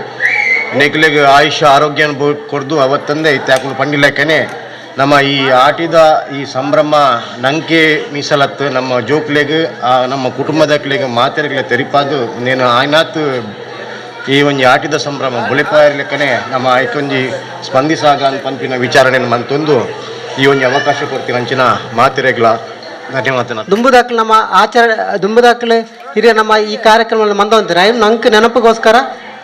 S8: ನೆಕ್ಲೆಗ್ ಆಯುಷ ಆರೋಗ್ಯ ಕೊಡ್ದು ಅವತ್ತಂದೆ ಇತ್ತಾಕೊಂಡು ಪಂಡಿಲಕ್ಕನೆ ನಮ್ಮ ಈ ಆಟಿದ ಈ ಸಂಭ್ರಮ ನಂಕೆ ಮೀಸಲತ್ತು ನಮ್ಮ ಜೋಕ್ಲೆಗ್ ನಮ್ಮ ಕುಟುಂಬದಕ್ಲೆಗ್ ಮಾತೆರ್ಗ್ಲೆ ತೆರಿಪಾದು ನೇನು ಆಯ್ನಾತ್ ಈ ಒಂಜಿ ಆಟಿದ ಸಂಭ್ರಮ ಬುಳಿಪಾಯರ್ಲೆಕ್ಕನೆ ನಮ್ಮ ಐಕೊಂಜಿ ಸ್ಪಂದಿಸಾಗ ಪನ್ಪಿನ ವಿಚಾರಣೆ ಮಂತೊಂದು ಈ ಒಂಜಿ ಅವಕಾಶ ಕೊಡ್ತೀನಿ ಅಂಚಿನ ಮಾತೆರೆಗ್ಲ ಧನ್ಯವಾದ.
S9: ದುಂಬುದಾಕ್ಲು ನಮ್ಮ ಆಚರಣೆ ದುಂಬುದಾಕ್ಲು ಹಿರಿಯ ನಮ್ಮ ಈ ಕಾರ್ಯಕ್ರಮ ಮಂದ ನಂಗೆ ನೆನಪಿಗೋಸ್ಕರ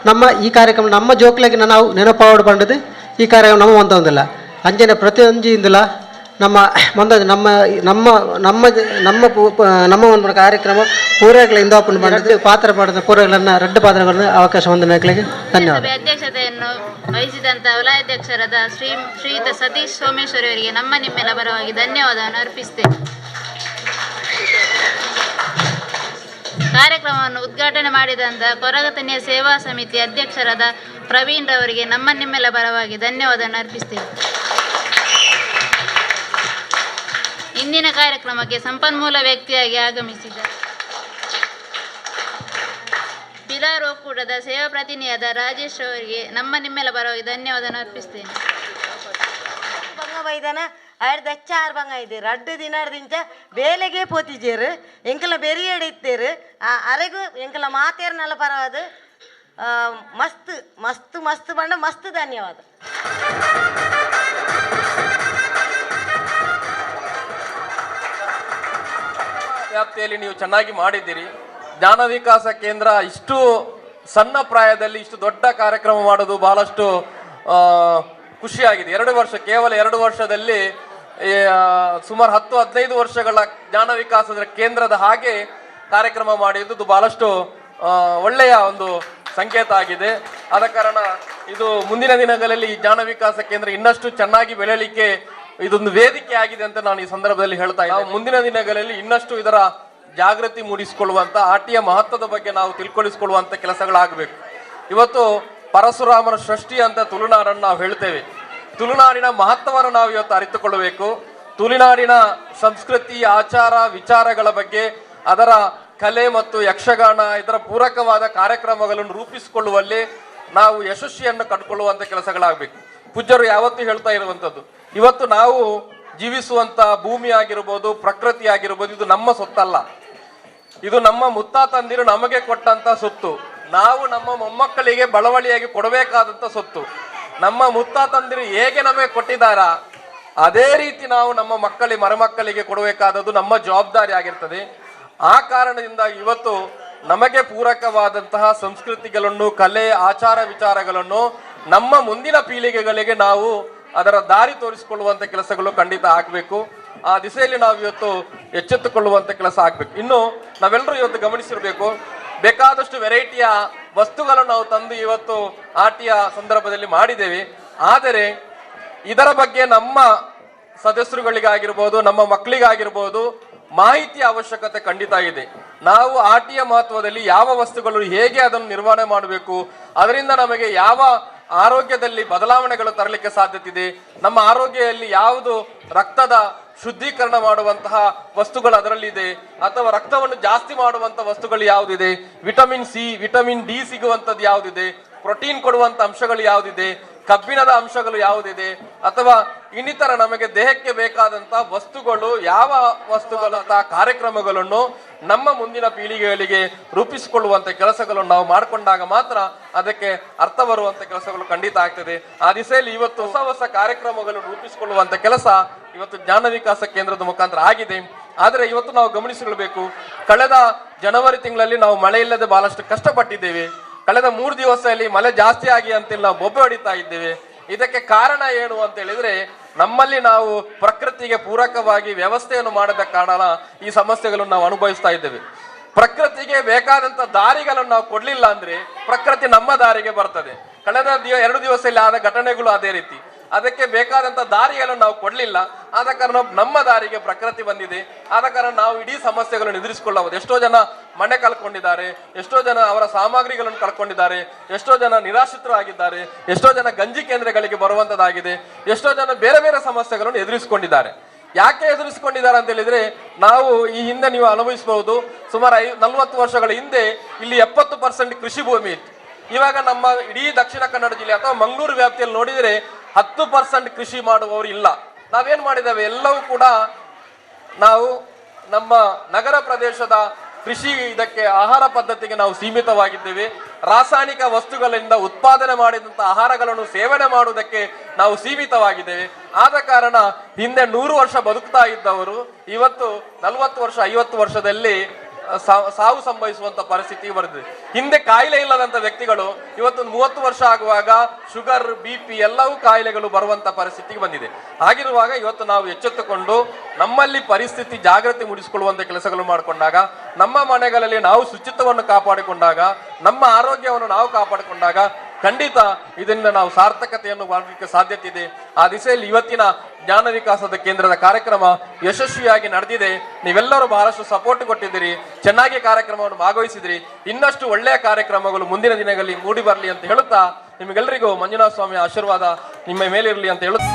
S9: ನಮ್ಮ ಈ ಕಾರ್ಯಕ್ರಮ ನಮ್ಮ ಜೋಕ್ಲೆಗ್ ನಾವು ನೆನಪಾವಡ್ ಪಂಡದು ಈ ಕಾರ್ಯಕ್ರಮ ನಮ್ಮ ಮಂದೊಂದಿಲ್ಲ ಅಂಜನೆ ಪ್ರತಿಯೊಂಜಿ ಇಂದಲ ನಮ್ಮ ಮಂದ ನಮ್ಮ ನಮ್ಮ ನಮ್ಮ ನಮ್ಮ ನಮ್ಮ ಒಂದು ಕಾರ್ಯಕ್ರಮ ಪೂರೈಗಳ ಇಂದಾಪುನ ಮಾಡಿದ್ದು ಪಾತ್ರ ಪಡೆದ ಪೂರೈಗಳನ್ನ ರಡ್ಡು ಪಾತ್ರಗಳನ್ನು ಅವಕಾಶ ಹೊಂದಿನ ಧನ್ಯವಾದ.
S10: ಅಧ್ಯಕ್ಷತೆಯನ್ನು ವಹಿಸಿದಂಥ ವಲಯಾಧ್ಯಕ್ಷರಾದ ಶ್ರೀಯುತ ಸತೀಶ್ ಸೋಮೇಶ್ವರಿ ಅವರಿಗೆ ನಮ್ಮ ನಿಮ್ಮೆಲ್ಲ ಪರವಾಗಿ ಧನ್ಯವಾದವನ್ನು ಅರ್ಪಿಸ್ತೇನೆ. ಕಾರ್ಯಕ್ರಮವನ್ನು ಉದ್ಘಾಟನೆ ಮಾಡಿದಂಥ ಕೊರಗತನೆಯ ಸೇವಾ ಸಮಿತಿ ಅಧ್ಯಕ್ಷರಾದ ಪ್ರವೀಣ್ ರವರಿಗೆ ನಮ್ಮ ನಿಮ್ಮೆಲ್ಲ ಪರವಾಗಿ ಧನ್ಯವಾದವನ್ನು ಅರ್ಪಿಸ್ತೇವೆ. ಇಂದಿನ ಕಾರ್ಯಕ್ರಮಕ್ಕೆ ಸಂಪನ್ಮೂಲ ವ್ಯಕ್ತಿಯಾಗಿ ಆಗಮಿಸಿದ ಪಿಲಾರ್ ಒಕ್ಕೂಟದ ಸೇವಾ ಪ್ರತಿನಿಧಿಯಾದ ರಾಜೇಶ್ ಅವರಿಗೆ ನಮ್ಮ ನಿಮ್ಮೆಲ್ಲ ಪರವಾಗಿ ಧನ್ಯವಾದವನ್ನು ಅರ್ಪಿಸ್ತೇನೆ.
S3: ಬಂಗ ಬೈದಾನ ಆಯ್ದ ಚಾರ್ ಬಂಗ ಇದೆ ರಡ್ಡು ದಿನ ಬೇಲೆಗೆ ಪೋತಿಜೇರು ಎಂಕಲ ಬೆರಿಯಡ್ ಇತ್ತೇರು ಅರೆಗು ಎಂಕಲ ಮಾತೇರ್ನಲ್ಲ ಪರವಾದ ಮಸ್ತ್ ಮಸ್ತ್ ಮಸ್ತ್ ಬಣ್ಣ ಮಸ್ತ್ ಧನ್ಯವಾದ.
S1: ವ್ಯಾಪ್ತಿಯಲ್ಲಿ ನೀವು ಚೆನ್ನಾಗಿ ಮಾಡಿದ್ದೀರಿ. ಜ್ಞಾನ ವಿಕಾಸ ಕೇಂದ್ರ ಇಷ್ಟು ಸಣ್ಣ ಪ್ರಾಯದಲ್ಲಿ ಇಷ್ಟು ದೊಡ್ಡ ಕಾರ್ಯಕ್ರಮ ಮಾಡೋದು ಬಹಳಷ್ಟು ಖುಷಿಯಾಗಿದೆ. 2 ವರ್ಷ, ಕೇವಲ 2 ವರ್ಷದಲ್ಲಿ ಸುಮಾರು 10-15 ವರ್ಷಗಳ ಜ್ಞಾನ ವಿಕಾಸದ ಕೇಂದ್ರದ ಹಾಗೆ ಕಾರ್ಯಕ್ರಮ ಮಾಡಿದ್ದು ಬಹಳಷ್ಟು ಒಳ್ಳೆಯ ಒಂದು ಸಂಕೇತ ಆಗಿದೆ. ಆದ ಕಾರಣ ಇದು ಮುಂದಿನ ದಿನಗಳಲ್ಲಿ ಈ ಜ್ಞಾನ ವಿಕಾಸ ಕೇಂದ್ರ ಇನ್ನಷ್ಟು ಚೆನ್ನಾಗಿ ಬೆಳೆಯಲಿಕ್ಕೆ ಇದೊಂದು ವೇದಿಕೆ ಆಗಿದೆ ಅಂತ ನಾನು ಈ ಸಂದರ್ಭದಲ್ಲಿ ಹೇಳ್ತಾ ಇದ್ದೇನೆ. ಮುಂದಿನ ದಿನಗಳಲ್ಲಿ ಇನ್ನಷ್ಟು ಇದರ ಜಾಗೃತಿ ಮೂಡಿಸಿಕೊಳ್ಳುವಂತ, ಆಟಿಯ ಮಹತ್ವದ ಬಗ್ಗೆ ನಾವು ತಿಳ್ಕೊಳಿಸಿಕೊಳ್ಳುವಂತ ಕೆಲಸಗಳಾಗಬೇಕು. ಇವತ್ತು ಪರಶುರಾಮನ ಸೃಷ್ಟಿ ಅಂತ ತುಳುನಾಡನ್ನು ನಾವು ಹೇಳ್ತೇವೆ. ತುಳುನಾಡಿನ ಮಹತ್ವವನ್ನು ನಾವು ಇವತ್ತು ಅರಿತುಕೊಳ್ಳಬೇಕು. ತುಳುನಾಡಿನ ಸಂಸ್ಕೃತಿ, ಆಚಾರ ವಿಚಾರಗಳ ಬಗ್ಗೆ, ಅದರ ಕಲೆ ಮತ್ತು ಯಕ್ಷಗಾನ ಇದರ ಪೂರಕವಾದ ಕಾರ್ಯಕ್ರಮಗಳನ್ನು ರೂಪಿಸಿಕೊಳ್ಳುವಲ್ಲಿ ನಾವು ಯಶಸ್ವಿಯನ್ನು ಕಂಡುಕೊಳ್ಳುವಂಥ ಕೆಲಸಗಳಾಗಬೇಕು. ಪೂಜ್ಯರು ಯಾವತ್ತೂ ಹೇಳ್ತಾ ಇರುವಂಥದ್ದು, ಇವತ್ತು ನಾವು ಜೀವಿಸುವಂಥ ಭೂಮಿ ಆಗಿರ್ಬೋದು, ಪ್ರಕೃತಿ ಆಗಿರ್ಬೋದು, ಇದು ನಮ್ಮ ಸೊತ್ತಲ್ಲ. ಇದು ನಮ್ಮ ಮುತ್ತಾತಂದಿರು ನಮಗೆ ಕೊಟ್ಟಂತ ಸೊತ್ತು. ನಾವು ನಮ್ಮ ಮೊಮ್ಮಕ್ಕಳಿಗೆ ಬಳವಳಿಯಾಗಿ ಕೊಡಬೇಕಾದಂಥ ಸೊತ್ತು. ನಮ್ಮ ಮುತ್ತಾತಂದಿರು ಹೇಗೆ ನಮಗೆ ಕೊಟ್ಟಿದ್ದಾರಾ ಅದೇ ರೀತಿ ನಾವು ನಮ್ಮ ಮಕ್ಕಳಿಗೆ, ಮರುಮಕ್ಕಳಿಗೆ ಕೊಡಬೇಕಾದದ್ದು ನಮ್ಮ ಜವಾಬ್ದಾರಿ ಆಗಿರ್ತದೆ. ಆ ಕಾರಣದಿಂದ ಇವತ್ತು ನಮಗೆ ಪೂರಕವಾದಂತಹ ಸಂಸ್ಕೃತಿಗಳನ್ನು, ಕಲೆ, ಆಚಾರ ವಿಚಾರಗಳನ್ನು ನಮ್ಮ ಮುಂದಿನ ಪೀಳಿಗೆಗಳಿಗೆ ನಾವು ಅದರ ದಾರಿ ತೋರಿಸಿಕೊಳ್ಳುವಂಥ ಕೆಲಸಗಳು ಖಂಡಿತ ಆಗಬೇಕು. ಆ ದಿಸೆಯಲ್ಲಿ ನಾವು ಇವತ್ತು ಎಚ್ಚೆತ್ತುಕೊಳ್ಳುವಂಥ ಕೆಲಸ ಆಗಬೇಕು. ಇನ್ನು ನಾವೆಲ್ಲರೂ ಇವತ್ತು ಗಮನಿಸಿರಬೇಕು, ಬೇಕಾದಷ್ಟು ವೆರೈಟಿಯ ವಸ್ತುಗಳನ್ನು ನಾವು ತಂದು ಇವತ್ತು ಆಟಿಯ ಸಂದರ್ಭದಲ್ಲಿ ಮಾಡಿದ್ದೇವೆ. ಆದರೆ ಇದರ ಬಗ್ಗೆ ನಮ್ಮ ಸದಸ್ಯರುಗಳಿಗಾಗಿರ್ಬೋದು, ನಮ್ಮ ಮಕ್ಕಳಿಗಾಗಿರ್ಬೋದು ಮಾಹಿತಿಯ ಅವಶ್ಯಕತೆ ಖಂಡಿತ ಇದೆ. ನಾವು ಆಟಿಯ ಮಹತ್ವದಲ್ಲಿ ಯಾವ ವಸ್ತುಗಳು ಹೇಗೆ ಅದನ್ನು ನಿರ್ವಹಣೆ ಮಾಡಬೇಕು, ಅದರಿಂದ ನಮಗೆ ಯಾವ ಆರೋಗ್ಯದಲ್ಲಿ ಬದಲಾವಣೆಗಳು ತರಲಿಕ್ಕೆ ಸಾಧ್ಯತೆ ಇದೆ, ನಮ್ಮ ಆರೋಗ್ಯದಲ್ಲಿ ಯಾವುದು ರಕ್ತದ ಶುದ್ಧೀಕರಣ ಮಾಡುವಂತಹ ವಸ್ತುಗಳು ಅದರಲ್ಲಿದೆ, ಅಥವಾ ರಕ್ತವನ್ನು ಜಾಸ್ತಿ ಮಾಡುವಂತಹ ವಸ್ತುಗಳು ಯಾವುದಿದೆ, ವಿಟಮಿನ್ ಸಿ, ವಿಟಮಿನ್ ಡಿ ಸಿಗುವಂಥದ್ದು ಯಾವುದಿದೆ, ಪ್ರೋಟೀನ್ ಕೊಡುವಂಥ ಅಂಶಗಳು ಯಾವುದಿದೆ, ಕಬ್ಬಿಣದ ಅಂಶಗಳು ಯಾವುದಿದೆ, ಅಥವಾ ಇನ್ನಿತರ ನಮಗೆ ದೇಹಕ್ಕೆ ಬೇಕಾದಂತಹ ವಸ್ತುಗಳು ಯಾವ ವಸ್ತುಗಳಂತಹ ಕಾರ್ಯಕ್ರಮಗಳನ್ನು ನಮ್ಮ ಮುಂದಿನ ಪೀಳಿಗೆಗಳಿಗೆ ರೂಪಿಸಿಕೊಳ್ಳುವಂಥ ಕೆಲಸಗಳನ್ನು ನಾವು ಮಾಡಿಕೊಂಡಾಗ ಮಾತ್ರ ಅದಕ್ಕೆ ಅರ್ಥ ಬರುವಂಥ ಕೆಲಸಗಳು ಖಂಡಿತ ಆಗ್ತದೆ. ಆ ದಿಸೆಯಲ್ಲಿ ಇವತ್ತು ಹೊಸ ಹೊಸ ಕಾರ್ಯಕ್ರಮಗಳನ್ನು ರೂಪಿಸಿಕೊಳ್ಳುವಂಥ ಕೆಲಸ ಇವತ್ತು ಜ್ಞಾನ ವಿಕಾಸ ಕೇಂದ್ರದ ಮುಖಾಂತರ ಆಗಿದೆ. ಆದರೆ ಇವತ್ತು ನಾವು ಗಮನಿಸಿಕೊಳ್ಳಬೇಕು, ಕಳೆದ ಜನವರಿ ತಿಂಗಳಲ್ಲಿ ನಾವು ಮಳೆ ಇಲ್ಲದೆ ಬಹಳಷ್ಟು ಕಷ್ಟಪಟ್ಟಿದ್ದೇವೆ. ಕಳೆದ 3 ದಿವಸದಲ್ಲಿ ಮಳೆ ಜಾಸ್ತಿ ಆಗಿ ಅಂತಿಲ್ಲ ನಾವು ಬೊಬ್ಬೆ ಹೊಡಿತಾ ಇದ್ದೇವೆ. ಇದಕ್ಕೆ ಕಾರಣ ಏನು ಅಂತ ಹೇಳಿದ್ರೆ, ನಮ್ಮಲ್ಲಿ ನಾವು ಪ್ರಕೃತಿಗೆ ಪೂರಕವಾಗಿ ವ್ಯವಸ್ಥೆಯನ್ನು ಮಾಡದ ಕಾರಣ ಈ ಸಮಸ್ಯೆಗಳನ್ನು ನಾವು ಅನುಭವಿಸ್ತಾ ಇದ್ದೇವೆ. ಪ್ರಕೃತಿಗೆ ಬೇಕಾದಂತ ದಾರಿಗಳನ್ನು ನಾವು ಕೊಡ್ಲಿಲ್ಲ ಅಂದ್ರೆ ಪ್ರಕೃತಿ ನಮ್ಮ ದಾರಿಗೆ ಬರ್ತದೆ. ಕಳೆದ 2 ದಿವಸದಲ್ಲಿ ಆದ ಘಟನೆಗಳು ಅದೇ ರೀತಿ. ಅದಕ್ಕೆ ಬೇಕಾದಂತ ದಾರಿಗಳನ್ನು ನಾವು ಕೊಡ್ಲಿಲ್ಲ, ಆದ ಕಾರಣ ನಮ್ಮ ದಾರಿಗೆ ಪ್ರಕೃತಿ ಬಂದಿದೆ. ಆದ ಕಾರಣ ನಾವು ಇಡೀ ಸಮಸ್ಯೆಗಳನ್ನು ಎದುರಿಸಿಕೊಳ್ಳಬಹುದು. ಎಷ್ಟೋ ಜನ ಮನೆ ಕಳ್ಕೊಂಡಿದ್ದಾರೆ, ಎಷ್ಟೋ ಜನ ಅವರ ಸಾಮಗ್ರಿಗಳನ್ನು ಕಳ್ಕೊಂಡಿದ್ದಾರೆ, ಎಷ್ಟೋ ಜನ ನಿರಾಶ್ರಿತರಾಗಿದ್ದಾರೆ, ಎಷ್ಟೋ ಜನ ಗಂಜಿ ಕೇಂದ್ರಗಳಿಗೆ ಬರುವಂತದ್ದಾಗಿದೆ, ಎಷ್ಟೋ ಜನ ಬೇರೆ ಬೇರೆ ಸಮಸ್ಯೆಗಳನ್ನು ಎದುರಿಸಿಕೊಂಡಿದ್ದಾರೆ. ಯಾಕೆ ಎದುರಿಸಿಕೊಂಡಿದ್ದಾರೆ ಅಂತ ಹೇಳಿದ್ರೆ, ನಾವು ಈ ಹಿಂದೆ ನೀವು ಅನುಭವಿಸಬಹುದು, ಸುಮಾರು 40 ವರ್ಷಗಳ ಹಿಂದೆ ಇಲ್ಲಿ 70% ಕೃಷಿ ಭೂಮಿ ಇತ್ತು. ಇವಾಗ ನಮ್ಮ ಇಡೀ ದಕ್ಷಿಣ ಕನ್ನಡ ಜಿಲ್ಲೆ ಅಥವಾ ಮಂಗಳೂರು ವ್ಯಾಪ್ತಿಯಲ್ಲಿ ನೋಡಿದರೆ 10% ಕೃಷಿ ಮಾಡುವವರು ಇಲ್ಲ. ನಾವೇನ್ ಮಾಡಿದ್ದೇವೆ, ಎಲ್ಲವೂ ಕೂಡ ನಾವು ನಮ್ಮ ನಗರ ಪ್ರದೇಶದ ಕೃಷಿ ಇದಕ್ಕೆ ಆಹಾರ ಪದ್ಧತಿಗೆ ನಾವು ಸೀಮಿತವಾಗಿದ್ದೇವೆ. ರಾಸಾಯನಿಕ ವಸ್ತುಗಳಿಂದ ಉತ್ಪಾದನೆ ಮಾಡಿದಂಥ ಆಹಾರಗಳನ್ನು ಸೇವನೆ ಮಾಡುವುದಕ್ಕೆ ನಾವು ಸೀಮಿತವಾಗಿದ್ದೇವೆ. ಆದ ಕಾರಣ ಹಿಂದೆ 100 ವರ್ಷ ಬದುಕ್ತಾ ಇದ್ದವರು ಇವತ್ತು 40 ವರ್ಷ 50 ವರ್ಷದಲ್ಲಿ ಸಾವು ಸಂಭವಿಸುವಂತ ಪರಿಸ್ಥಿತಿ ಬರ್ತದೆ. ಹಿಂದೆ ಕಾಯಿಲೆ ಇಲ್ಲದಂತ ವ್ಯಕ್ತಿಗಳು ಇವತ್ತು 30 ವರ್ಷ ಆಗುವಾಗ ಶುಗರ್, BP ಎಲ್ಲವೂ ಕಾಯಿಲೆಗಳು ಬರುವಂತ ಪರಿಸ್ಥಿತಿಗೆ ಬಂದಿದೆ. ಹಾಗಿರುವಾಗ ಇವತ್ತು ನಾವು ಎಚ್ಚೆತ್ತುಕೊಂಡು ನಮ್ಮಲ್ಲಿ ಪರಿಸ್ಥಿತಿ ಜಾಗೃತಿ ಮೂಡಿಸಿಕೊಳ್ಳುವಂತ ಕೆಲಸಗಳು ಮಾಡಿಕೊಂಡಾಗ, ನಮ್ಮ ಮನೆಗಳಲ್ಲಿ ನಾವು ಶುಚಿತ್ವವನ್ನು ಕಾಪಾಡಿಕೊಂಡಾಗ, ನಮ್ಮ ಆರೋಗ್ಯವನ್ನು ನಾವು ಕಾಪಾಡಿಕೊಂಡಾಗ ಖಂಡಿತ ಇದರಿಂದ ನಾವು ಸಾರ್ಥಕತೆಯನ್ನು ಮಾಡಲಿಕ್ಕೆ ಸಾಧ್ಯತೆ ಇದೆ. ಆ ದಿಸೆಯಲ್ಲಿ ಇವತ್ತಿನ ಜ್ಞಾನ ವಿಕಾಸದ ಕೇಂದ್ರದ ಕಾರ್ಯಕ್ರಮ ಯಶಸ್ವಿಯಾಗಿ ನಡೆದಿದೆ. ನೀವೆಲ್ಲರೂ ಬಹಳಷ್ಟು ಸಪೋರ್ಟ್ ಕೊಟ್ಟಿದ್ದೀರಿ, ಚೆನ್ನಾಗಿ ಕಾರ್ಯಕ್ರಮವನ್ನು ಭಾಗವಹಿಸಿದ್ರಿ. ಇನ್ನಷ್ಟು ಒಳ್ಳೆಯ ಕಾರ್ಯಕ್ರಮಗಳು ಮುಂದಿನ ದಿನಗಳಲ್ಲಿ ಮೂಡಿ ಬರಲಿ ಅಂತ ಹೇಳುತ್ತಾ ನಿಮಗೆಲ್ಲರಿಗೂ ಮಂಜುನಾಥ ಸ್ವಾಮಿ ಆಶೀರ್ವಾದ ನಿಮ್ಮ ಮೇಲಿರಲಿ ಅಂತ ಹೇಳುತ್ತಾ.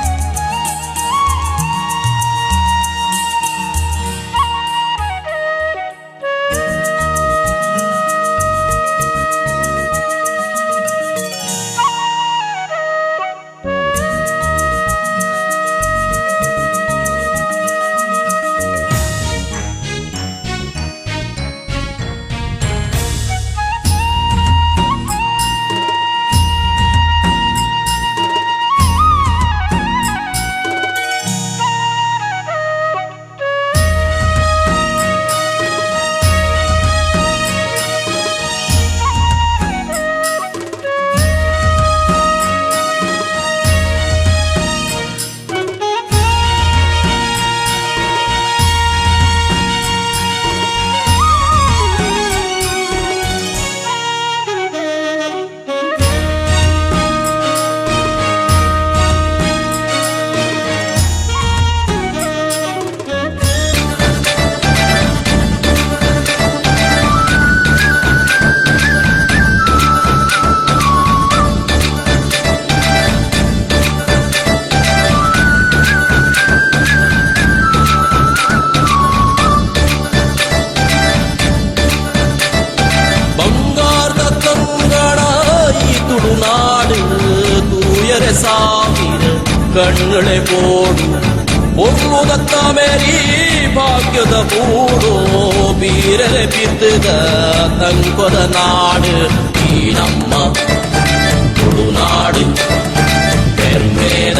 S11: ಕಣ್ಣಳೆ ಬೋಡು ಪೊರ್ಲುದತ್ತ ಮೇರಿ ಭಾಗ್ಯದ ಬೂಡು ಬೀರರೆ ಬಿದ್ದದ ತಂಕೊದ ನಾಡು ಈ ನಮ್ಮ ತುಳುನಾಡು ಪೆರ್ಮೇದ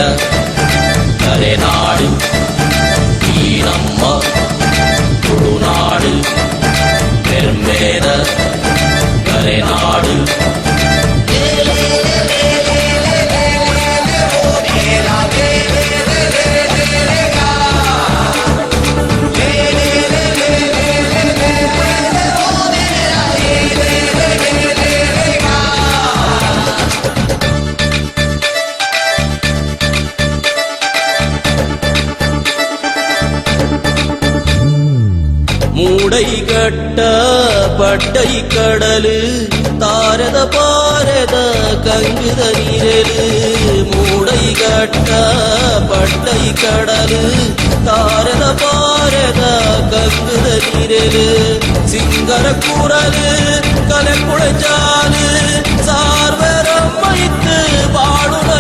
S11: ಕರೆನಾಡು ಈ ನಮ್ಮ ತುಳುನಾಡು ಪೆರ್ಮೇದ ಕರೆನಾಡು. ಮೂಡೈ ಕಟ್ಟ ಪಟ್ಟೈ ಕಡಲು ತಾರದ ಪಾರದ ಕಂಗುದ ನೀರಲು. ಮೂಡೈ ಕಟ್ಟ ಪಟ್ಟೈ ಕಡಲು ತಾರದ ಪಾರದ ಕಂಗುದ ನೀರಲು. ಸಿಂಗರ ಕೂರಲು ಕಲೆ ಕುಳಚಾಲು ಸಾರ್ವರಮ್ಮೈத்து ಬಾಳುನ.